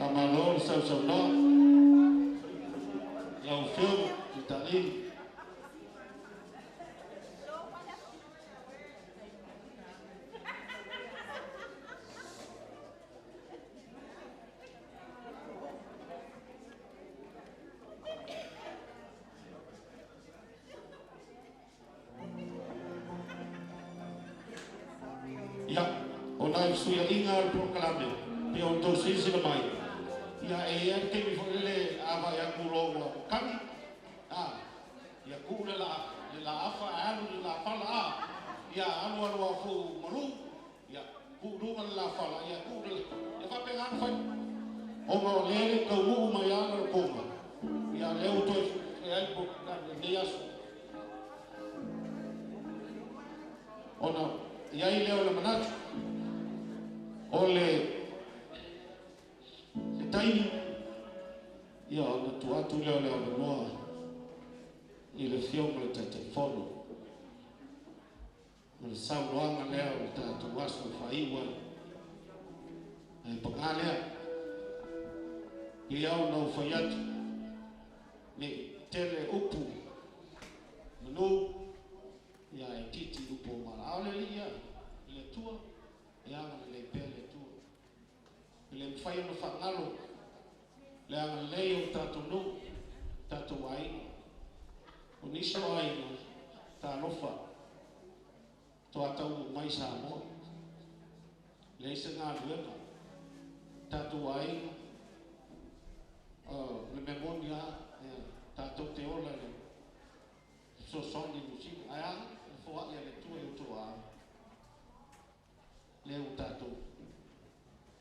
Faamalo le sausaunoa lau Afioga Tuitalii. Ia, o nai fesuiaiga o le polokalame pei ona outou silasila mai, ia e i ai le taimi foi lele a vaai atu loa ua kagi, ia tuu le laafa ae alu i le lafala, ia alu alu lava foi ua malu, ia tuu i luga le lafala, ia tuu le... Ia faapena ona fai. Ona o lea e le i taunuu mai lava le lotoga, ia lea ua toe fai ai le polokalame i lenei aso. Ona i ai lea o le manatu, o le se taimi, ia ona tuu atu lea o le avanoa i le Afioga i le Taitaifono o le saunoaga lea o le tatou aso e faaiu ai. Ae paga lea, pei lava ona ou fai atu, ne i tele upu manu, ia ae itiiti upu o mala. A o le Alii ia, le Atua, e agalelei pea le Atua. E le mafai ona faagalo le agalelei o le tatou nuu, tatou aiga. O nisi o aiga, talofa, toa taunuu mai Samoa. Leai se galuega. Tatou aiga, o le mea moni lava, tatou te ola i le fesoasoani i Niu Sila. Ae a le foai a le Atua i outou aao? Lea ua tatou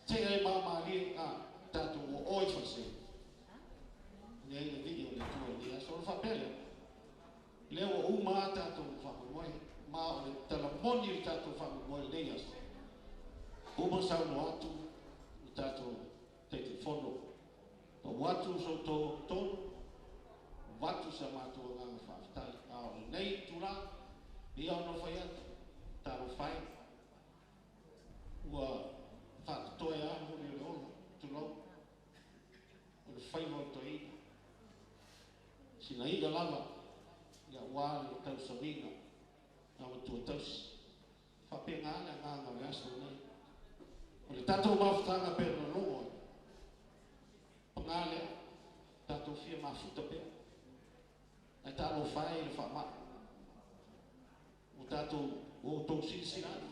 see ai maamalie, tatou o i faleseu. Leai le vii o le Atua i lenei aso. Ona faapea lea, lea ua uma lava tatou faamoemoe, ma o le tala moni o le tatou faamoemoe i lenei aso. Uma saunoa atu le tatou Taitaifono. Pau atu so outou tonu, avatu sa matou agaga faafetai. A o lenei tulaga, ia ona fai atu, talofa e, ua faatotoe lava muli o le ola, tulou, o le faiva o le toeaina. Sina i'a lava, ia ua le tausamiga na matua tausi. Faapena le agaga o le aso lenei. O le tatou mafutaga pei ona logo ai, paga lea, tatou fia mafuta pea. Ae talofa e i le faamai. Ua tatou, ua outou silasila atu,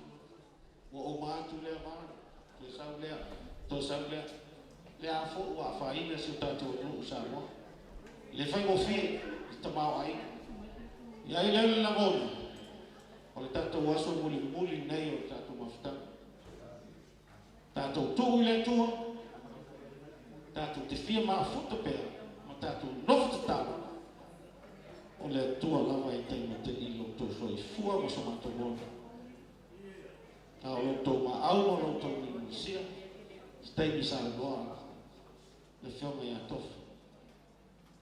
ua uma atu lea vala, toe sau lea, toe sau lea. Lea foi ua afaina si o tatou atunuu Samoa. Le faigofie le tamaoaiga. Ia ai lea le lagona, o le tatou aso mulimuli nei o le tatou mafutaga. Tatou tuu i le Atua, tatou te fia mafuta pea, ma tatou nofo tatalo, o le Atua lava e taimatei i lo outou soifua ma so matou ola. A o lo outou maau ma lo outou mulimulisia, se taimi saunoa le Afioga ia Tofa,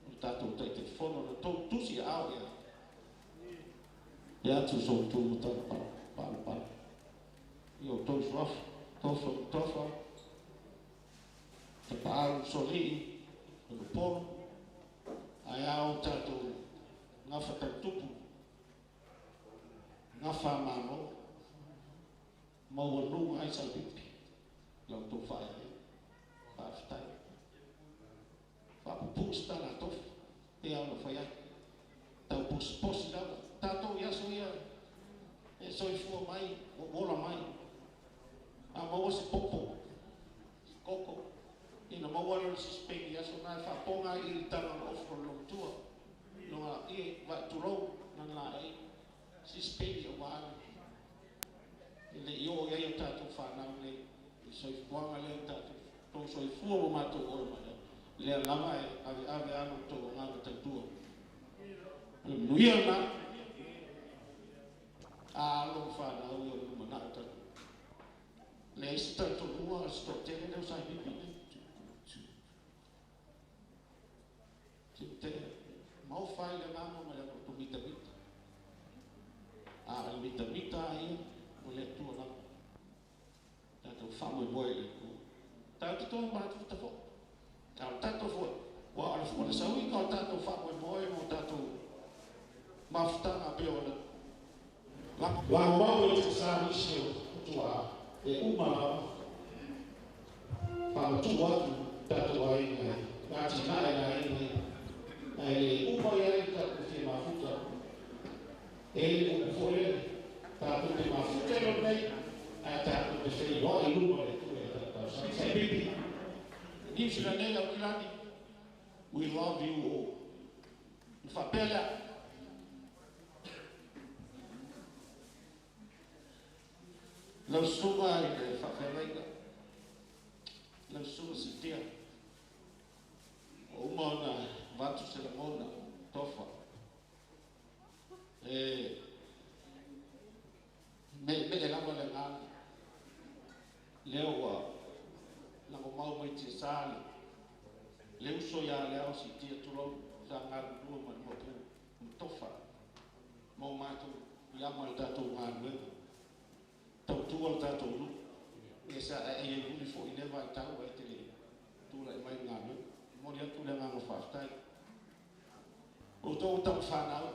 o le tatou Taitaifono, na tou tusi aao i ai. E atu so outou matala palapala. I outou suafa, Tofa ma Tofa, Tapaau Solii, Upolu, ae a o tatou gafa tautupu, gafa malo, maualuga ai saupipi, la outou faaeaea. Faafetai. Faapupuu se tala a Tofa, pei ona fai atu. Tau posiposi lava. Tatou i aso ia, e soifua mai, ua ola mai. A maua se popo, se koko, ina maua lea o le sisipeni i aso na e faapoga ai i le taga o le ofo o le lomatua. Loga i vai tulou na la ai sisipeni o waale. E le i o i ai o tatou whanau nei, i soifuaga lea o tatou tou soifua ua matou ola mai ai. Lea lava e ave ave alo outou agaga tautua. O le manuia lena, a alo ma whanau i o le lumanai o tatou. Leai se talitonuga o se toatele lea o sa pipi nei. Te maofa ai le agaga ma le agaga mitamita. A o le mitamita a ia o le Atua lava. Tatou faamoemoe i le Atua. Tatou te toe manatu foi. A o le tatou foi, ua o le sauiga o le tatou faamoemoe ma o tatou mafutaga pei ona lagomau i tiasa nisi o tuaa e uma lava faamatuu atu tatou aiga e atinae le aiga ae le uma i ai le tatou fia mafuta. E le upu foi lele tatou te mafuta i lona nei ae tatou te feiloai i luma o le Atua i le tatou tausaga. Pipi Niu Sila nei Aukilani, we love you all. Na faapea lea lau susuga i le faafeagaiga, lau susuga Sitia, ua uma ona avatu se lagona tofa e meemee lava le agaga lea ua lagomau mai tiasa le uso ia Leao Sitia, tulou, sa galulua ma le Maopu ma tofa ma o matou iama le tatou galuega tautua le tatou nuu. Ia sa ae ai muli foi lea vaitau ae te le tulai mai le galuega. Momoli atu le agaga faafetai. Outou tamafanau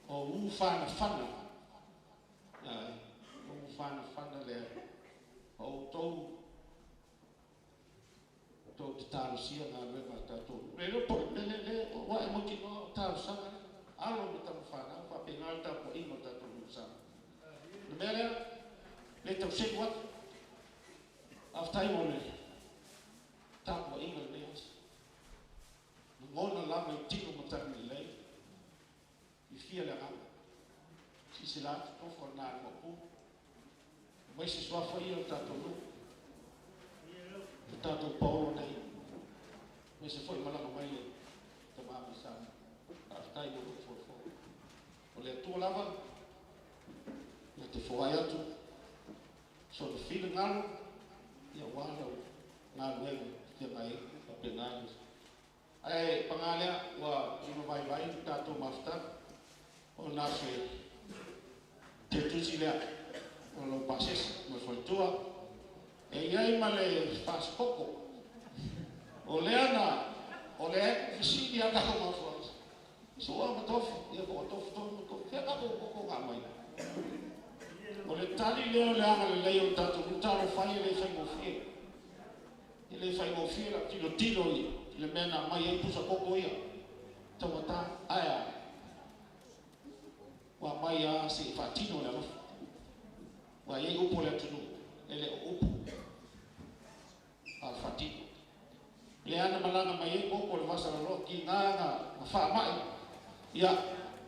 o u fanafana, o u fanafana lea o outou tou te talosia galuega a tatou nuu. Le iloa po le le le ua e mautinoa o talosaga lea alo ma tamafanau faapena le tapuaiga o tatou nuu sa. Le mea lea le tauselu atu, faafetai mo le tapuaiga lenei aso. Lagona lava i tino ma tagi lelei i fia le agaga. Silasila atu tofa lena le Maopu aemaise suafa ia o le tatou nuu, le tatou paolo nei, aemaise foi malaga mai le tama mai Samoa. Faafetai mo lou fofo. O le Atua lava na te foai atu sona finagalo ia aua lau galuega feagai ai faapena. Ae paga lea ua limavaivai le tatou mafutaga ona se te tusi lea o lau pasese ma le faletua e i ai ma le fasikoko o lea na o lea e fesili a tatou mafuaaga sua ma tofa ia po o tofa tonu ma tofa fea tatou koko nga mai. O le tali lea o le agalelei o le tatou nuu. Talofa e, e le faigofie, e le faigofie lau tilotilo i le mea na aumai ai pusa koko ia taugata, ae a ua aumai lava se i faatino le alofa. Ua i ai upu a le atunuu, e le o upu a o le faatino. Lea na malaga mai ai koko i le vasalaloa tiga na faamai ia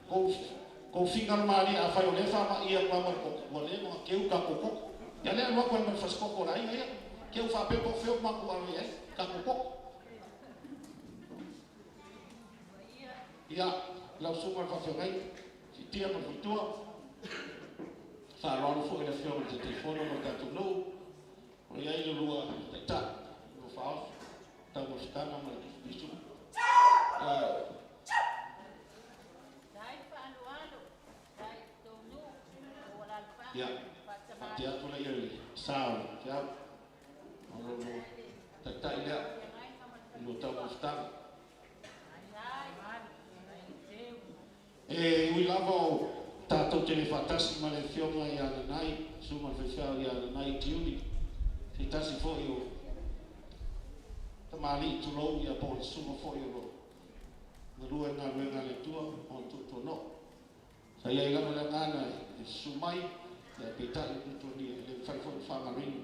kou finagalo malie. Afai o lea e faamai atu lava ma le koko ua leva ona keu tatou koko, ia lea alu atu ai ma le fasikoko a le aiga ia keu faapea po o fea ua matou alo i ai tatou koko. Ia lau susuga i le faafeagaiga Sitia ma le faletua, faaaloalo foi i le Afioga i le Taitaifono ma le tatou nuu, o i ai le lua taitai, lua faaoso taumafataga ma le pisupisu. Ia, faatea atu laia i le sa o le feau o lo lua taitai lea i lua taumafataga. E ui lava o tatou te le faatasi ma le Afioga ia Nanai, Susuga i le Faifeau ia Nanai Tiuli, se tasi foi o tamalii tulou ia po o le susuga foi o lo o galue i le galuega a le Atua o le tuatuanoo. Sa i ai lava le agaga e susu mai, ae peitai o tuatuania e le mafai foi ona faagaloina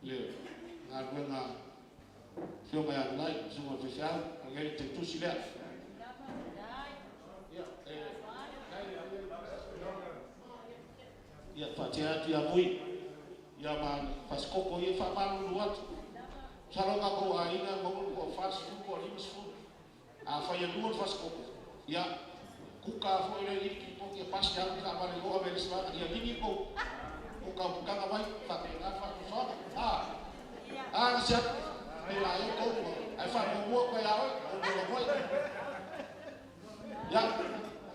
le galuega a Afioga ia Nanai, Susuga i le Faifeau, o i ai le tautusi lea. Ia, faatea atu ia Vui, ia ma fasikoko ia faamalulu atu. Masalo tatou aiga maua le po o 40 po o 50. Afai e lua le fasikoko, ia, kuka foi le ili kipoti e pasi alu taavale i o ave i le isi vaega, ia ligi kou kauputaga mai, faapena le faatosoaga. A, a na se atu, pe la ai tou, ae faamuamua atu ai ia oe, o lou lagoi. Ia,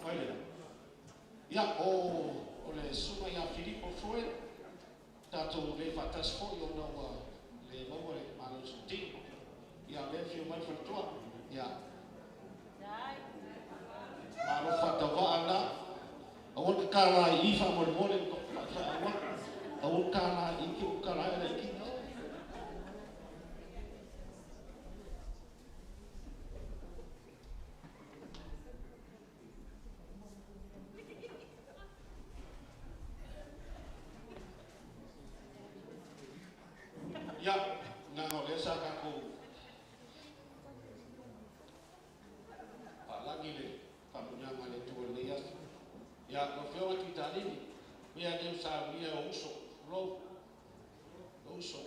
mai lea. Ia, o le susuga ia Filipo Freud, tatou le faatasi foi ona ua le maua le malosi tino. Ia, lea Le fio mai faletua. Ia. Malo faatauva'a lena. Aua le tatala i i faamolemole. Aua. Aua le tala i i ou tala ai laitiiti. Ia, leaga o lea sa tatou faalagi le faamanuiaga a le Atua i lenei aso. Ia, lau Afioga Tuitalii, mea nei ua saunia e ou uso, tulou, lou uso,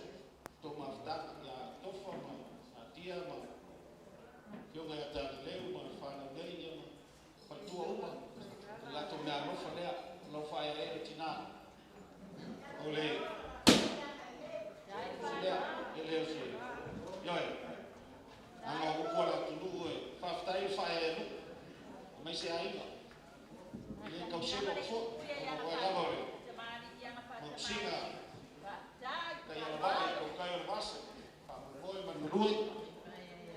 tou mafutaga ia Tofa ma Satia ma Afioga ia Taleleu ma le fanau nei, ia ma faletua uma, o le latou meaalofa lea, o lau faaeaea e tina. O le se lea, e le o se, ioe, leaga o upu a le atunuu e faafetai le faaeaea nuu, aemaise aiga, e le tauselu atu foi, ona o oe lava o le mausiga taialavaa i tautai o le vasa, faamoemoe ma le galue,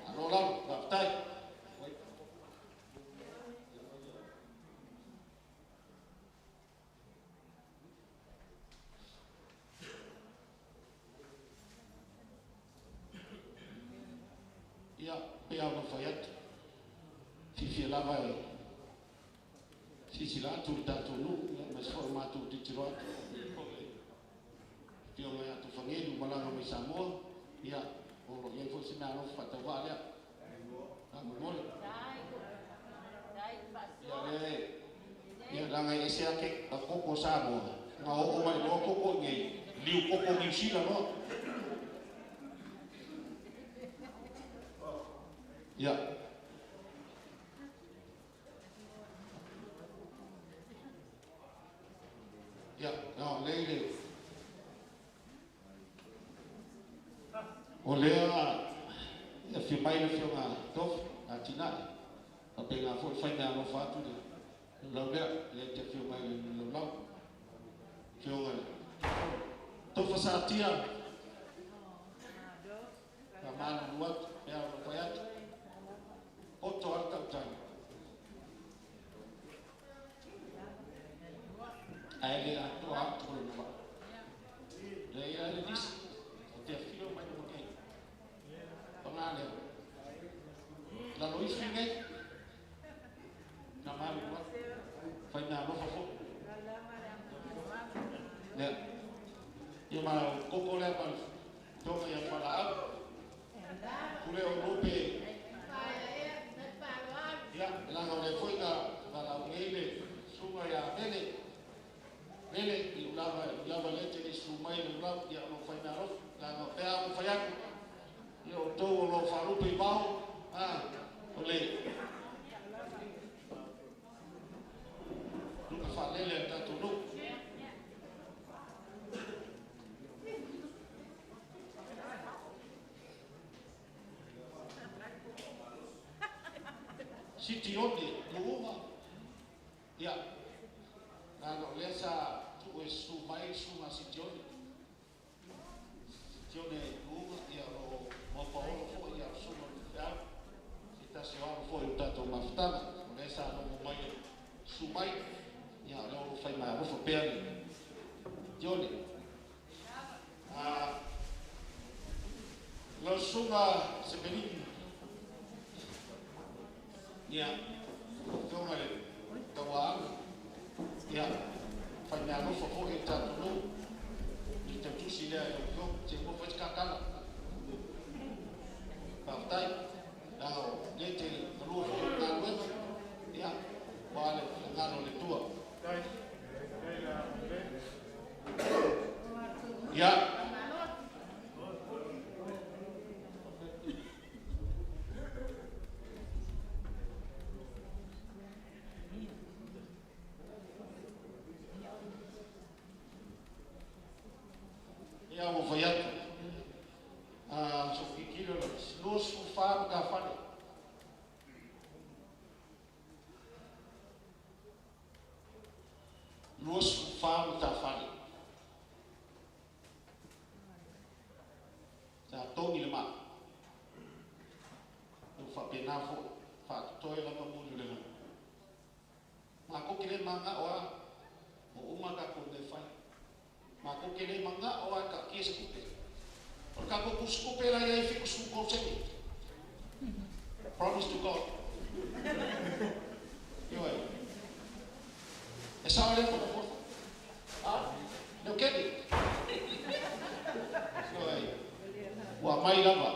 malo lava, faafetai. Ia, pei lava ona ou fai atu, fiafia lava e silasila atu i le tatou nuu, aemaise foi o matou tilotilo atu i le afioga ia Tofagelu ua malaga mai Samoa, ia, o lo o i ai foi se meaalofa faatauvaa lea. Faamolemole. Ia, le, ia, leaga e ese lava koko o Samoa, na oo mai loa koko i inei, liu koko Niu Sila loa. Ia. Ia, no, le le. O lea e afio mai le afioga Tofa, Atinae, faapena foi le fai meaalofa atu le laulau lea, lea e te afio mai i le laulau. Afioga Tofa Satia, faamalulu atu, pe a ona fai atu, poto lava le tautai. Ae le atoa atu o le vaa. Le ia le nisi, o te afio mai luma nei. Paga lea. Lalo ifi nei. Faamalulu atu. Fai meaalofa foi. Lea. Ia ma koko lea ma le afioga ia Fualaau. Pule o lupe. Ia, leaga o lea foi na valaau nei le susuga ia Mele. Mele, i lava, i lava lea te le i susu mai le ulau, ia o lo o fai meaalofa. Leaga o pea ua fai atu, ia o outou o lo o faalupe i vao, a, o le lupe faalele a le tatou nuu. Sitione, Luuga, ia, leaga o lea sa tuu e susu mai le susuga a Sitione. Sitione Luuga, ia, o lo o moapaolo foi ia le susuga o le faifeau, se tasi o alo foi o le tatou mafutaga. O lea sa logo mai e susu mai, ia, o lea o lo o fai meaalofa pea le Sitione. Lau susuga Semelini, ia, afioga i le Tauaana, ia, fai meaalofa foi i le tatou nuu, i le tautusi lea i lau afioga, se ua fai se kakala. Faafetai, leaga o lea e te galue foi i le galuega, ia, aua le finagalo o le Atua. Ia. Ia ua fai atu, a sou tilotilo, 24 matafale. 24 matafale. Sa togi le maa. Faapena foʻi faatotoe lava muli o le lagi. Makou ke lē magaʻo a ua uma tatou mea fai. Makou ke lē magaʻo a e taatia se tupe. O le tatou tusitupe la iai 73 sene. Promise to God. Ioe. E sao lea fonofono. A, leo kene. Ioe. Ua mai lava.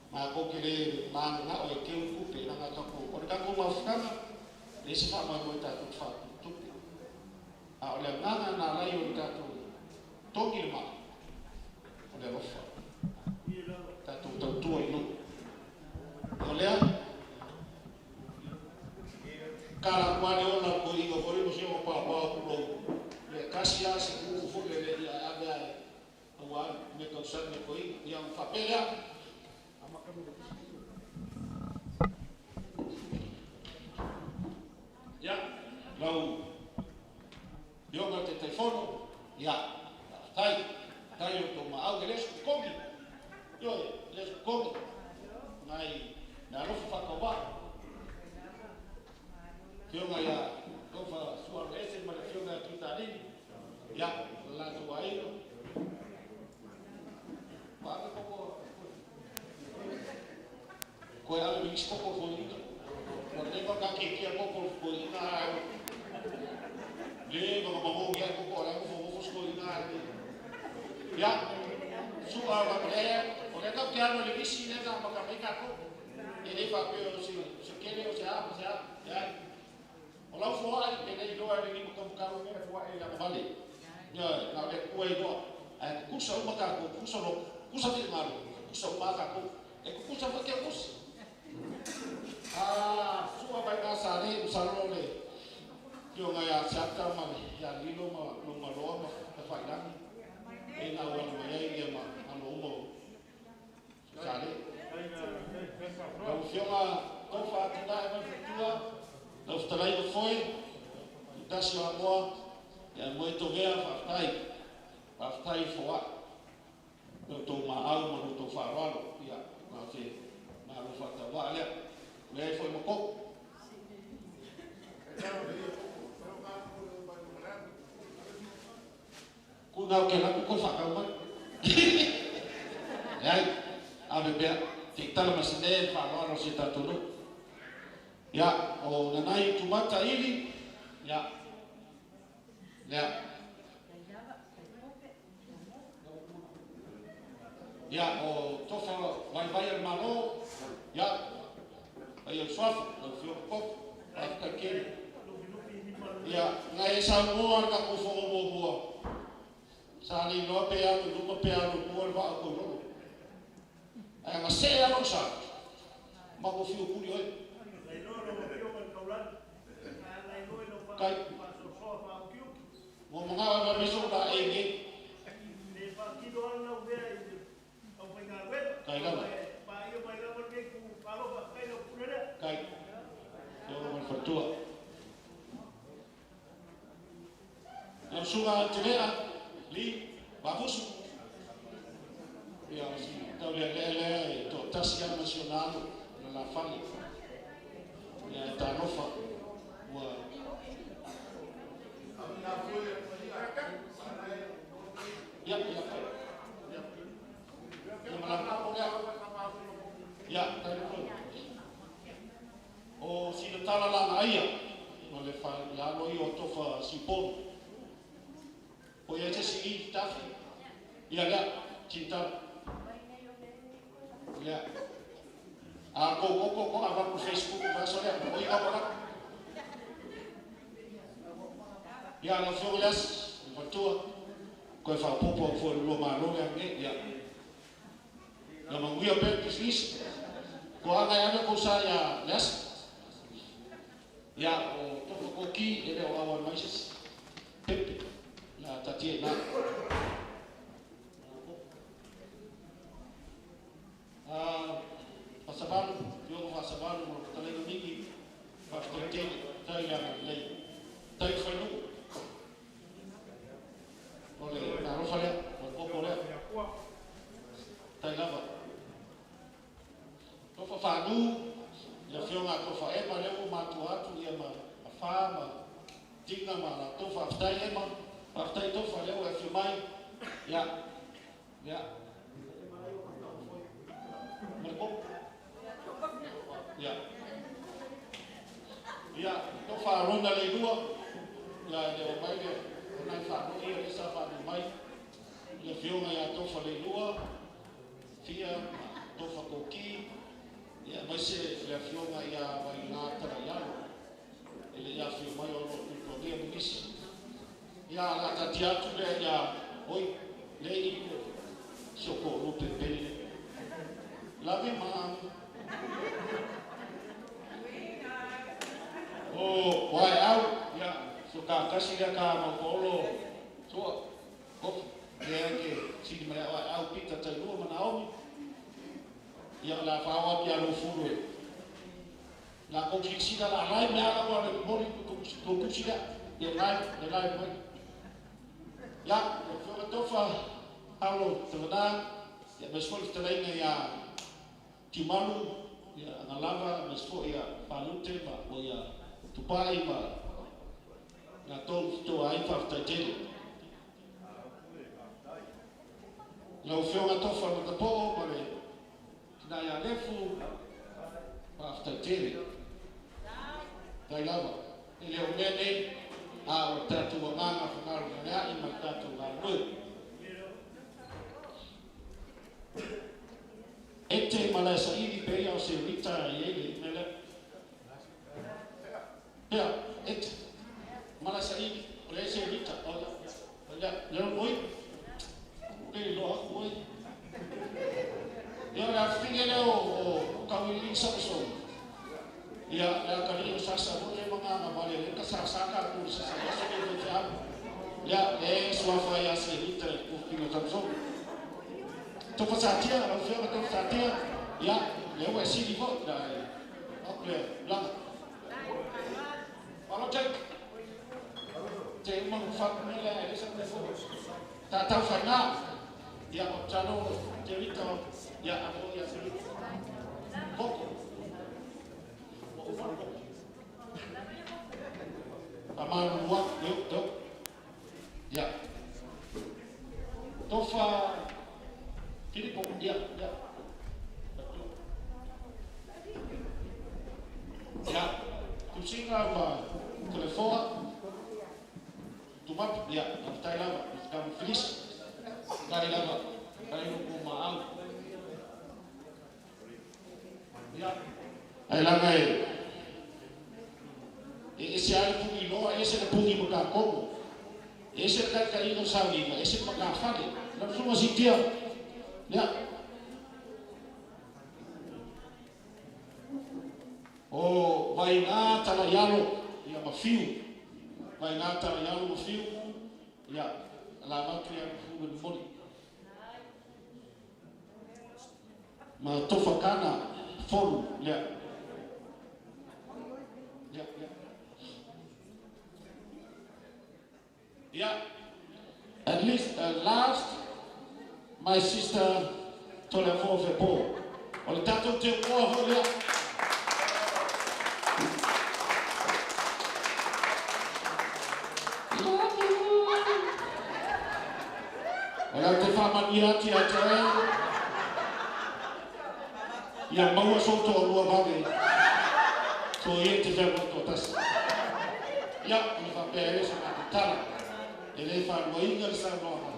Makou ke lē mananao e keu tupe leaga tatou o le tatou mafutaga leai se faamoemoe tatou te faatupetupe. A o le agaga na alai o le tatou togi le maa o le alofa. Tatou tautua i nuu. O lea tala atu lava le ola o le toeaina foi lea ma si ona paopao tulou le tasi lava se uu foi lele ia e ave lava aua mea tausami a toeaina. Ia ona faapea lea. Ia, lau Afioga i le Taitaifono, ia, faafetai, faafetai i lo outou maau, e le o se totogi, ioe, e le o se totogi, nai meaalofa faatauvaa. Afioga ia Tofa Sualoese ma le Afioga ia Tuitalii, ia, le latou aiga. Ua ave koko Koe ave ma isi koko o toeaiina. Ua leva ona akiekia koko o toeaiina ae leva ona magogi ai koko a o la e nofonofo si toeaina ae Ia, su'a lea, o lea tatou te alu ai i le lisi lea na amata mai ai tatou. E le faapea o se kele o se a ma se a, leai. O lau foai e le iloa e le limataumatau le mea e foai ai agavale. Ioe, na o le Atua e iloa. Ae tutusa uma tatou, tutusa loto, tutusa finagalo, tutusa uma lava tatou. E tutusa foi Teodosi. A sua mai na sa le masalo le afioga ia Siata ma ia Lilo ma Loumaloa ma Tafailagi e na auala mai ai ia ma alo uma o Sale. Lau Afioga Tofa Atinae mai Futua, lau fetalaiga foe, Tasi o Amoa, ia moe Tovea, faafetai. Faafetai foai. Lo outou maau ma lo outou faaaloalo, ia, na o se malo faatauvaa lea. O leai foi ma koko. Ku nau ke alu atu koe faatau mai. Leai, ave pea, se i tala mai se mea le faaaloalo a si o tatou nuu. Ia, o Nanai Tumata Ili, ia, lea. Ia, o Tofa Vaivai a le Malo, ia, paia i le Suafa, lau Afioga Koko, faafetai tele. Ia, na e saunoa i le tatou fono muamua, sa le iloa pe alu i luma pe alu i tua le vaa o Toilolo. Ae na see lava lou sa, matou fiu e tuli oe. Tai. Ua manao e vave sou laei nei. Tai lava. Tai. Te ora mai faletua. Lau susuga Telea, Lee, Vafusu. Ia, o si taulealea lea e toatasi lava ma si ona alo, o le lafale. Ia, e talofa, ua Ia, ia, ia. Ia ma la lea. Ia, tai le O sina tala lagaia ma le le alo ia o Tofa Sipon. Po i ai se isi i Tafi? Ia lea, sina tala. Lea. A kou koko ko avatu i Facebook i vaiaso lea, o i lava lava. Ia, lau Afioga Leasi, le faletua, koe faaopoopo atu foi i le lua malo lea nei, ia. Ia manuia pea le pisinisi. Kua aga e ave kou sa ia Leasi. Ia, o Tofa Koki e le o auai mai se isi. Pepe, la taatia i ina. Faasavalu, Afioga Faasavalu ma lau fetalaiga Miki, faafetai tele, faafetai le agalelei. Faafetai le fainuu. O le talofa lea, o le koko lea. Faafetai lava. Tofa Faanu, Le afioga a Tofa Ema lea ua matua atu ia ma Fa ma Tiga ma latou. Faafetai Ema, faafetai Tofa lea ua e afio mai. Ia, ia. Ma le koko. Ia. Ia, Tofa Arona Leilua, ia e le o mai le o nai faanoi ia lea sa faanoi mai. Le afioga ia Tofa Leilua, Fia ma Tofa Koki, ia aemaise le afioga ia Vaiga Talaialo, e le i afio mai o lo o tutuagia ma nisi. Ia, o le a taatia atu lea ia, oi, lea i i si ou toalua pepele lea. Love you, Mom. O Waiau, ia, so ka tasi lea ka mau paolo toa, kofi, lea ke sili mai au Waiau, Pita Tailua ma Naomi. Ia, o le a faaoo atu ia Lofulu e la kou silasila la live mea ala ua le momoli tou tusi lea, ia live, le live mai. Ia, lau Afioga Tofa, Paulo Tavana, ia aemaise foi le fetalaiga ia Tiumalu, ia Agalava, aemaise foi ia Falute ma o ia Tupai ma latou toa ai, faafetai tele. Lau Afioga Tofa Matapoo ma le tina ia Lefu, faafetai tele. Tai lava. E le o mea nei, a o le tatou agaga fegalugaluea'i ma le tatou galulue. Ete Malaesaili pe ia o se Rita e i ai le mea lea. Pea, ete. Malaesaili, o le se Rita. O ia, o ia, le oi. Le iloa aku oi. Ia o le afifine lea o Kauiliili Samson. Ia, le akalii o sasa foi le magaga vale le ka sa sa ka ku sa sa aso le fe au. Ia, le suafa ia se Rita e kufina Samson. Tofa satia, lau afioga Tofa satia. Ia, le ua e sili foi, la e, au le, langa. Malo Jake. Te uma ku whaku me lea e lesa me fo. Tātau whainga. Ia, o talo te Rita, ia, amo ia se Rita. Koko. O uma koko. Pamalua, yo, yo. Ia. Tofa Filipo, ia, ia. Ia, Tusinga ma Tolefoa, Tumapu, ia, faafetai lava, faafetai Felisi, faafetai lava, faafetai loko maau. Ia, ai laga e e ese lava le pugiloa, ese le pugi makakogo, ese le taitaiga o sauliga, ese le makafale. Lau susuga Sitia, ia, o Vaiga Talaialo, ia ma Fiu, Vaiga Talaialo ma Fiu, ia, la avatu ia le momoli. Ma Tofa Kana, Folu, lea. Ia, ia. Ia, at least, last, my sister Toleafoa Fepo. O le tatou te uoa foi lea. Love you. O le a te faamanuia atu ia te oe. Ia maua sou toalua vave. Soia e te fealuai toatasi. Ia, o le faapea e le sa matou tala. E le faaluaina le saunoaga.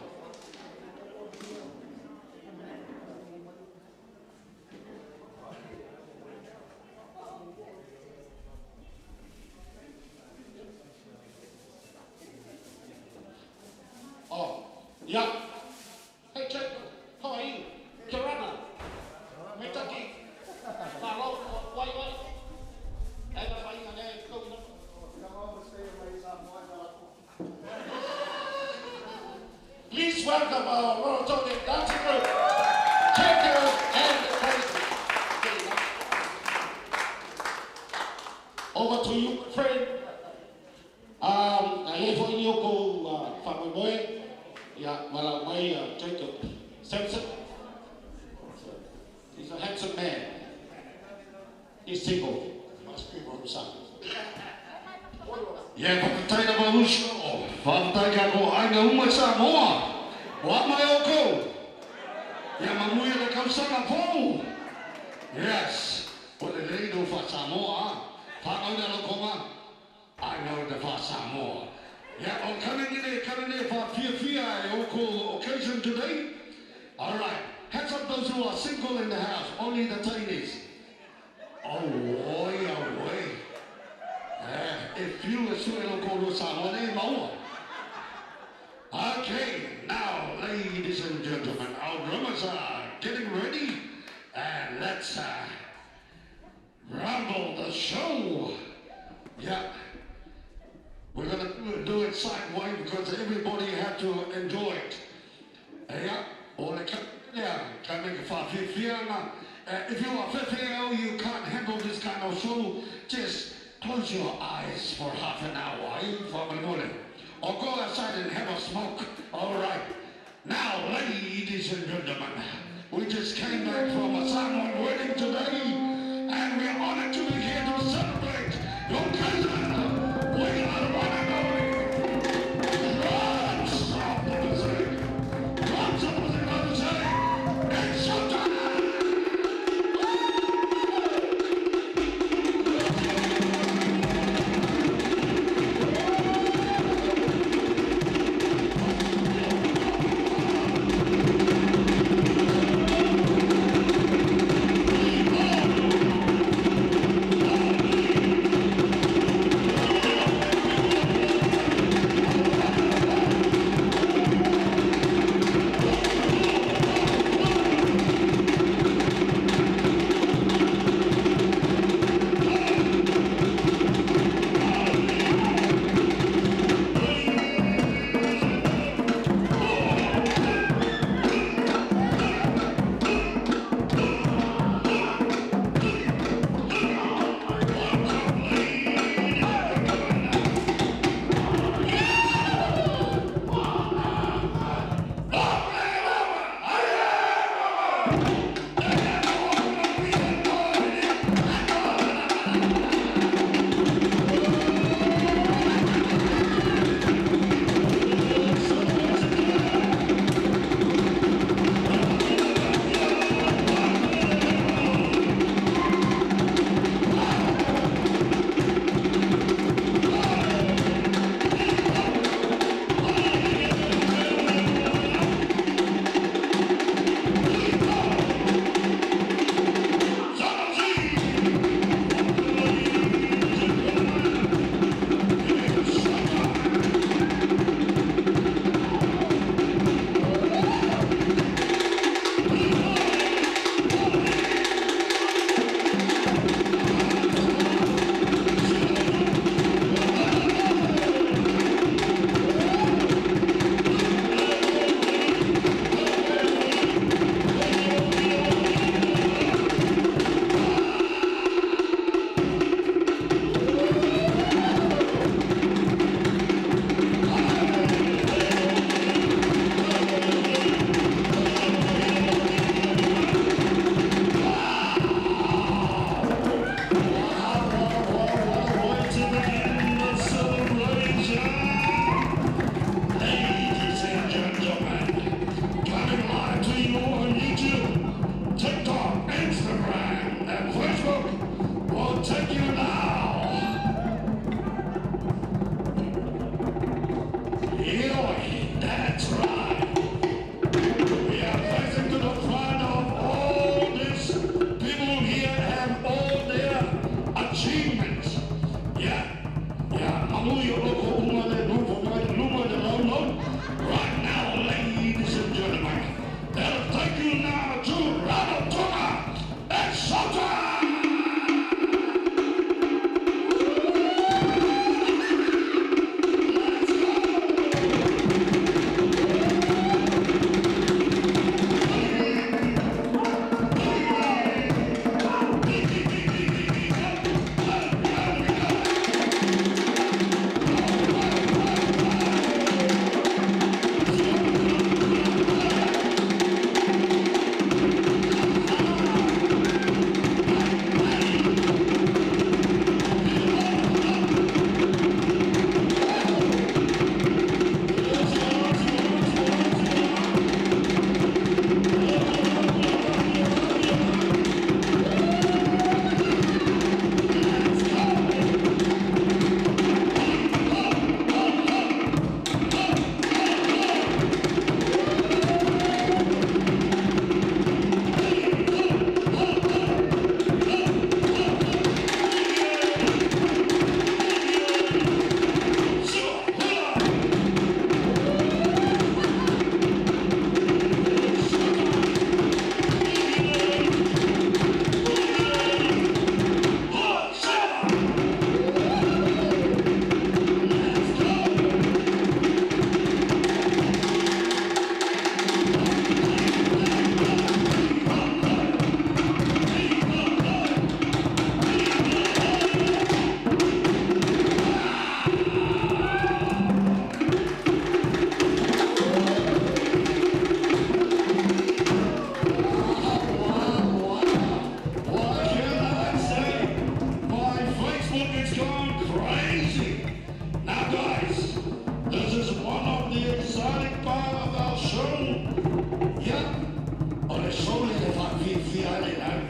Oh, ia. Hey Jake, how are you? Kia ora. Me taki. Malo, wai wai. E na whainga lea e kou ina. Please welcome our Rarotongan dancing group, Jacob and Crazy. Over to you, friend. A i ai foi ni o kou faamoemoe, ia, valaaulia. He's single. Must be from some. Ia, faafetai lava uso. Faafetai ka ko aiga uma i Samoa. O a mai oukou. Ia manuia le tausaga fou. Yes. O lelei lou faa-Samoa a. Whanau le alokonga. I know the faa-Samoa. Yeah, o kane kane wha fia e oukou occasion today. All right. Hands up those who are single in the house. Only the tinies. Oh, oi, oh, oi. Eh, if you assume lo ko Samoa nei maua. Okay, now, ladies and gentlemen, our drummers are getting ready, and let's rumble the show. Yeah, we're gonna do it sideways because everybody had to enjoy it. Yeah, o le yeah, ka make a. If you are 50, you can't handle this kind of show, just close your eyes for half an hour, eh, for. Or go outside and have a smoke. All right. Now, ladies and gentlemen, we just came back from a Samoan wedding today, and we're honored to be here to celebrate your cousin. We are the one and only Drums of the Pacific. Drums of the Pacific, I would say, it's showtime!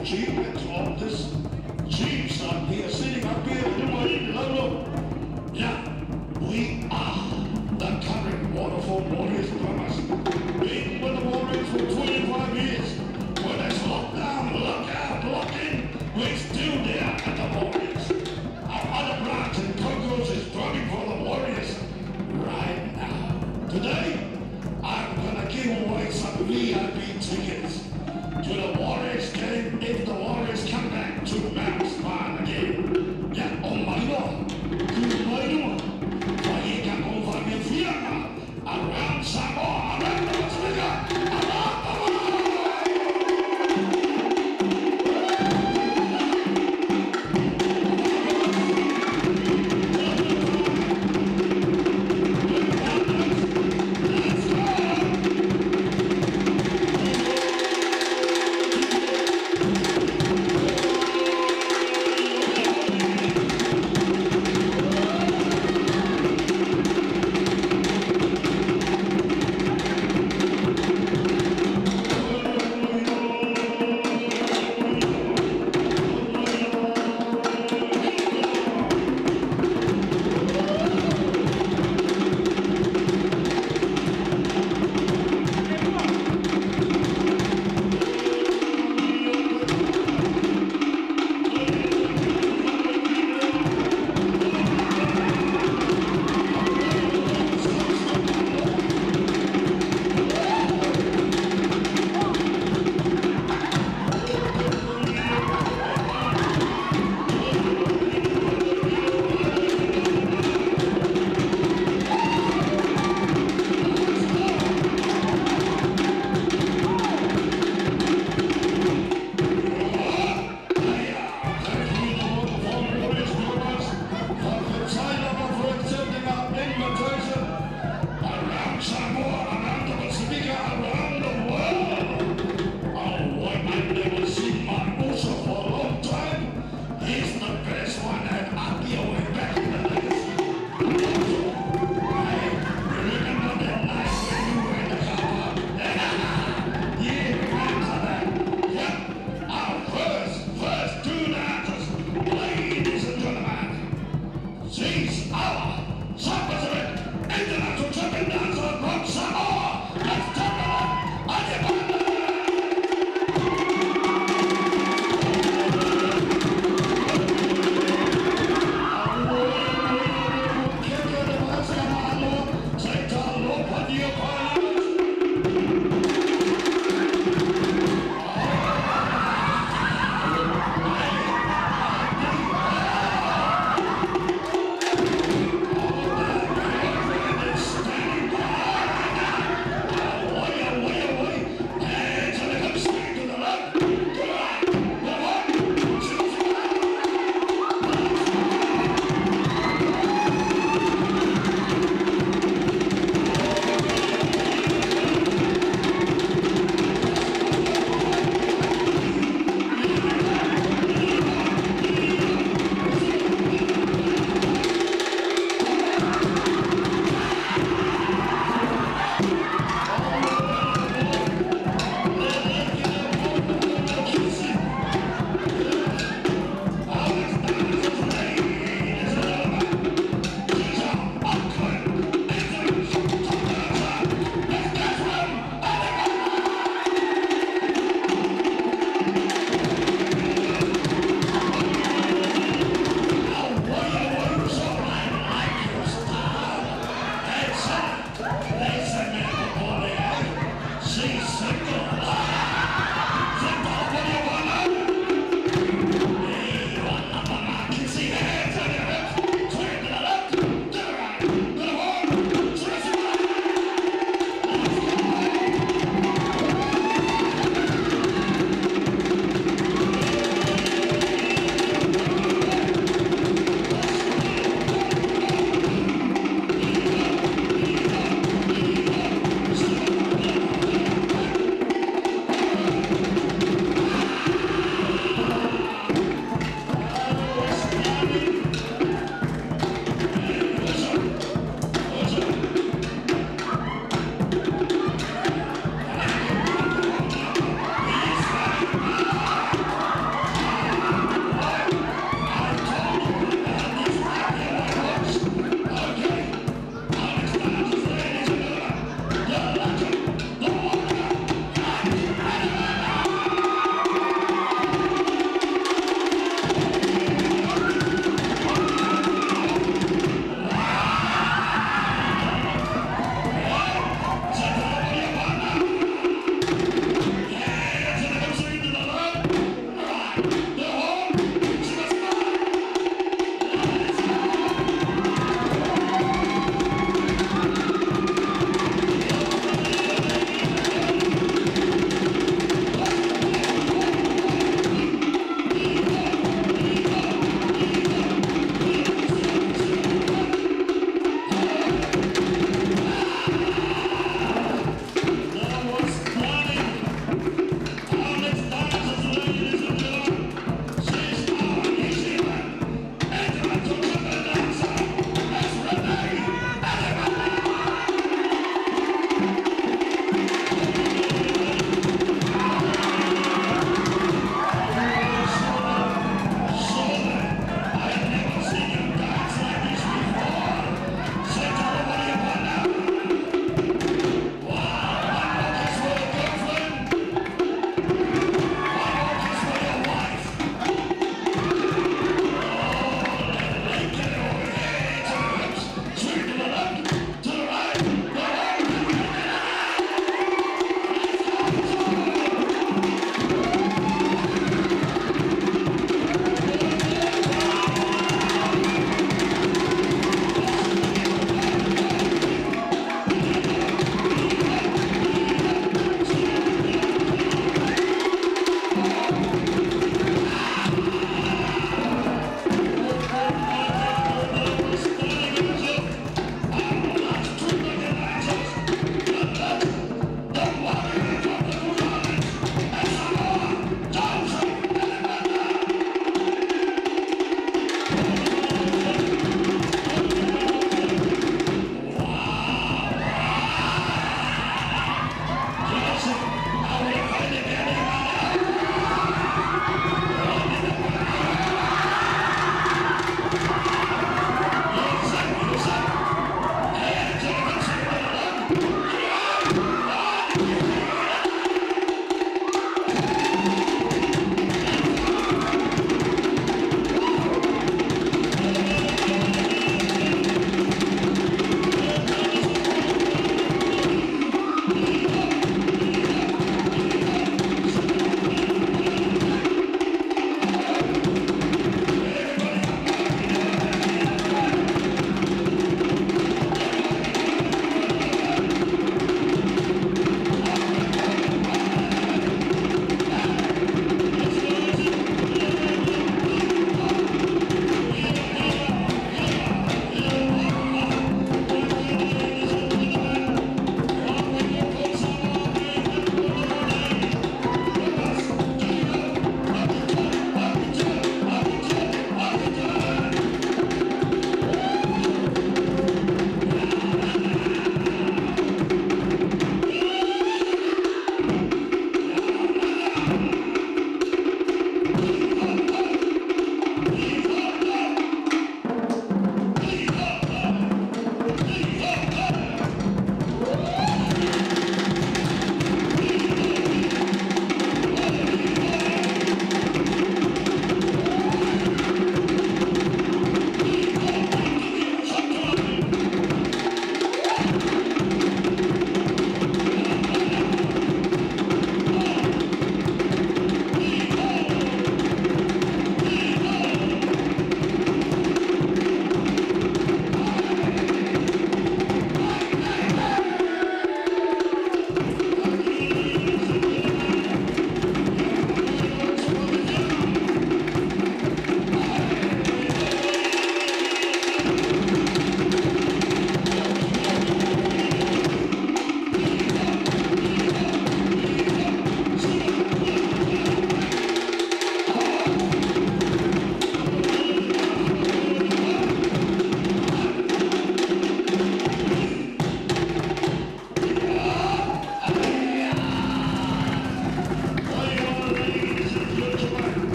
achievements of this chiefs up here, sitting up here, yeah, we are the current Waterfall Warriors drummers. Been with the Warriors for 25 years. When it's lockdown, lockout, lock in, we're still there at the Warriors. Our other branch in Cocos is drumming for the Warriors right now. Today, I'm gonna give away some VIP tickets to the Warriors game if the Warriors come back to Mount Spine again. Yeah, oh my God. Good my God. Around Samoa, around the Pacific, around the world! Let's go!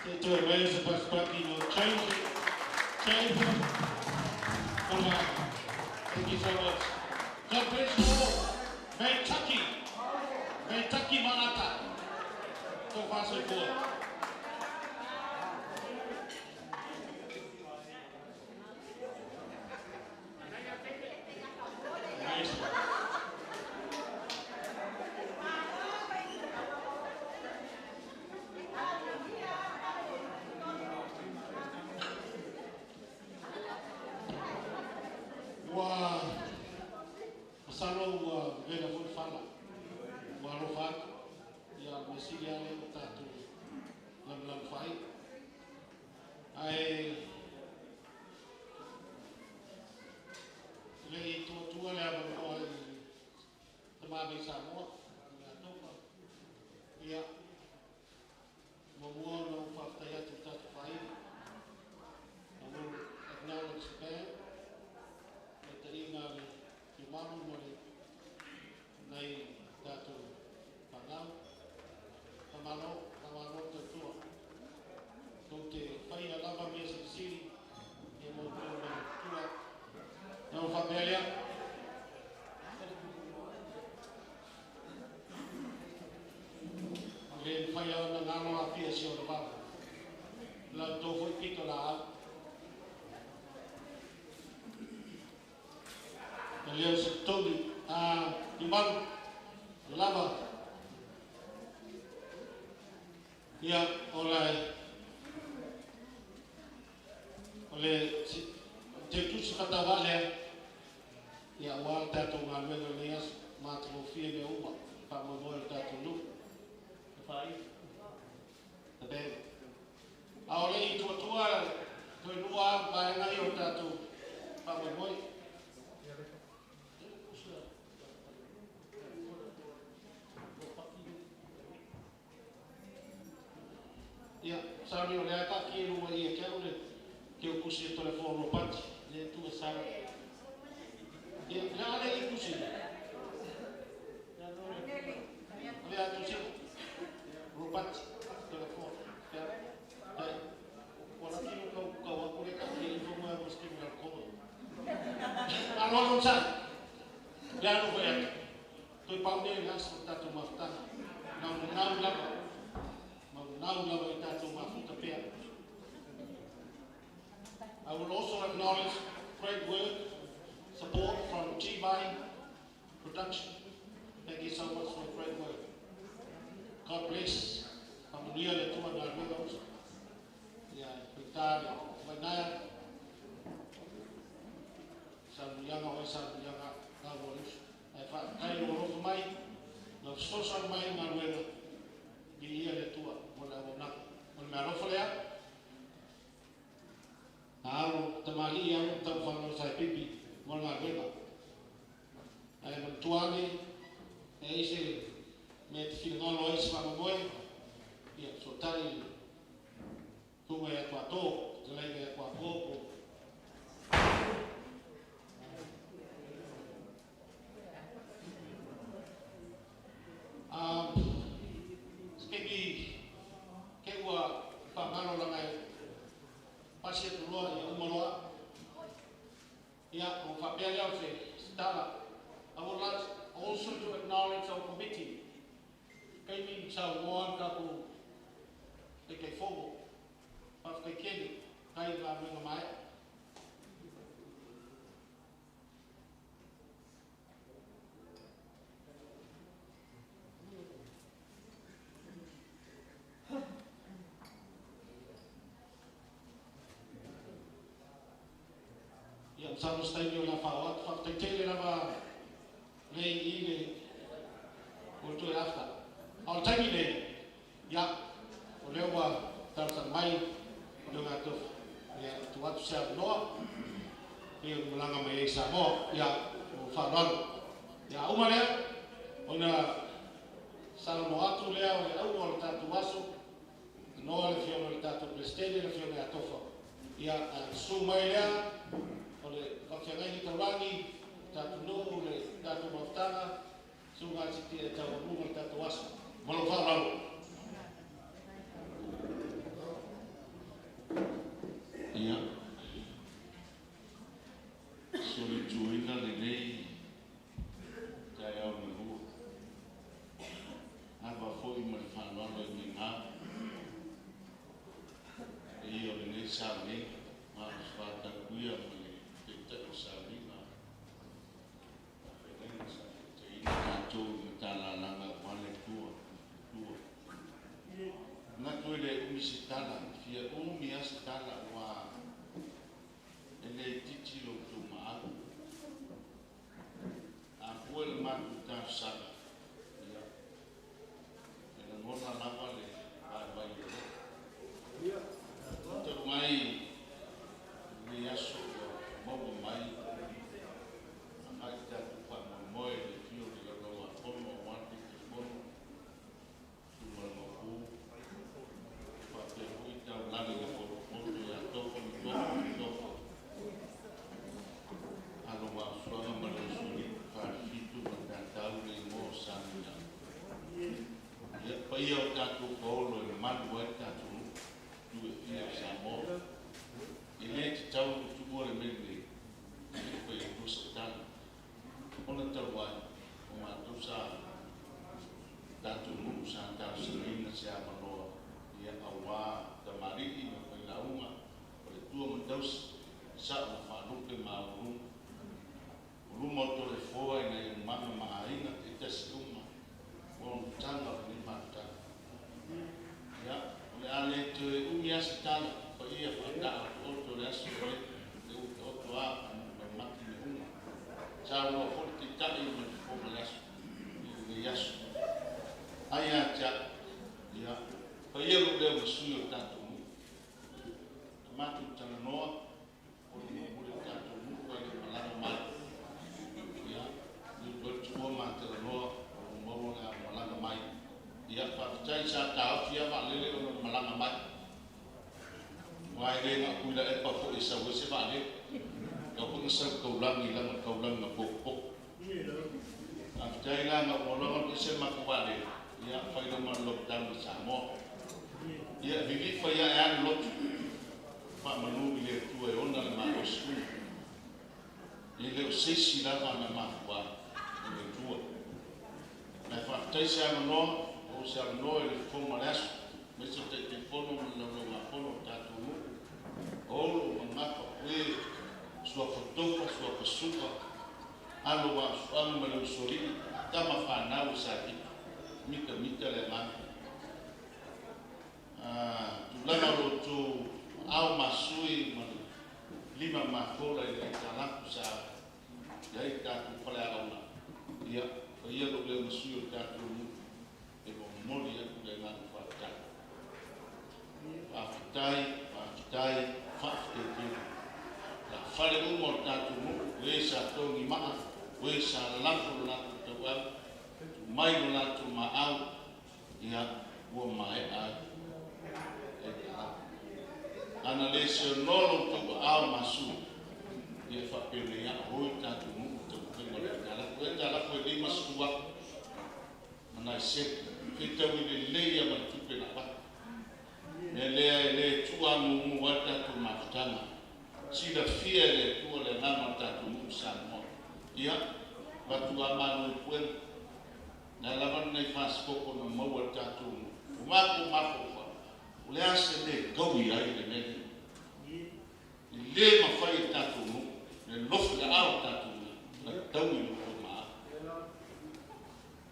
Te toe mai se pasipaki no James. James. Thank you so much. God bless you all. May taki. May taki marata. Tō whāsoifua. Nice. Ua masalo ua vela foi fala. Ua alofa atu. Ia me sili ale o tātou lamulamu fai. Ae le i tuatua le avanoa i tamāvei Samoa i Atofa. Ia, muamua ona ou faafetai atu i tatou faaili. I will acknowledge the band. Taitaiga a le Tiumalu ma le nai tatou fanau. Faamalo, faamalo tautua. Tou te faia lava mea silisili ia mo outou ma tua. Na ou faapea lea. Le mafai ona galo afia si ona vava. La outou foi pito laau. E leo se togi a Tiumalu, lava. Ia, o le te tusi whatawa lea, ia ua le tātou galuega o lenei aso, matagofie mea uma, faamoemoe le tātou nuu. E whai. The band. A o le i tuatua, toe lua vaega ia o tātou faamoemoe. Ia, sorry o le ata ki e lua ia kia ule ke o kusi e telefonu pati, le tu e sa. Ia, le ale i kusi. Le atu si. Ropati, telefonu. Ia, tai. Wala ki o kau kau aku le ka ki info mo e ski mo ko. Alo alo sa. Le alo ko atu. Toi pau nei le aso tātou mafutaga. Nau nau lava. Mau nau lava i tātou mafuta pea. I will also acknowledge great work, support from G-Vine Production. Thank you so much for great work. God bless. Famunia le tua ngā luega uso. Ia, kuitā le wainaia. Sa muianga oe, sa muianga ngā rua uso. Ai whaakai o rofu mai, ngā fesoasoani mai ngā luega. I ia le tua, mo le auaunaga. O le mea alofa lea, Nā alo tamali i alo tau whanau sai pipi mo le galuega. Ae manatua ane, e ai se mea te finagalo ai se faamoemoe, ia sootali le tuga ia tuatō, te laiga ia tuatō po. Se keimi ke ua faamalo laga e pasi atu loa ia uma loa. Ia, o faapea lea o se tala. I would like also to acknowledge our committee. Kaimi saunoa le tatou Taitaifono, faafetai tele, kai i galuega maea. Ia, masalo se taimi o le a faaoo atu, faafetai tele lava nei i le o le toe afta. A o le taimi lenei, ia, o lea ua talosaga mai le Atofa, ia, tuu atu se avanoa, pei ona malaga mai ai i Samoa, ia, o faaaloalo. Ia, a uma lea, ona salanoa atu lea o le auga o le tatou aso, noa le afioga i le tatou Peresetene, le afioga ia Atofa. Ia, a susu mai lea, o le faafeagaiga taulagi, tatou nuu, le tatou mafutaga, susuga a Titi e taualuga le tatou aso. Ma lou faaaloalo. sauniga, na o se fatapuia ma le taitai o le sauniga. Faafeagaiga sa taitaiina tatou i matalalaga aua le Atua, Atua. Manatu e le umi se tala, fia umi lava se tala aua e le itiiti lo outou maau. A fua i le matou talosaga, ia, e lagona lava le vaivai o lea. Talu mai lenei aso ua maua mai agai le tatou faamoemoe i le afio o le Laulau-a-Fono aua le Taitaifono, Susuga i le Maopu, faapea foi taulagi na potopoto ia Tofa ma Tofa ma Tofa, alo o Vaafusuaga ma le Usoalii, Falefitu ma Tatau le igoa o Samuia. Ia, paia o tatou paolo e malu ai le tatou nuu, itu e fia o Samoa. E le tatau ona tuua le mea lenei, e le i fai atua se tala. Ona talu ai, o matou sa tatou nuu sa talosagaina se avanoa, ia aua tamalii ma failauga, faletua ma tausi, sa'o ma faalupe ma aualuga. O luma o Toleafoa i nai aumaga ma aiga taitasi uma ua olomataga o lenei mafutaga. Ia, o le a le toe umi lava se tala, paia faataa otooto o le aso lenei, lea ua taoto lava faamaumati mea uma. Saunoa foi le Taitai ma le Fofoga o le aso i lenei aso. Ai ia te au, ia, paia lou leo ma sui o le tatou nuu. Na matou talanoa, o le momoli o le tatou nuu ae le o malaga mai. Ia, le toe tuua ma talanoa, o lo o maua le a malaga mai. Ia, faafetai sa taofi lava vaalele ona o le malaga mai. Aua e le na o Tuilaepa foi e sau ai se vaalele. Tatau foi ona sau i taulagi leaga o le taulagi na potopoto. Faafetai la na uma loa ona ese le matou vaalele, ia fai loa ma le lockdown i Samoa. Ia, vivii fai ae lava le lotu, faamanu i le Atua e ona le malosi uma. E le o se isi lava na mafua ai, o le Atua. Ae faafetai se avanoa, o se avanoa i le fofoga o le aso, aemaise o le Taitaifono ma le Laulau-a-Fono o le tatou nuu, o Olo, Mamafa, Pue, Suafa Tofa, Suafa Su'a, Alo o Vaafusuaga ma le Usoalii, tama fanau a Sa Kito, mitamita le agaga. Tulaga o lo outou aao masui ma le lima mafola i le aitalafu sa i ai le tatou faleaoga, ia, paia lou leo ma sui o le tatou nuu e momoli atu le agaga faafetai. Faafetai, faafetai, faafetai tele. La fale uma o le tatou nuu, o e sa togi maa, o e sa lalafo lo latou tauau, tuu mai lo latou maau, ia, ua maea ai aitalafu. Ana le seonoa lo outou aao masu, ia e faapenei a oi le tatou nuu i taumafaiga o le aitalafu. O le aitalafu e 50,000 ma nai sene, fetaui lelei lava ma le tupe na avatu. Mea lea e le tuuamumu ai le tatou mafutaga. Silafia e le Atua le agaga o le tatou nuu i Samoa. Ia, avatu lava malu i puega. O le a lava lenei fasipopo na maua e le tatou nuu, ua matou mafaufau, o le a se mea e gaui ai le mea lenei? E le mafai e le tatou nuu le lofi aao o le tatou nuu na taui i lo outou maau.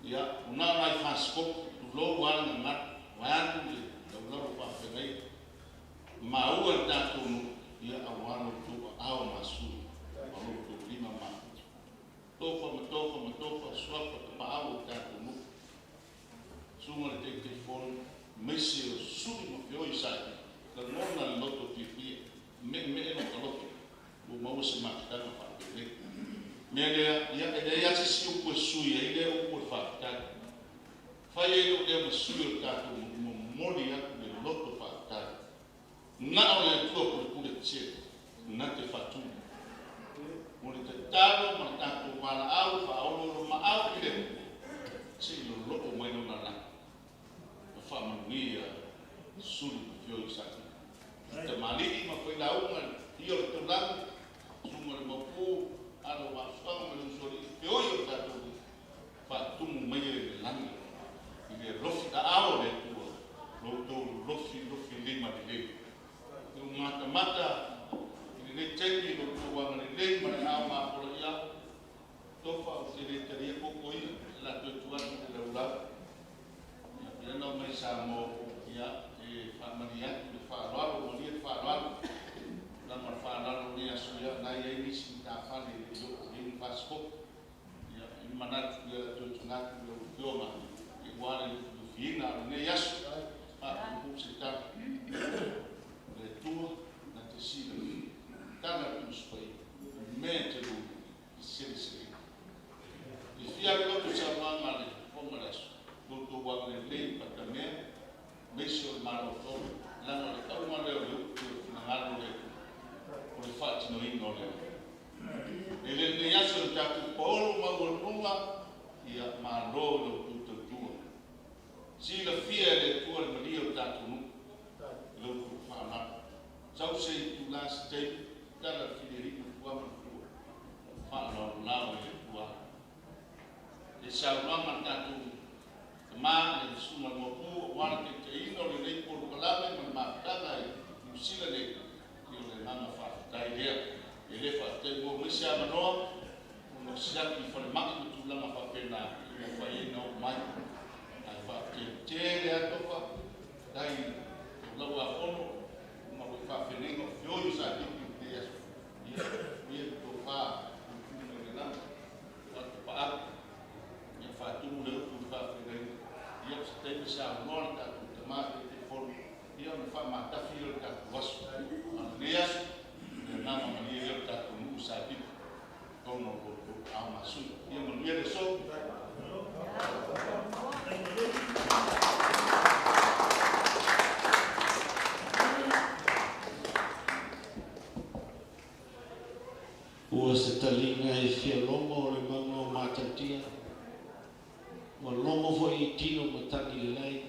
Ia, ua na o nai fasipopo, tulou lava le gagana, vaeatu le laulau o faafeagaiga, maua e le tatou nuu, ia aua lo outou aao masui ma lo outou lima mafuta. Tofa ma tofa ma tofa, suafa tapaau o le tatou nuu, susuga i le Taitaifono, aemaise o sui ma feoi sa i lagona le loto fiafia, meemee lota loto, ua maua se mafutaga faapenei. Mea lea, ia, e leai lava se isi upu e sui ai lea upu o le faafetai. Fai ai lou leo ma sui o le tatou nuu, momoli atu le loto faafetai. Na o le Atua pulepule tetele na te faatumu. Mo le tatalo ma le tatou valaau faaoloolomaau i le Atua, se i loloo mai Lona lagi ma faamanuia sulu ma feoi sa Kito. I tamalii ma failauga i le paia o le taulagi, susuga i le Maopu, alo o Vaafusuaga ma le Usoalii, feoi o le tatou nuu, faatumu maia i le lagi i le alofi aao o le Atua lo outou lofilofilima lelei. E ua matamata i lenei taimi i lo outou agalelei ma le aao mapolaiau. Tofa ou te le talia koko ia, o le a toe tuu atu i le laulau. Ia, pei ona omai i Samoa, ia, e faamalie atu i le faaaloalo, malie le faaaloalo. Tulaga o le faaaloalo i lenei aso, ia, o lena e i ai nisi matafale e le i oo i ai ni fasipovi. Ia, e i ai le manatu, ia, o le a toe tuuina atu i lau Afioga aua le lufilufiina o lenei aso. Faapuupuu se tala, o le Atua na te silafia. Tala le Tusi Paia, o mea e te lulu i seleseleina. E fia alu atu saunoaga a le Fofoga le aso, lo outou agalelei patamea, aemaise o le Malo tonu, leaga o le auga lea o le upu o le finagalo o le Atua, o le faatinoina o le auauna. E le lenei aso i le tatou paolo maualuluga, ia malo i la outou tautua. Silafia e le Atua le malie o le tatou nuu i la outou faaaloalo. Sau se itula se taimi, tala le filialii ma tua ma le tua, faaaloalo lava i le Atua. Le saunoaga a le tatou tama le susuga i le Maopu aua le taitaiina o lenei polokalame ma le mafutaga i Niu Sila nei, ia o le agaga faafetai lea. E le faafetai ua maua se avanoa ona o siaki i falemai ma tulaga faapena ua mafai ai ona oo mai. Ae faafetai tele lava Tofa, faafetai i lau Afono ona o le faafeagaiga o Feoi o Satipi i lenei aso. Ia, manuia le tofa puupuu mai le lagi, ua tapaau, ia faatumu le upu i le faafeagaiga. Ia, o se taimi saunoa le tatou tama Taitaifono, ia ona faamatafi lea o le tatou aso. A o lenei aso, o le agaga malie lea o le tatou nuu i Satipi, ona o lo outou aao masui. Ia manuia le aso. Ua se taliga e fia logo o le mauga o Matautia, ua logo foi i tino matagi lelei,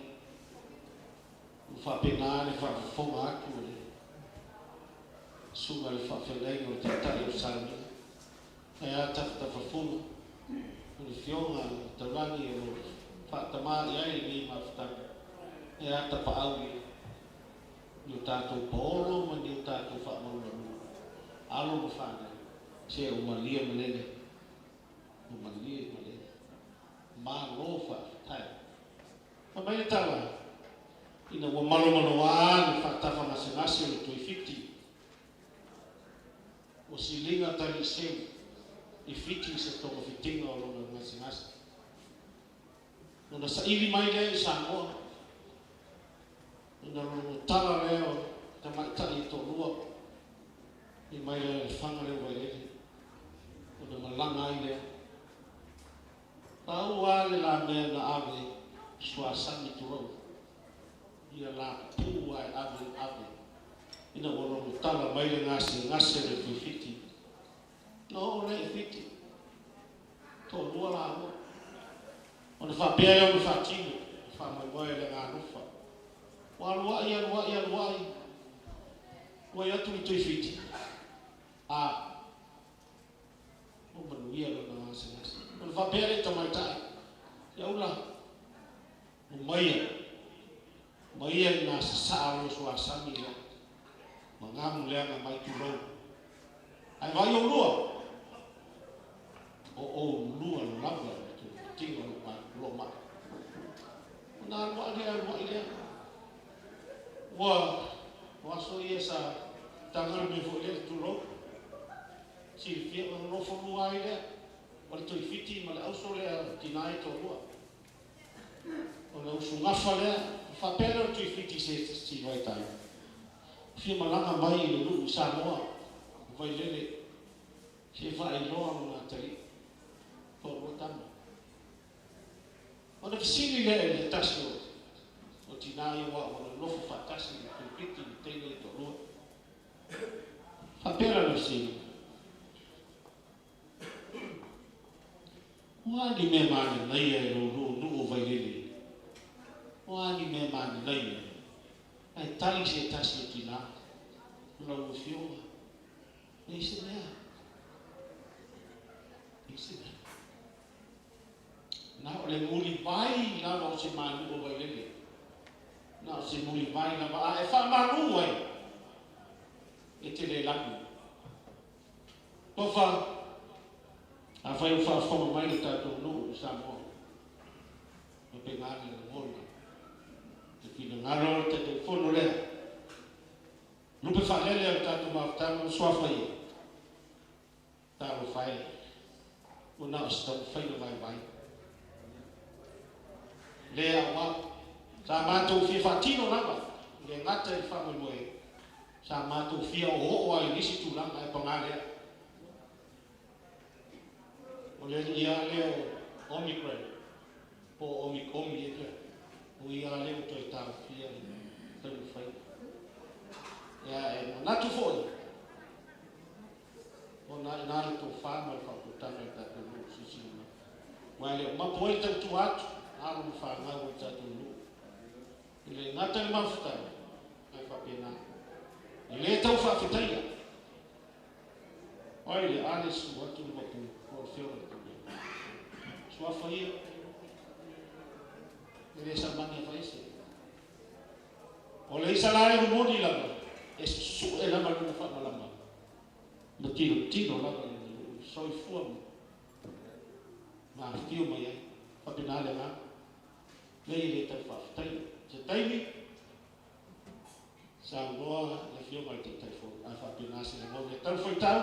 ua faapena le faafofoga atu a le susuga i le faafeagaiga o le Taitai o Samoa. Ae a tafatafafuga o le Afioga a le Taulagi o lo o faatama i ai lenei mafutaga, ae a tapaau i ni o tatou paolo ma ni o tatou faamalumalua, alo ma fanau, se ua malie malele, ua malie malele. Malo faafetai. Fai mai le tala, ina ua malomaloa le faatafagasegase o le Tuifiti, ua siliga taliiseu i Fiti se togafitiga o lona gasegase. Ona saili mai lea i Samoa, ona logo tala lea o tamaitai e toalua, fai mai lea le faga lea o Vailele, ona malaga ai lea. Pau lava le lamea na ave suasami tulou, ia lapuu lava e ave ave, ina ua logo tala mai le gasegase o le Tuifiti. Na oo lea i Fiti, toalua laua. Ona faapea lea ona faatino le faamoemoe i le agaalofa. Ua aluai, aluai, aluai, ua i atu le Tuifiti, a, ua manuia lona gasegase. Ona faapea lea i tamaitai, Ia ula, omaia, omaia i na sasaa o lou suasami lea, ua gamu leaga mai tulou. Ae vaai oulua, o oulua lava le togafitiga o lou mai. Ona aluai lea, aluai lea. Ua o aso ia sa taga le mea foi lea, tulou, silafia ona nofo lua ai lea, o le Tuifiti ma le auso lea o tina e toalua. Ona usugafa lea, faapea lea o le Tuifiti se tasi vaitau. Fia malaga mai i le nuu i Samoa, Vailele, se faailoa lona atalii, toalua tama. Ona fesili lea i le tasi o tina ia ua nonofo faatasi i le Tuifiti i le teine e toalua. Faapea lana fesili, o a ni mea mananaia e lou nuu o Vailele? O a ni mea mananaia? Ae tali se tasi o tina, o lau afioga, leai se mea, leai se mea. Na o le mulivai lava o se manu o Vailele. Na o se mulivai lava a e faamalu ai. Tofa, afai o faafofoga mai le tatou nuu i Samoa, e pena le lagona, le finagalo o le Taitaifono lea, lupe faalele o le tatou mafutaga ma suafa ia, talofa e, ua na o se taumafaiga vaivai. Lea ua sa matou fia faatino lava, le gata i le faamoemoe, sa matou fia oooo lava i nisi tulaga ae paga lea. O le alii lava lea o Omicron, po o Omikomi e pea, o ia lava lea ua toe taofia le taumafaiga. Ia, e manatu foi, ona i ina le tofa ma le faautautaga i le tatou nuu silasila mai. Aua e le o mapu ai le tautua atu, alo ma fanau a le tatou nuu. E le gata i le mafutaga, ae faapena. E le tau faafetaia. Oi le ale susu atu le mapu po o le afioga i le Taui'a. Suafa ia, e le samani e faese. O le Isaraelu moni lava, e susue lava lona faamalama, ma tilotilo lava i lona nuu, soifua ma afifio mai ai. Faapena le agaga. Leai e le tau faafetaia. Se taimi, saunoa le afioga i le Taitaifono, ae faapena se lagona e talifuaitau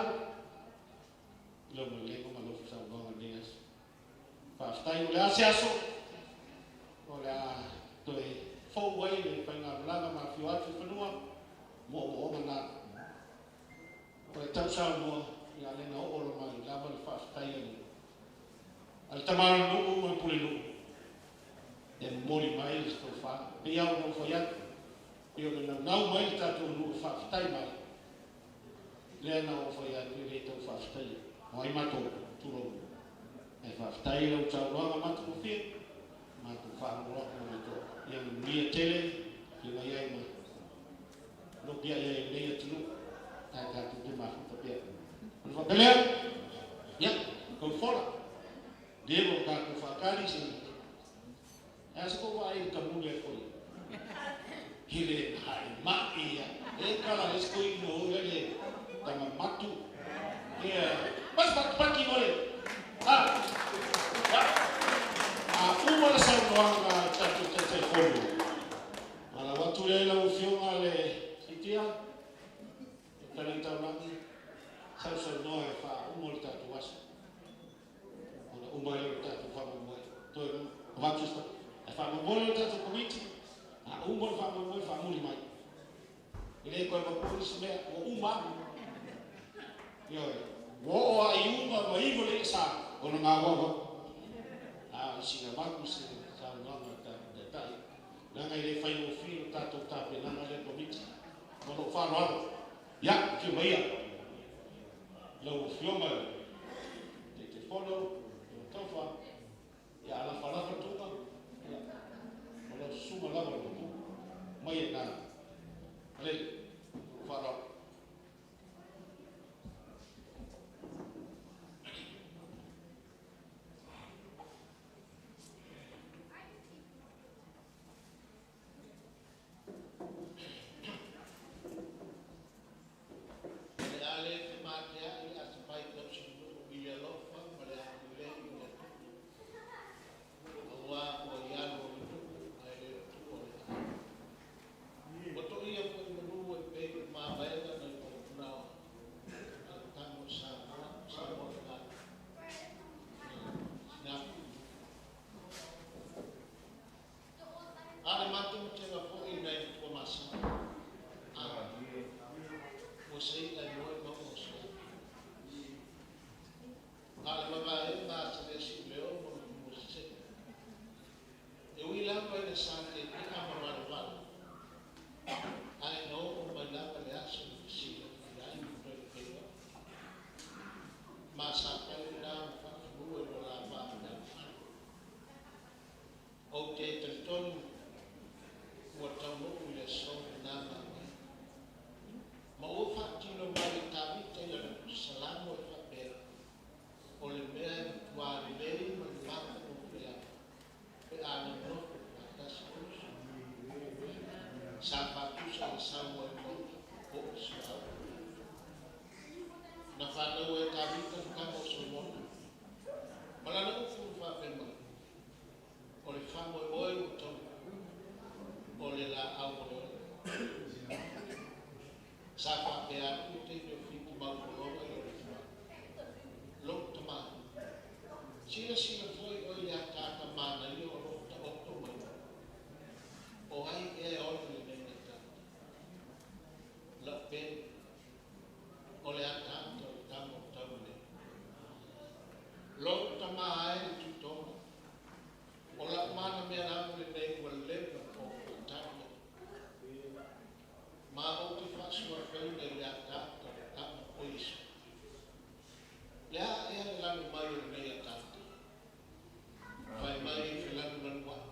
i lau malelega ma lau saunoaga i lenei aso. Faafetai, o le a se aso, o le a toe fou ai le faigamalaga ma afio atu i fanua, moomooga na. O le tausaunoa, ia le na oo mai lava le faafetai a le tama o le nuu ma le pulenuu, e momoli mai le tofa. Pei lava ona ou fai atu, pei ona naunau mai le tatou nuu e faafetai mai, lea na ou fai atu e le tau faafetaia. O ai matou, tulou. Ae faafetai i lau saunoaga matagofie, matou faalogologo ma le totoa. Ia manuia tele, feagai ai ma nopiai ai i lenei atunuu, ae tatou te mafuta pea. Ona faapea lea, ia, tau fola. Leva o tatou faatali se e a se kou vaai i le kamuli ai foi. I le haemai ia. E kala e se koi no hoi le tamamatu. Ia, mas paki paki oe. Ah, ya. A uma le saunoaga a le tatou Taitaifono. Malau atu lea i lau Afioga le Sitia, le Fetalai Taulagi, sausaunoa e faauma le tatou aso. Ona uma ai lea o le tatou faamoemoe. Toe avatu se e faamoemoe le tatou komiti, a uma le faamoemoe faamuli mai. E le toe avatua nisi mea, ua uma atu. Ioe, ua oo lava i uma ma iva le sa ona gauau. A o sina avatu se saunoaga a le tatou Taitai, leaga e le faigofie le tatou tapenaga lea komiti. Ma lou faaaloalo. Ia, afio maia lau Afioga i le Taitaifono, lau Tofa, ia alafalafa tuga, ia, o lau susuga lava le mapu, mai e nā. Alele, lou faaaloalo. O le a le femateai a se fai tausinuu i le alofa ma le agalelei o le Atua, aua ua i alu o le nuu ae le o tua o le aiga. Ua toia foi manu e pei o le mavaega nai Palutunao a le tama o Samoa, Samoa le Sinapu. A le matematega foi nai matua masani. A ua seiga e moe mauga o Suafa. A le mavaega a Salesi Leo ma le Tumua Sisee. E ui lava ina sa tetea ma valevale, ae na oo mai lava le aso na fesilafia ai ma toe feiloai. Ma sa fai lena ma faafanua i lo la vaa taumafai. Ou te talitonu ua taunuu i le aso lena mavaega. Ma ua faatino mai e Tavita i lana Salamo e faapea, o le mea e matua lelei ma le matagofie lava pe a nonofo faatasi uso. Sa faatusa i le sau ai mai po o suauu. Na whanau e Tavita le tama o Solomona. Ma lana upu na faapea mai, o le faamoemoe ua taunuu, o le laau o le ola. Sa faapea atu le taimi o Fiti maufologa i lona tama. Lou tama, silasila foi oe i le ataata manaia o loo taoto mai. O ai ea e ona lenei ataata? Lau pele, o le ataata o le tama o tau nei. Lou tama ai le tutoga, o lau mana mea lava lenei ua leva ona ou faatali ai. Ma ou te faasuafaina i le ataata o le tama o Iesu. Le a ea le lanu mai o lenei ataata? Fai mai e felanulanuai.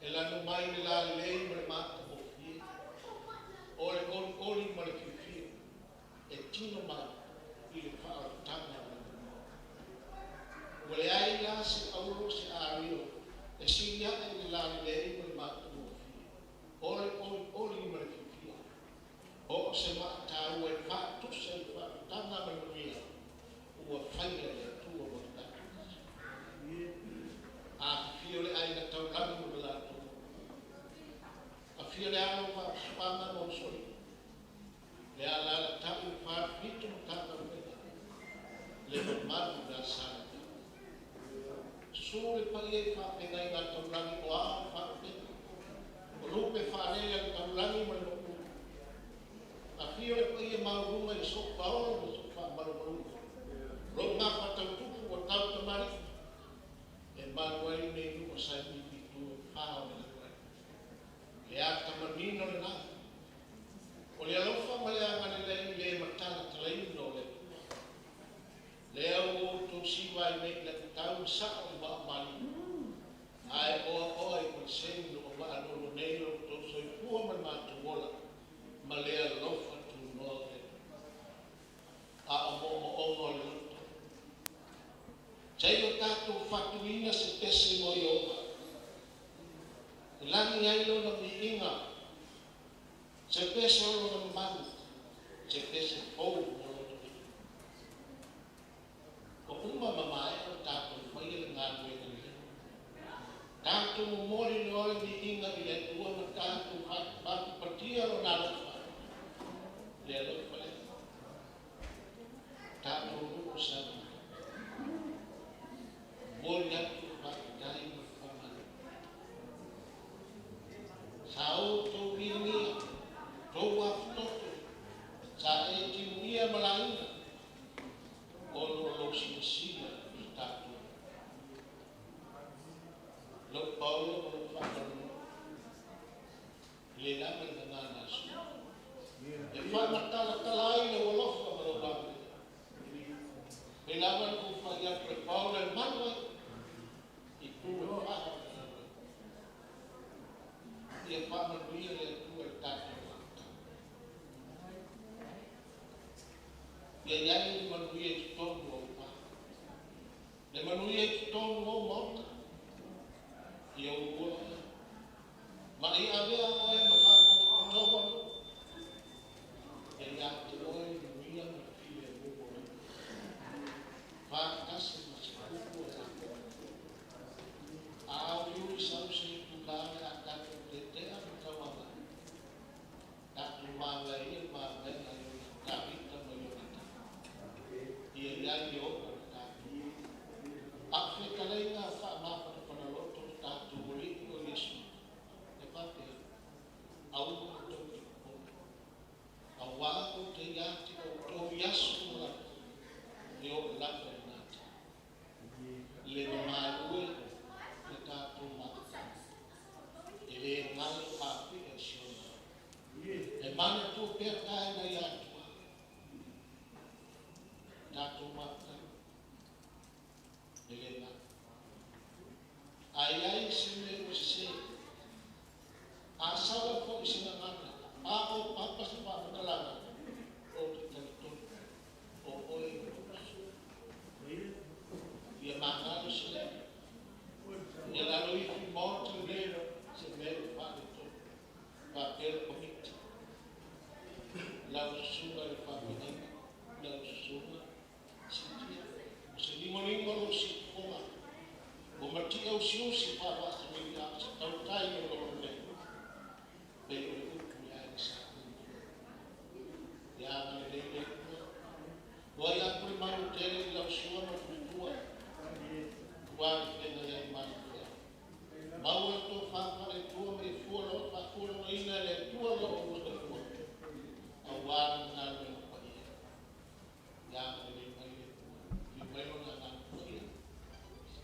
E lanu mai le lalelei ma le matagofie, o le olioli ma le fiafia, e tino mai i le faaolataga o le Atua. Ua leai la se auro se ario e sili ae i le lalelei ma le matagofie, o le olioli ma le fiafia, po o se maa taua e faatusa i le faaolataga ma le manuia ua faia e le Atua mo le tatou. Afifio le aiga taulagi ma le latou nuu. Afio le alo o Vaafusuaga ma Usoalii, le alaalatai o Falefitu ma Tafaigata, le mamalu i le Salega. Susu le paia i faafeagaiga taulagi o ao ma faalupega, o lupe faalele a le taulagi ma le mokuna. Afio le paia maualuga i soo paolo ma soo faamalumaluga, lou gafa tautupu ua tau tamalii, e malu ai nei nuu o Saipipi i itu e fa o le lalolagi. Le ata manino lena, o le alofa ma le agalelei le matalatalaina o le Atua. Lea ua outou siva ai nei i latau ma sao i vaa o maliu, ae oaoa i faleseu o vaalolo nei lo outou soifua ma le matou ola, ma le alofa tunoa o le Atua. A o moomooga o le loto, seia o tatou faatuina se pese mo Ieova, e lagi ai lona viiga, se pese o lona mamalu, se pese fou mo lona viiga. Ua uma ma maea ona tatou faia le galuega lelei. Tatou momoli loa le viiga i le Atua ma tatou faatupatia lona alofa, le alofa lea. Tatou nuu o Samoa, momoli atu le faafetai ma le faamalo. Sa outou viigia, tou afutoto, sa e timuia ma laina, ona o lou silasila i le tatou. Lou paolo ma lou faamalumalu, e le lava le gagana a le sui. E faamatalatala ai lou alofa ma lou agalelei. E lava na ou fai atu e Paolo e malu ai i tu e fa o le lalolagi. Ia faamanuia le Atua i le tatou mafuta. Ia i ai le manuia i totonu o ou pa, le manuia i totonu o ou maota, i ou ola oe, ma ia avea oe ma faapotopotoga o nuu. Ia ia te oe le manuia ma le filemu o le faatasi ma se kupu o Iakopo. A auliuli sau se itula o le a tatou tetea ma tauagai, tatou mavae ia le mavaega i ona Tavita ma Ionatana. Ia i ai Ieova le tatou. A o fetaleiga faamafanafana loto le tatou Alii o Iesu e faapea, aua tou te popole, auā ou te ia te outou i aso uma lava, e oo lava i lena taimi. Le mamalu e le tatou mafuta, e le galo faapea i si ona. E manatua pea taena ia Atua, tatou mafuta, e le galo. A i ai se mea ua sese, a sala foi se gagana, a o papa se faamatalaga, ou te talitonu o oe o lou uso. Ia magalo se leo, ia lalo ifo i maota lenei se mea ua faaletonu. Faapea le komiti, lau susuga i le faafeagaiga, lau Suga, sitia, o se lima lima lo si konga. O matia usi usi pa wa se mi a se tau tai o lo me. Pe o le upu ia e sa. Ia ma le le ua ia kuri mau tele i lau sua ma tutua. Ua i whenga ia i mai pea. Mau e tō whawhare tua me i fua lo, whafua lo ina le tua lo o ua fua. A wā ngā mea pa ia. Ia ma le mai le tua. Fi mai lo ngā ngā pa ia.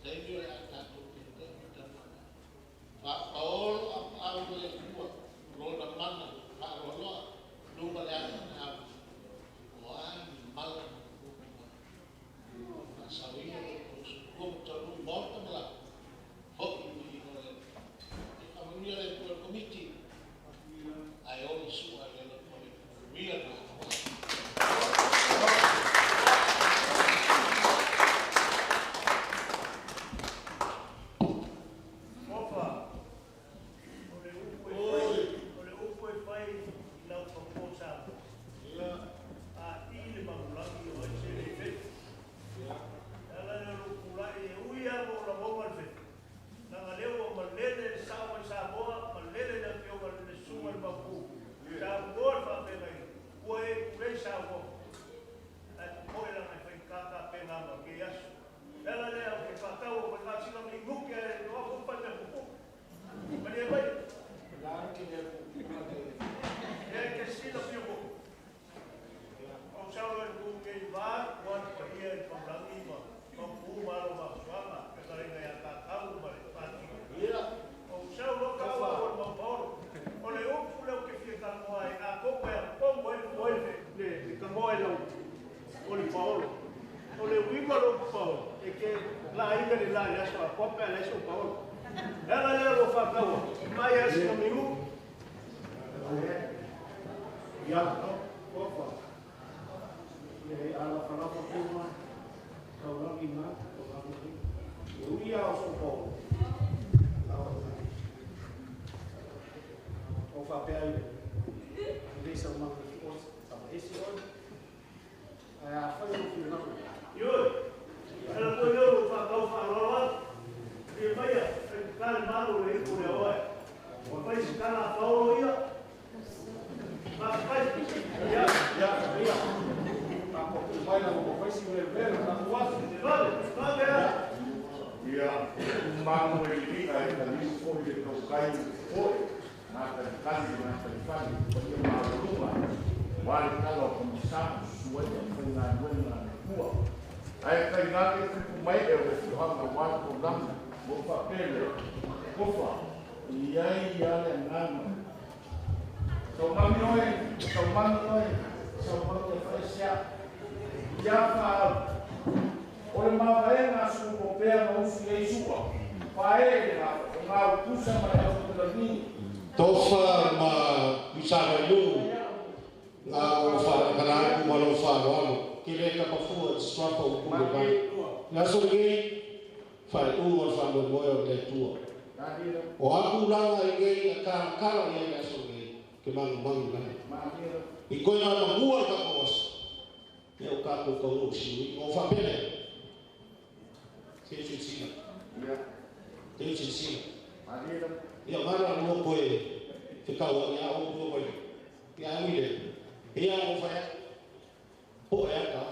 Teimi o le a tātou te te te Wha paolo a au le tua. Lona mana, wha roa, luma le ata ngā au. O ai, mala ma kuku. Sawina o sukua mutalu mota mala. Hoki ni no le. E whamanuia le tua komiti. Ai o sua le le le mia na. Ofa, o le upu e fai, o le upu e fai i lau papo sa. A i le mamulagi o ai se le fetu. Ala le lukulai e ui a mo la monga le fetu. Nanga leo o malele le sao mai Samoa, malele le afioga le suga le mapu. Samoa le whaapengai, ua e kulei Samoa. Ai poe la ngai whai kaka penga ma ke aso. Ala lea o ke whakau o koe ngā sila mi nguke e no aku pai me pupu. Mani e mai. E ke sila pio ko. O sao le ku ke i vā, kua te pahia i pamrangi ma, mapu malo ma suanga, ke karinga ia kakau ma le pati. O sao lo ka o o mapaoro. O le upu leo ke fia kanoa e a kopa e pongo e po e le le kamoe lau o le paolo. O le uiga lo paolo. E ke la inga le la ia so a kopa e le so paolo. Ela le lo whakaua. Mai e sina miu. Ia, ofa. Ia ala whalafa puma, taurangi ma, taurangi. E ui ao so paolo. O whapea i le. Le sa manga ki o sa esi oi. Ai a whai o whina nako. Ioi, ala koe leo lo whakau whalolo atu. E mai a, e kare malo le ipu le oe. O whai si kala paolo ia. Ma whai. Ia, ia, ia. Ta ko mai na mo whai si le vele na kuasu. Vale, vale a. Ia, mango e lika e ka liu foi le taukai foi. Nā talikali, nā talikali, o ia maalunga. Wā le tala o komisamu, sua ia whai ngā nuenga na kua. Ai kai ngā ke kupu mai e o le fuhanga wā tō langa, mo whapele, kofa, i ai ia le ngana. Sau mami oe, sau mami oe, sau mami e whaesea. Ia whaau, o le mawaenga su o pea na usu ei sua. Whae le ngā, o ngā upusa ma le au tulani. Tofa ma wisara yu ngā o wharakaraku ma lo wharoalo. Ke le kapafua te strapa o kume mai. Ngā so ngei, whai u o whanau moe o le tua. O aku langa i ngei a karakara i ngā so ngei, ke mangu mangu nai. I koe ngā mangua ka kawasa. Me o kākou kaunu siui. O whapele. Te utsitsina. Te utsitsina. Ia mara lua koe te kaua ia o kua koe. Ia ui le. Ia o whaia. Po e aka.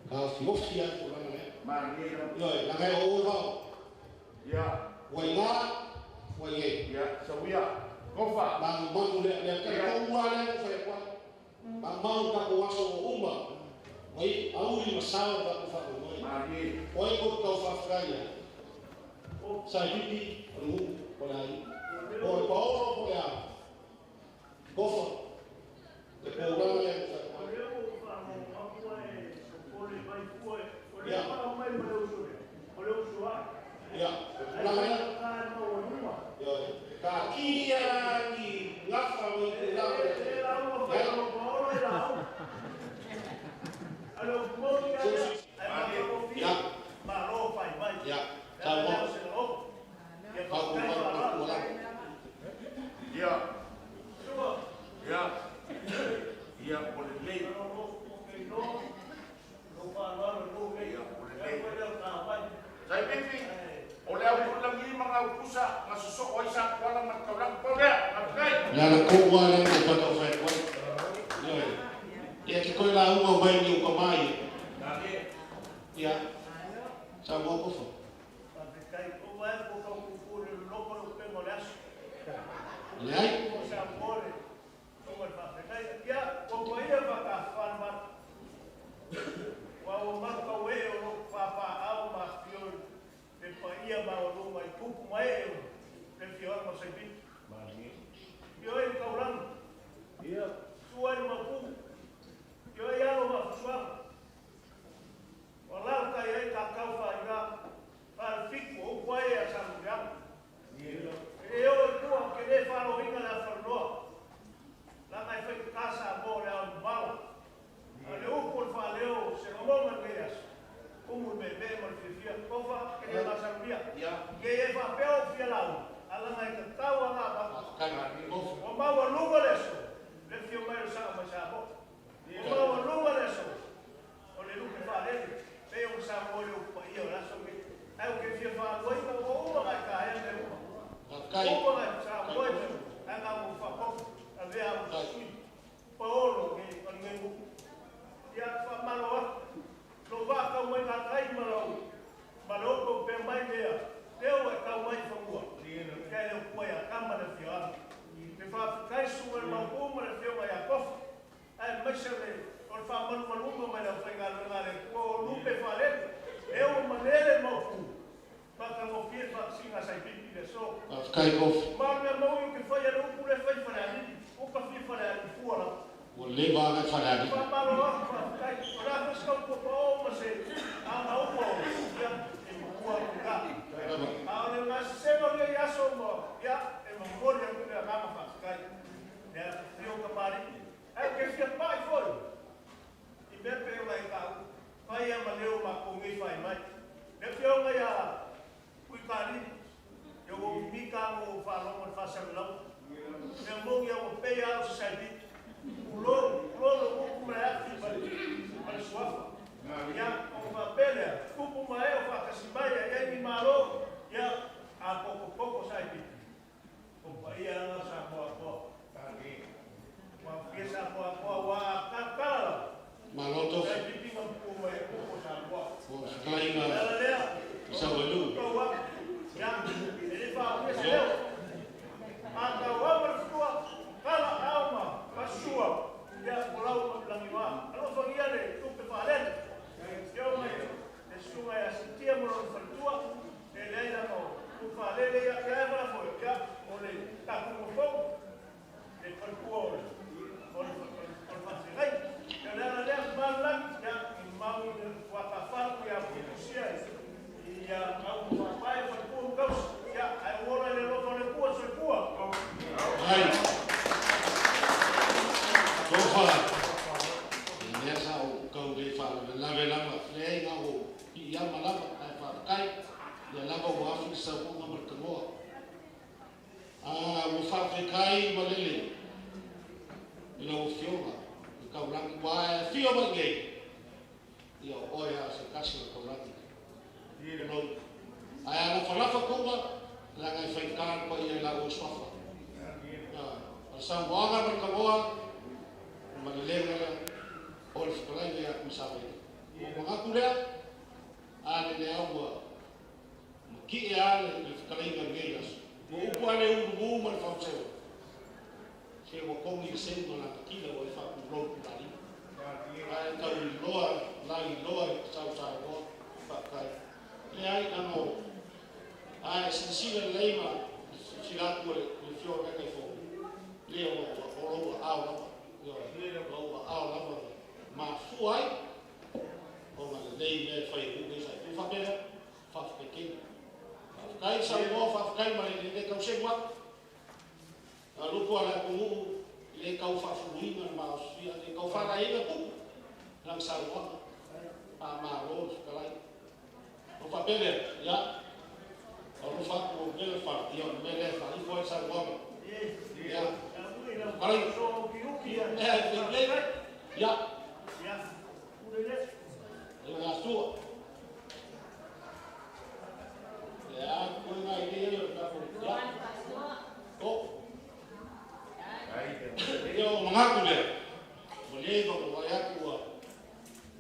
Ka fiofi a tūranga mea. Ioi, nanga e o o wao. Wai ngā, wai ngei. Ia, sawia. Kofa. Mangu mangu lea lea. Kai ko ua lea o whaia kua. Mangu mangu ka ko aso o uma. Wai auri masawa ka ko whako moi. Wai ko kau whawhraia. Sai pipi, o ngu, o le ai. O le paolo, o le au. Kofa. Te pōranga lea ko whaia O leo o whanau mapua e o le mai fua e. O leo whanau mai ma le usu lea. O le usu a. Ia. Ai whai ka mau numa. Ia. Ka kia ki ngawha o i te langa. E la ua whai o paolo e la au. Alo moni a lea. Ai whakao fia. Ma lo whai mai. Ia. E la leo se la o. Ia whakau wha Ia. Ia. Ia, o le lei. la unga vai ni o kamai. Ia. Sa mo ko fo. Le ai.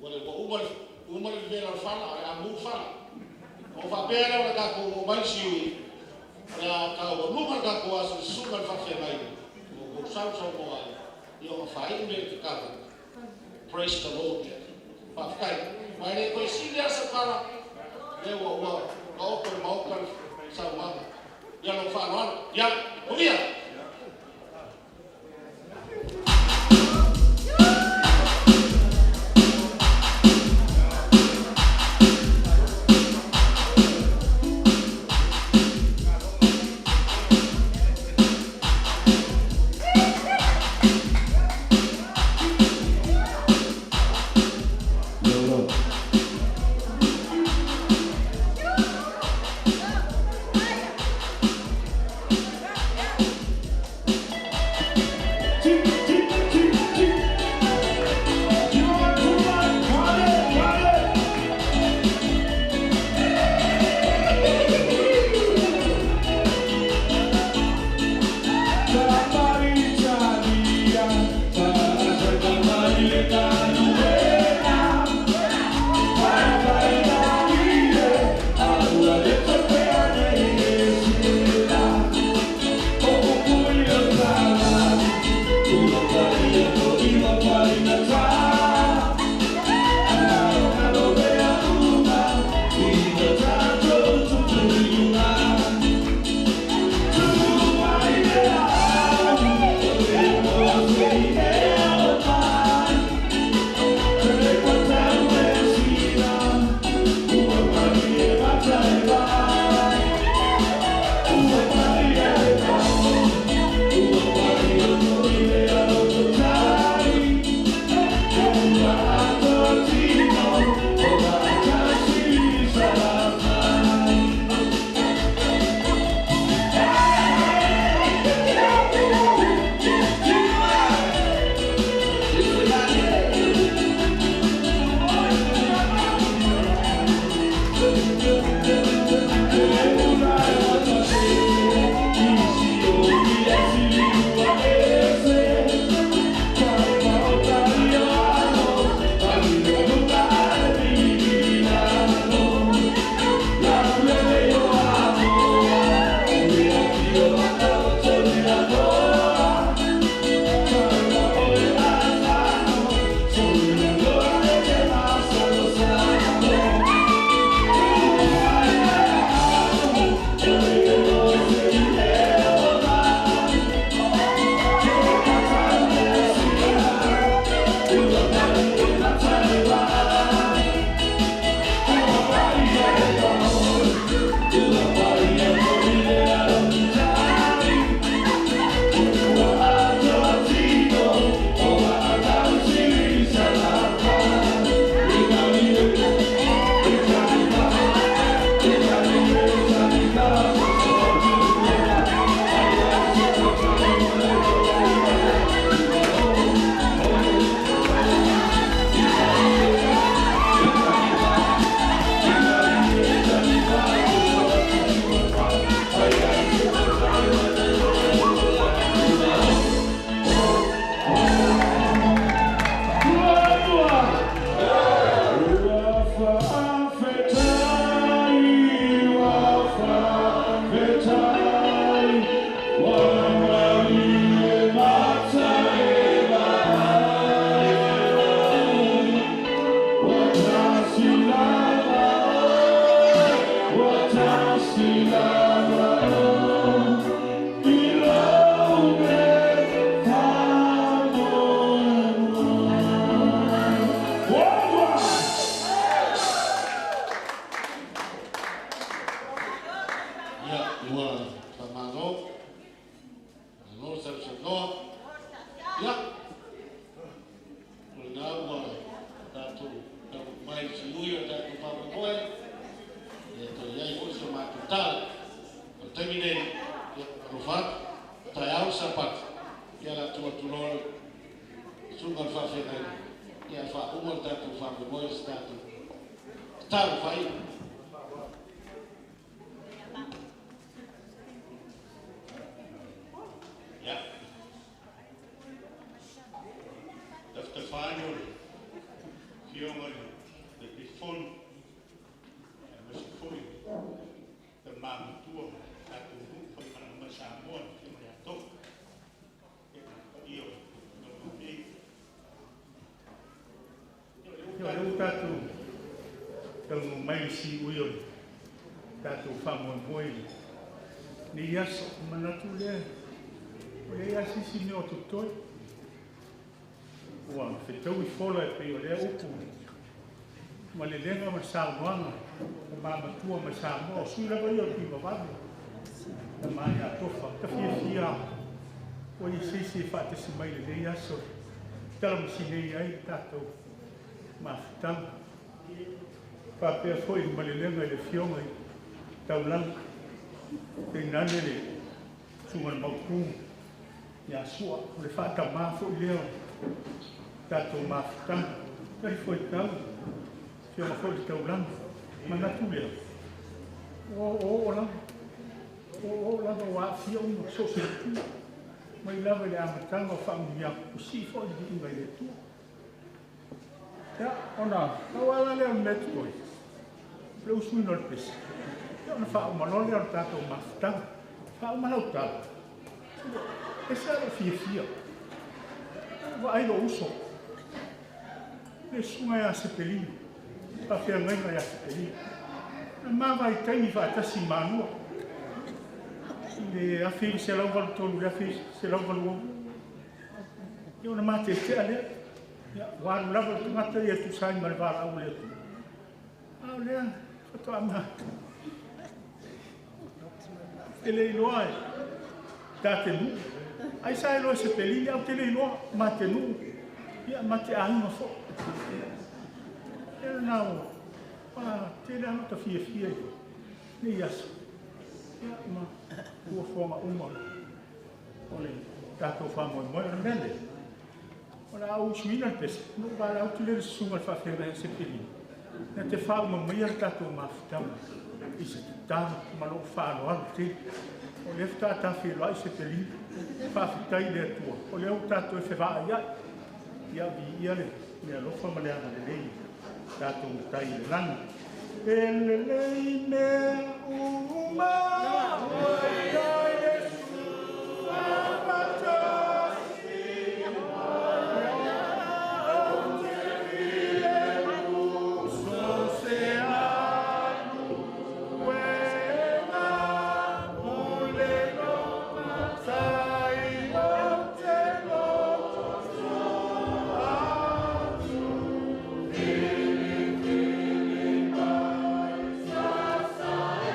Ua le ua uma uma le vela o le fala, o le a mu fala. O faapea lea o le tatou oo mai siui, o le a taualuga le tatou aso i le susuga i le faafeagaiga, ua outou sausaunoa ai, ia ona faaiu lea i le tatalo. Praise the Lord. Faafetai. Ma e le toe sili lava sau tala, lea ua ua taoto i le Maota le saunoaga. Ia lou faaaloalo. Ia, manuia! Ia, ua faamalo, malo le sausaunoa. Ia, o lena ua tatou taunuu mai i le siui o le tatou faamoemoe, e le toe i ai foi so matou tala. O le taimi lenei, ia, alofa atu, taeao le Sapati, ia o le a tuu atu loa i le susuga i le faafeagaiga, ia ae faauma le tatou faamoemoe i se tatou tatalo faaiu. Ia. Tafatafa ane o le Afioga i le ua tatou taunuu mai i le siui o le tatou faamoemoe i lenei aso. Ona manatu lea, ua leai lava se isi mea o totoe. Ua fetaui fola e pei o lea upu ma lelega ma le saunoaga tama matua mai Samoa, o sui lava ia o le Tuimavave, tama ia Tofa. Ta fiafia ua i se isi e faatasi mai i lenei aso e talamasinei ai le tatou mafutaga. Faapea foi le malelega i le afioga i Taulaga, tainane le susuga i le Maopu ia Sua, o le faatamā foi lea o le tatou mafutaga. Talifuaitau afioga foi i le Taulaga, manatu lea, ua oooo lava, ua oooo lava ua aafia uma so o se itu, mai lava i le amataga o faamanuiaga, ua sii foi le viiga i le Atua. Ia, ona pau lava la lea o le mea totoe, o le usuina o le pese, ia ona faauma loa lea o le tatou mafutaga. Faauma lau tala, e ese lava lou fiafia, ua vaai lou uso, le susuga ia Sepelina, faafeagaiga ia Sepelina. Na ma vaitaimi faatasi i Malua i le 1983 i le 1986. Ia ona matetea lea, ia, ua alu lava le tagata ia e tusa ai ma le valaau a le Atua. A o lea faatoa ma te le iloa e ta te nuu. Ai sa iloa e Sepelini, ae ou te le iloa ma te nuu, ia ma te aiga foi. Ia lena ua tele lava ta fiafia i lenei aso, ia ma fuafuaga uma o le tatou faamoemoe. O le mea lea, o le a ou usuina le pese, ona ou valaau atu lea i le susuga i le faafeagaiga ia Sepelini, na te faauma maia le tatou mafutaga i se tatalo ma lou faaaloalo tele. O lea faatoa ta feiloai Sepelini, faafetai i le Atua, o lea ua tatou fevaaiai. Ia viia le alofa ma le agalelei o tatou Matai i le lagi. E lelei mea uma ua i ai Iesu faatasi mai ou te filemu so se aluega pule lo matai ou te loto atu filifili mai sasa e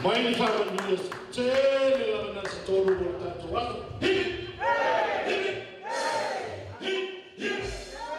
Mai ni faamanuia se tele lava na se tolu mo le tatou aso. Hip hip! Hip hip! Hip hip!